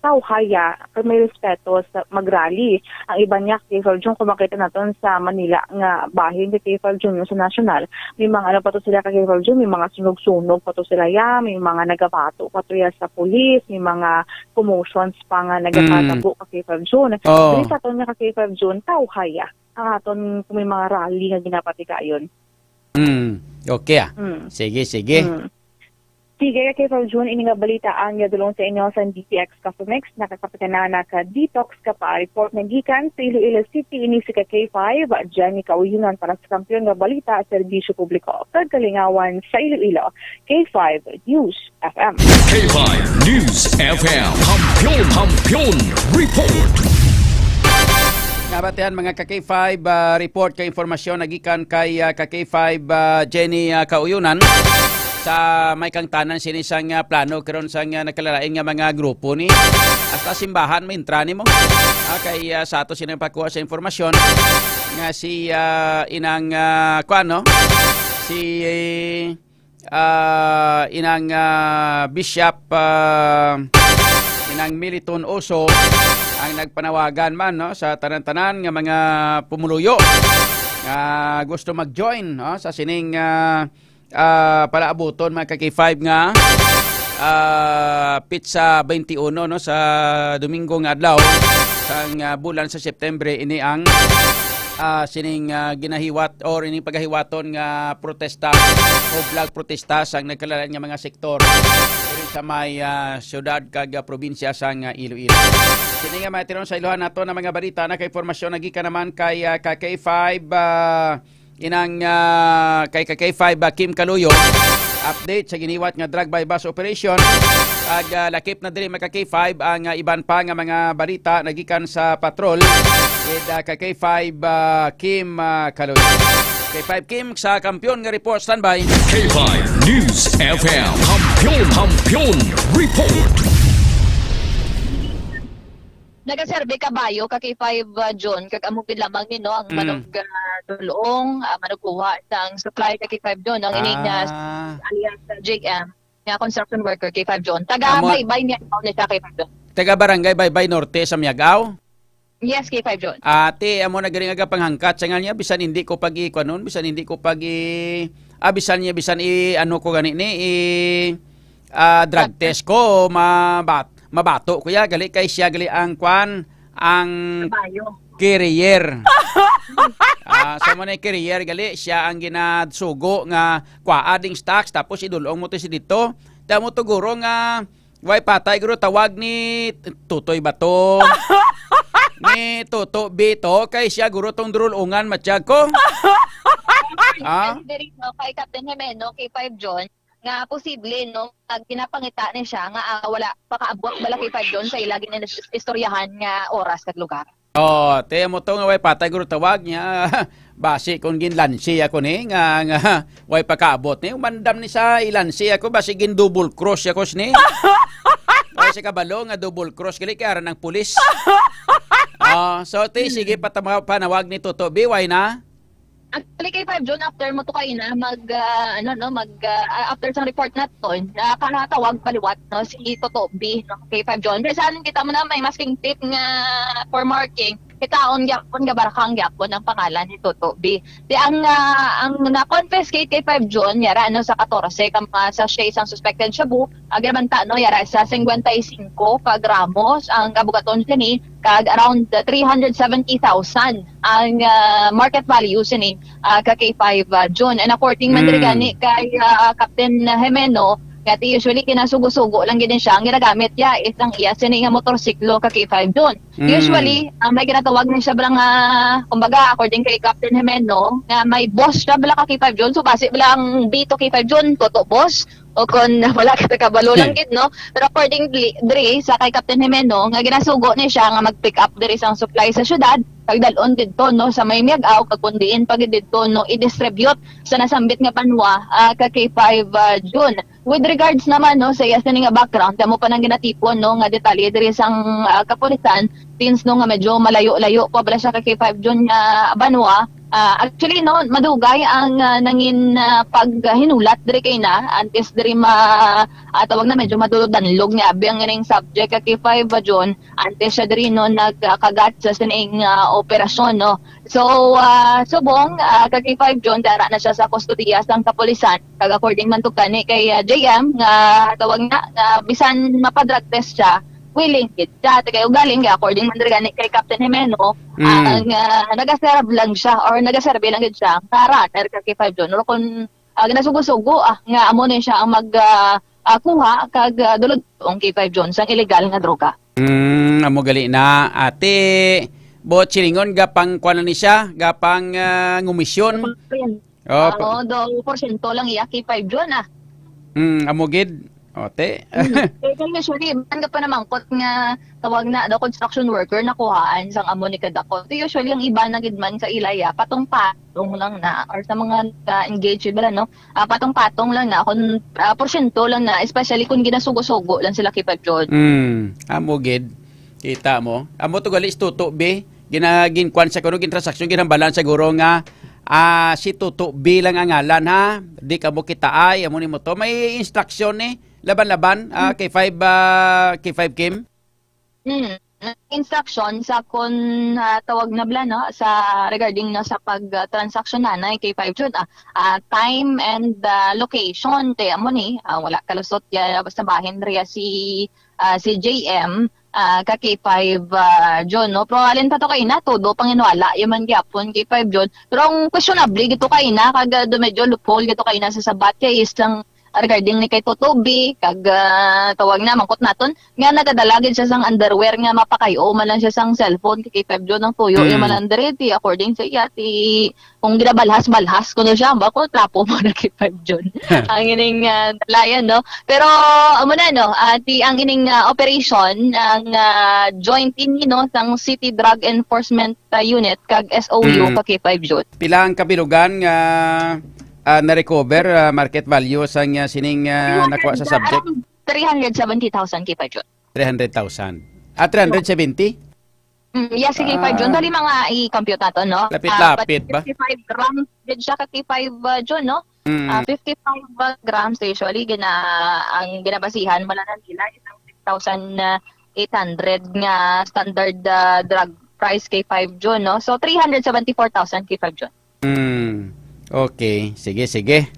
tawhaya, kag may respeto sa mag-rally. Ang iban niya, ka K five June, kung makita naton sa Manila nga bahin, ka K five June, sa national, may mga ano pa to sila, ka K five June, may mga sunog-sunog pa to sila ya, may mga nagabato pa to ya sa pulis, may mga commotions pa nga Mm. nagapatabo, ka K five June. Oh. Diri sa aton nga, ka K five June, tawhaya ang aton kung may mga rally nga ginapatigayon. Mm. Okay, ah. Mm. Sige, sige. Mm. Sige, ka K five June, ini nga balita ang yadulong sa inyo sa D T X Coffee Mix. Nakakapit na na ka Detox ka pa. Report na gikan sa Iloilo City, ini si ka K five, Jenny Kauyunan para sa Kampiyon nga Balita, Serbisyo Publiko, kag Kalingawan sa Iloilo, K five News F M. K five News F M. Kampiyon, Kampiyon Report. Nabatian, mga ka K five, ah, report kay informasyon nagikan kay, ah, ka K five, ah, Jenny, ah, Kauyunan. Sa may kangtanan sini sang, ah, plano karon sang, ah, nagkalalain nga mga grupo ni hasta simbahan maintra nimo. Ah, kay, ah, sa ato sini pakuha sa informasyon nga si, ah, inang, ah, kuan, no? Si, eh, ah, inang, ah, Bishop, ah, inang Militon Oso ang nagpanawagan man, no, sa tanan-tanan nga mga pumuluyo nga gusto mag-join, no, sa sining, ah, ah, palaabuton, mga ka-K five, nga, ah, pitsa twenty-one, no, sa Domingo nga adlaw sang, ah, bulan sa September, ini ang, ah, sining, ah, ginahiwat or ining pagahiwaton nga protesta o flag protesta sang nagkalain nga mga sektor diri sa may, ah, syudad kag, ah, probinsya sang, ah, Iloilo. Kini nga mga tiron sa ilohan nato na mga balita na kay impormasyon nagikan naman kay, ah, ka K five, ah, inang, ah, kay ka K five, ah, Kim Kaluyo. Update sa giniwat nga drug buy-bust operation. Ag, ah, lakip na diri, mga ka K five, ang, ah, iban pa nga mga balita nagikan sa patrol with, ah, ka K five, ah, Kim, ah, Kaluyo. K five Kim sa Kampiyon nga report, standby. K five News F M. Kampiyon, Kampiyon Report. Nagaserbi kabayo ka K five, ah, John, kag amo gid lamang ni, no, ang Mm. manug-, ah, dulong, ah, manugkuha sang supply ka K five, John, ang ining, ah, Ah. alias, ah, J M, nga construction worker, K five, John. Taga Amo- Baybay niya, ano, ni siya, K five, John. Taga Barangay Baybay Norte sa Miag-ao? Yes, K five, John. Ate, amo na gani nga panghangkat sa nga niya, bisan hindi ko pag-i-, kuwanon, bisan hindi ko pag-i-, ah, bisan niya, bisan i-, ano ko gani ni, i-, ah, drug Drug test ko, mabat-, mabato ko ya, gali kay siya gali ang kwan, ang Kabayo. Carrier. Ah, sa mo na carrier, gali, siya ang ginasugo nga kwaa ding stocks, tapos idulong mo to si dito. Tamo to guro nga, way patay guro tawag ni Tutoy Bato. Ni Tuto Bito, kay siya guro tong drulungan, matyag ko. Ah? Diri, no, kay Captain Jimeno, K five John, nga posible, no, nga ginapangita ni siya nga, ah, wala pa kaabot bala, K five John, sa ila gin-, istoryahan nga oras kag lugar. Oh, te mo to nga way patay guro tawag niya. Basi kung ginlansi ako ni nga, nga way pakaabot ni, umandam ni sa ilansi ako, basi gin double cross ako sini. Ay, sa kabalo nga double cross gali kay ara ng pulis. Oh, so te, sige pa panawag ni Toto B Y na. Actually, K five John, after mo to kaina, mag, ah, ano, no, mag, ah, after sang report naton, nakahatawag paliwat, no, si Toto B, no, K five John. Pero saan kita mo na may masking tip nga for marking, kitaon gyapon, gabarakang gyapon ang pangalan ni Toto B. Di ang, ah, ang na-confiscate, K five John, yara, ano, sa katorse ka mga sachet sang suspected shabu, ah, ginabanta, no, yara sa cincuenta y cinco ka gramos ang kabugaton sini, kag around three hundred seventy thousand ang, ah, market value sini, ah, ka K five, ah, John. And according man diri Mm. gani kay, ah, Captain Jimeno, nga ti usually kinasugo-sugo lang gid siya ang ginagamit ya isang iya sini nga motorsiklo ka K five, John. Mm. Usually, ah, may ginatawag ni siya bala nga, kumbaga, according kay Captain Jimeno, nga may boss siya bala ka K five, John. So, basi bala ang B to K five, John, Toto boss. O kon wala kita kabalo lang Hmm. gid, no? Pero accordingly, diri sa kay Captain Jimeno, nga ginasugo ni siya nga mag-pick up diri sang supply sa syudad, kag dalon didto, no, sa may Miag-ao, kag kun diin pa gid didto, no, i-distribute sa nasambit nga banwa, ah, ka K five, ah, John. With regards naman, no, sa iya sini nga background, kamo pa nang ginatipon, no, nga detalye diri sang, ah, kapulisan, since, no, nga medyo malayo-layo pa bala siya ka K five John nga banwa. Ah, actually, no, madugay ang, ah, nangin, ah, paghinulat diri kay na, antes diri ma-, ah, tawag na, medyo madudanlog nga abi ang ining subject ka K five, ah, John, antes siya diri, no, nagkagat sa sining, ah, operasyon, no. So, ah, subong, ah, ka K five John, dara na siya sa kustodiya sang kapulisan. Kag according man to gani kay, ah, J M, nga tawag na, nga bisan mapadrug test siya, willing gid siya. Ti kay ugaling, according man diri gani kay Captain Jimeno, Mm. ang, ah, nagaserve lang siya or nagaserve lang gid siya nga runner ka K five John. Or kung, ah, ginasugo-sugo, ah, nga amo ni siya ang mag, ah, ah, kuha kag, ah, dulog ang K five John sang illegal nga droga. Mm, amo gali na. Ate, buot silingon, gapang kuan na ni siya, gapang, ah, ngumisyon. Gapang, Oh, pa- Oo, do porsyento lang iya K five John, ah. Mm, amo gid. Ote. Mm. Kaya kaya usually, man ka pa namangkot nga tawag na daw construction worker nakuhaan sang amo ni kadako. So, usually, ang iba na gid man sa ilaya, patong-patong lang na, or sa mga ka-engage, bala, no? Ah, patong-patong lang na, kung, ah, porsyento lang na, especially kung ginasugo-sugo lang sila K five John. Mm, amo gid. Kita mo? Amo to gali si Toto B. Gina-, ginkuan sa kuno, gintransaksyon, ginhambalan siguro nga, Ah, si Tuto B lang ang ngalan, ha? Di kamo kitaay, amo nimo to. May instruction ni laban-laban, ah, Hmm. K five, ah, K five Kim? Hmm. Instruction sa kun, ah, tawag na bala, no, sa regarding, no, sa pag, ah, transaction na na K five Jun, ah, ah, time and, ah, location, te, amo ni, ah, wala kalusot ya, basta bahin riya si, ah, si J M, ah, ka K five, ah, Jun, no? Pero alin pa to kay na, todo panginwala, yung man gyapon, K five Jun. Pero ang questionable, gito kay na, kag, ah, do medyo loophole, gito kay na sa sabat, kay isang regarding ni kay Totobi, kag, ah, tawag na, mangkot naton, nga nagadala gid siya sang underwear nga mapakayo man lang siya sang cellphone kay K five Jun ang tuyo, iya man Mm. lang diri, ti, according sa iya, ti, kung ginabalhas-balhas ko na siya, bako trapo mo na kay five Jun. Ang ining, ah, dalayan, no? Pero, amo na, no? Ah, ti, ang ining, ah, operation, ang, ah, joint ini, no, sang City Drug Enforcement, ah, Unit kag S O U Mm. ka kay five Jun. Pila ang kabilugan nga, ah, na-recover, ah, market value sang, ah, sining, ah, nakuha sa subject? Around three hundred seventy thousand kay five Jun. Three hundred thousand. Ah, three hundred seventy? Mm, yes, sige, five Jun. Ah. Bali, mga i-compute nato, no? Lapit-lapit Ah, but ba? fifty-five grams gid siya ka K five, uh, Jun, no? Mm. Ah, fifty-five grams, usually, gina-, ang ginabasihan mo lang nila is ang six thousand eight hundred nga standard, uh, drug price kay five Jun, no? So, three hundred seventy-four thousand kay five Jun. Mm. Okay. Sige, sige.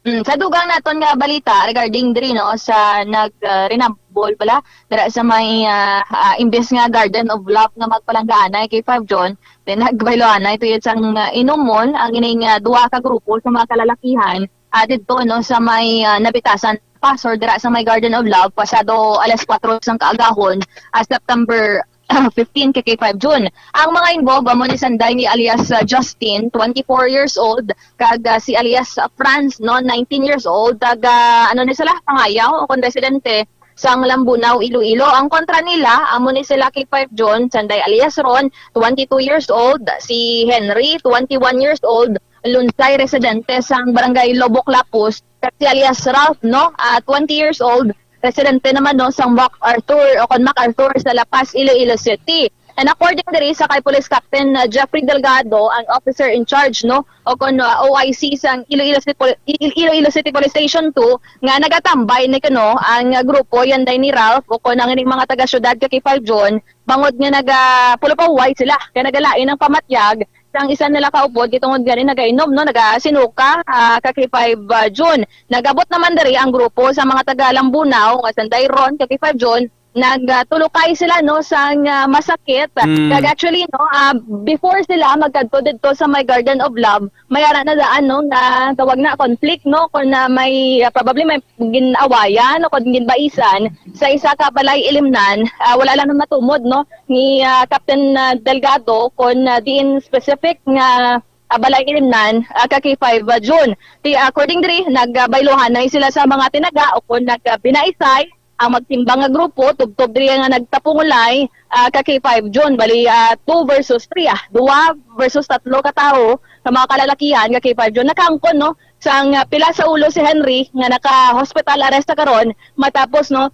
Mm, sa dugang naton nga balita regarding diri, no, sa nag, ah, rinambol pala dira sa may, ah, ah, imbes nga Garden of Love nga magpalanggaanay kay five Jun, then nagbayloanay tuyod sang, ah, inumon ang ining, ah, duha ka grupo sa mga kalalakihan, ah, didto, no, sa may, ah, Nabitasan Pass or dira sa may Garden of Love pasado alas kuwatro sang kaagahon, ah, September fifteen kay kay five Jun. Ang mga involved amo ni Sanday ni alias, ah, Justin, twenty-four years old, kag, ah, si alias, ah, Franz, no, nineteen years old, taga, ano ni sila, Pangayaw o kon residente sang Lambunao, Iloilo. Ang kontra nila amo ni sila kay five Jun, Sanday alias Ron, twenty-two years old, si Henry, twenty-one years old, Lunsay, residente sang Barangay Lobok Lapus, kag si alias Ralph, no, ah, twenty years old, residente naman, no, sang MacArthur o kon MacArthur sa La Paz, Iloilo City. And according diri sa kay Police Captain, uh, Jeffrey Delgado, ang officer in charge, no, o kon, uh, O I C sang Iloilo City Pol-, Il-, Iloilo City Police Station two, nga nagatambay ni kuno ang, uh, grupo yan day ni Ralph o kon ang ining mga taga-syudad ka kay five Jun, bangod nga naga-, pulupaway sila, kay nagalain ang pamatyag sang isa nila ka upod, gitungod gani nagainom, no, nagasinuka, ah, ka kay five, ah, Jun. Nagabot naman diri ang grupo sa mga taga Lambunao nga Sanday Ron ka kay five Jun, nagtulukay sila, no, sang, ah, masakit. Mm. Kag actually, no, ah, before sila magkadto didto sa may Garden of Love, may ara na daan, no, na tawag na conflict, no, kung na may, ah, probably may gin-awayan o kon ginbaisan sa isa ka balay ilimnan, ah, wala lang matumod, no, ni, ah, Captain, ah, Delgado kon, ah, diin specific nga, ah, balay ilimnan, ah, ka kay five, ah, Jun. Ti, according diri, nagbayluhanay sila sa mga tinaga o kon nagbinaisay ang magtimbang nga grupo, tubtob diri nga nagtapungulay, ah, ka kay five Jun. Bali, ah, two versus three, ah, duwa versus tatlo ka tawo nga mga kalalakihan ka kay five Jun. Nakaangkon, no, sang, ah, pila sa ulo si Henry nga naka-hospital arrest sa karon matapos, no,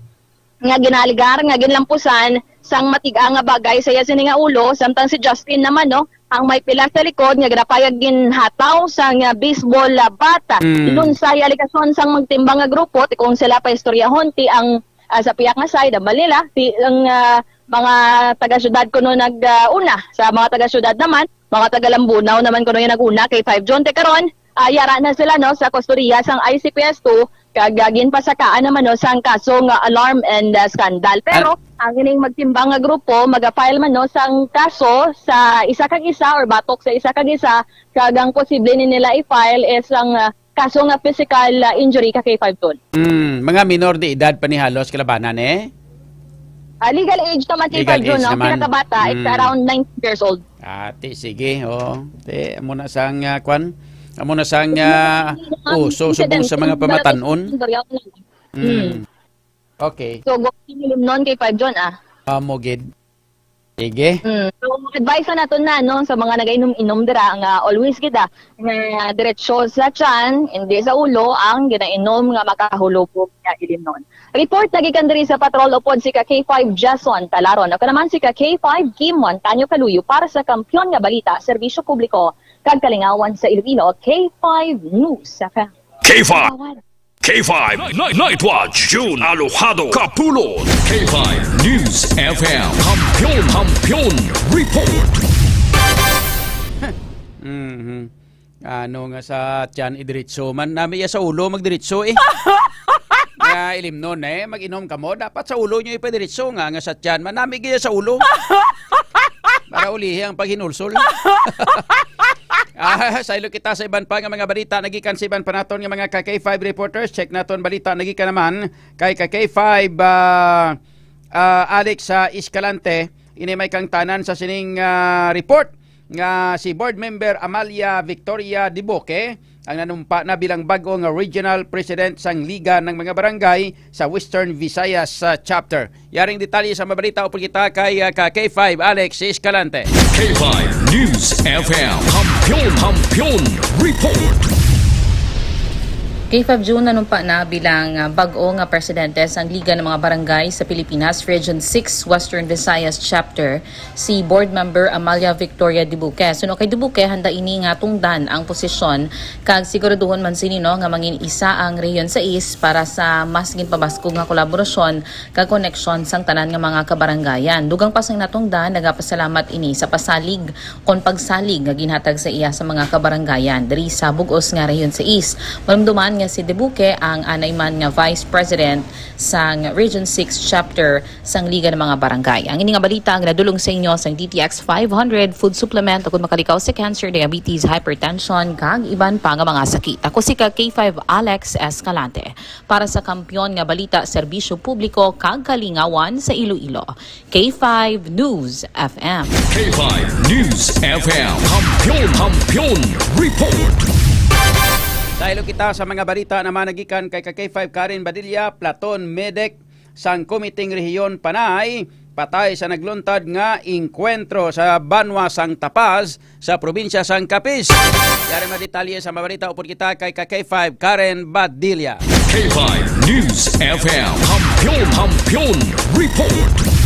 nga ginaligar, nga ginlampusan sang matig-a nga bagay sa iya sini nga ulo, samtang si Justin naman, no, ang may pila sa likod nga ginapayag ginhataw sang, ah, baseball, ah, bat. Mm. Lunsay alegasyon sang magtimbang nga grupo, ti kung sila pa istoryahon, ti ang, ah, sa piyak nga side, ambal nila, ti ang, ah, mga taga-syudad kuno nag, ah, una, sa mga taga-syudad naman, mga taga-Lambunao naman kuno yung nag-una kay five Jun. Te karon, ah, yara na sila, no, sa kustodiya sang I C P S two, kag, ah, ginpasakaan naman, no, sang kaso nga alarm and, ah, scandal. Pero An- ang ining magtimbang nga grupo, maga-file man, no, sang kaso sa isa kag isa or batok sa isa kag isa, kag ang posible ni nila i-file is ang, ah, kaso nga physical, ah, injury ka kay five Jun. Mm, mga minor de edad pa ni halos kalabanan, eh? Ah, legal age naman kay Legal five Jun, age no? Ang naman. Pinakabata, it's Mm. around nineteen years old. Ah, ti, sige, oh. Ti, amo na sang, ah, kwan? Amo na sang, ah, Yung mga uso subong sa insidente, mga pamatan-on? Yung Mm. Mm. Okay. So, go, limnon kay five Jun, ah. Amo gid. Sige. Mm. So, advice na naton na, no, sa mga nagainom-inom dira nga always gid, ah, nga diretso sa tiyan, hindi sa ulo ang ginainom nga makahulubog nga ilimnon. Report na gikan diri sa Patrol upod si ka K five Jason Talaron. Ako naman si ka K five Kim Montaño Kaluyo para sa Kampiyon nga Balita, Serbisyo Publiko, kag Kalingawan sa Iloilo, K five News F M. K five. K five Night, Night Watch, June Alojado Kapulon. K five News F M. Kampiyon, Kampiyon Report. Mhm. Ano nga sa tiyan idiretso man? Nami iya sa ulo magdiretso eh. Nga ilimnon eh, mag-inom ka mo, dapat sa ulo nyo ipadiretso nga, nga sa tiyan man. Nami iya sa ulo. Para ulihi ang paghinulsol. Ah, saylo kita sa iban pa nga mga balita nagikan sa iban pa naton nga mga ka K five reporters. Check naton balita nagikan naman kay ka K five, ah, ah, Alex, ah, Escalante. Ini may kangtanan sa sining, ah, report nga si Board Member Amalia Victoria Diboque ang nanumpa na bilang bag-o nga regional president sang Liga ng mga Barangay sa Western Visayas, ah, Chapter. Yaring detalye sa mabalita upod kita kay, ah, ka K five Alex Escalante. K five News F M. Kampiyon, Kampiyon Report. K five June nanumpa na bilang, ah, bag-o nga presidente sang Liga ng mga Barangay sa Pilipinas, Region six, Western Visayas Chapter, si Board Member Amalia Victoria Dibuque. Suno kay Dibuque, handa ini nga tungdan ang posisyon kag siguraduhon man sini, no, nga mangin isa ang Region sais para sa mas ginpabaskog nga kolaborasyon kag koneksyon sang tanan nga mga kabarangayan. Dugang pa sang natungdan, nagapasalamat ini sa pasalig kon pagsalig nga ginhatag sa iya sa mga kabarangayan diri sa bug-os nga Region sais. Malumduman nga si Dibuque ang anay man nga Vice President sang Region six Chapter sang Liga ng mga Barangay. Ang ini nga balita ang nadulong sa inyo sang D T X five hundred food supplement, ukon makalikaw sa cancer, diabetes, hypertension, kag iban pa nga mga sakit. Ako si ka K five Alex Escalante para sa Kampiyon nga Balita, Serbisyo Publiko, kag Kalingawan sa Iloilo. K five News F M. K five News F M. Kampiyon, Kampiyon Report. Dahil kita sa mga balita naman nagikan kay ka K five Karen Badilla, Platon Medic sang Komiteng Rehiyon Panay, patay sa nagluntad nga engkwentro sa banwa sang Tapaz, sa probinsya sang Capiz. Yari madetalye sa mabalita upod kita kay ka K five Karen Badilla. K five News F M. Kampiyon, Kampiyon Report.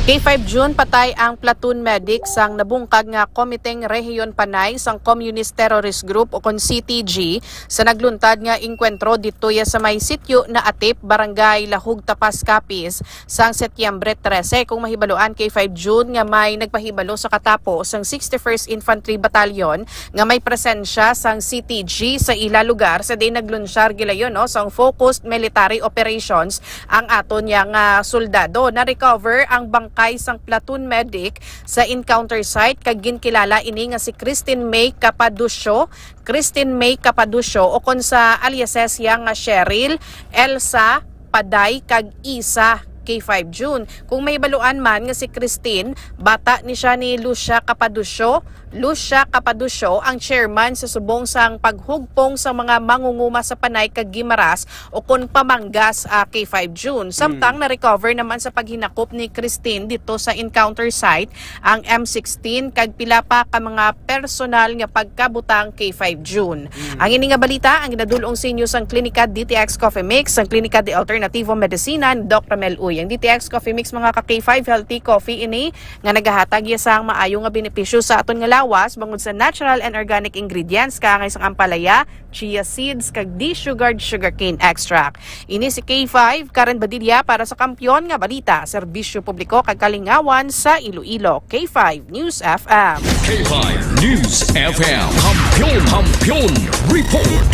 Kay five June, patay ang platoon medic sang nabungkag nga Komiteng Rehiyon Panay sang Communist Terrorist Group, o kon C T G, sa nagluntad nga engkwentro didto ya sa may sitio na Atip, Barangay Lahug, Tapaz, Capiz, sang Setyembre trese. Kung mahibaluan, kay five June nga may nagpahibalo sa katapo sang sixty-first Infantry Battalion nga may presensya sang C T G sa ila lugar sa diin naglunsyar gilayon, no, sang focused military operations ang aton ya nga soldado. Na-recover ang bangkay sang platoon medic sa encounter site kag ginkilala ini nga si Christine May Capaducio, Christine May Capaducio, o kon sa aliases ya nga Cheryl, Elsa, Paday, kag Isa, kay five June. Kung mahibaluan man nga si Christine, bata ni siya ni Lucia Capaducio. Lucia Capaducio ang chairman sa subong sang paghugpong sa mga mangunguma sa Panay kag Guimaras, o kon Pamanggas, ah, kay five June. Samtang Mm. na-recover naman sa paghinakop ni Christine dito sa encounter site ang M sixteen kag pila pa ka mga personal nga pagkabutang kay five June. Mm. Ang ini nga balita ang ginadulong sa inyo sang Klinika D T X Coffee Mix, sang Klinika de Alternativo Medicina ni Doc Ramel Uy. Ang D T X Coffee Mix, mga ka K five, healthy coffee ini nga nagahatag ya sang maayo nga benepisyo sa aton nga lawas bangod sa natural and organic ingredients kaangay sang ampalaya, chia seeds, kag desugared sugarcane extract. Ini si K five, Karen Badilla para sa Kampiyon nga Balita, Serbisyo Publiko kag Kalingawan sa Iloilo, K five News F M. K five News F M. Kampiyon, Kampiyon Report.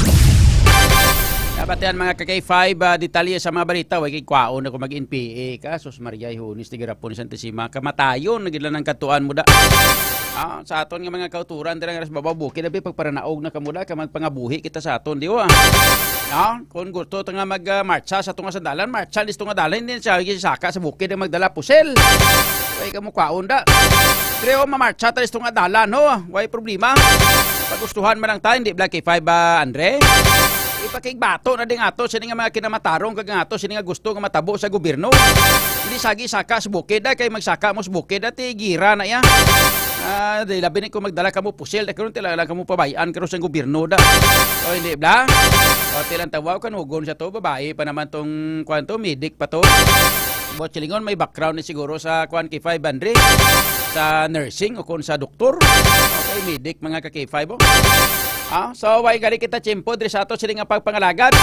Dapat yan, mga ka K five, ah, detalye sa mga balita. Way kay kwaon ako mag-N P A ka. Sus Maria, Ihonis, Tigirapon, Santa Sima. Kamatayon, nagidla ng katuan mo da. Ah, sa aton nga mga kauturan, dira nga ras babaw bukid, abi, pagparanaog na kamo da, ka magpangabuhi kita sa aton, di ba? Ah, kung gusto ta nga mag, ah, marcha sa tunga sa dalan, marcha listo nga dalan, hindi siya saka sa bukid ang magdala pusil. Way kamo kwaon da. Pero mamarcha ta listo nga dalan, ho? Way problema. Pagustuhan man lang tayo, hindi Black K five ba, Andre? Pakigbato na din ato sini nga mga kinamatarong kag ato sini nga gusto nga matabo sa gobyerno. Hindi sagi saka sa bukid, ah, kay magsaka mo sa bukid, ah, tigira na iya. Ah, di labi ni kung magdala kamo pusil, da karon tila lang kamo pabayan karon sa gobyerno da. O hindi bla? O tilang tawaw kanugon sa to, babae pa naman tong kwan to, medic pa to. Buot silingon may background ni siguro sa kwan K five Andre, sa nursing o kung sa doktor. Okay, medic mga ka K five, oh. Ah, so, way gali kita tiyempo diri sa ato sini nga pagpangalagad.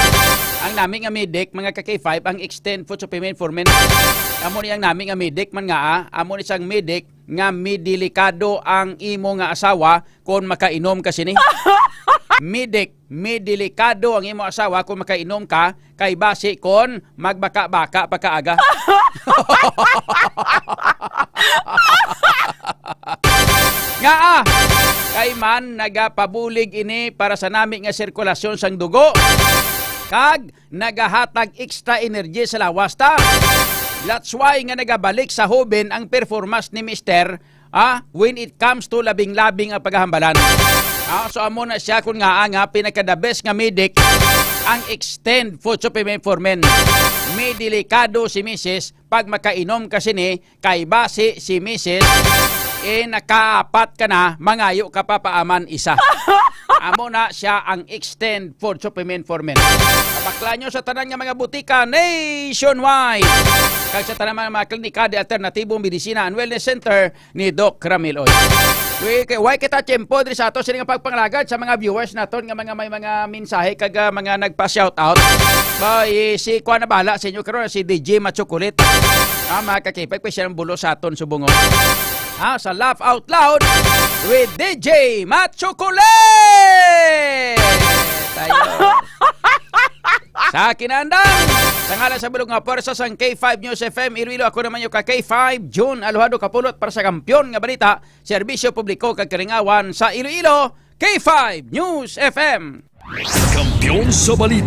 Ang nami nga medic, mga ka K five, ang extend food supplement for men. Amo ni ang nami nga medic man nga, ah, amo ni sang medic nga midelikado ang imo nga asawa kon makainom ka sini. Medic, midelikado ang imo asawa kon makainom ka kay basi kon magbaka-baka pa kaaga. Nga, ah, kay man nagapabulig ini para sa nami nga sirkulasyon sang dugo kag nagahatag extra energy sa lawas ta. That's why nga nagabalik sa hoben ang performance ni Mister, ah, when it comes to labing-labing ang paghahambalan. Ah, so amo na siya kun nga nga pinaka the best nga medic ang extend food supplement for men. May delikado si misis pag makainom ka sini kay basi si misis, eh, nakaapat ka na, mangayo ka pa paaman isa. Amo na siya ang extend food supplement for men. Kabaklan nyo sa tanan nga mga butika nationwide. Kag sa tanan mga klinika de alternatibo, medisina and wellness center ni Doc Ramil Oy. Wi-, kay, way kita tiyempo diri sa ato sini nga pagpangalagad sa mga viewers naton nga mga may mga mensahe kag, ah, mga nagpa-shout out. Ba, eh, si kuan na bala sa inyo karon, si D J Machokulit. Ah, mga kakipag, pa siya ang bulo sa aton subungon. Ah, sa Laugh Out Loud with D J Machokulit! Tayo. Sa kinandang, sa ngalan sa bulog nga pwersa sang K five News F M Iloilo, ako naman yung ka K five, June Alojado Kapulot para sa Kampiyon nga Balita, Serbisyo Publiko kag Kalingawan sa Iloilo, K five News F M. Kampiyon sa Balita.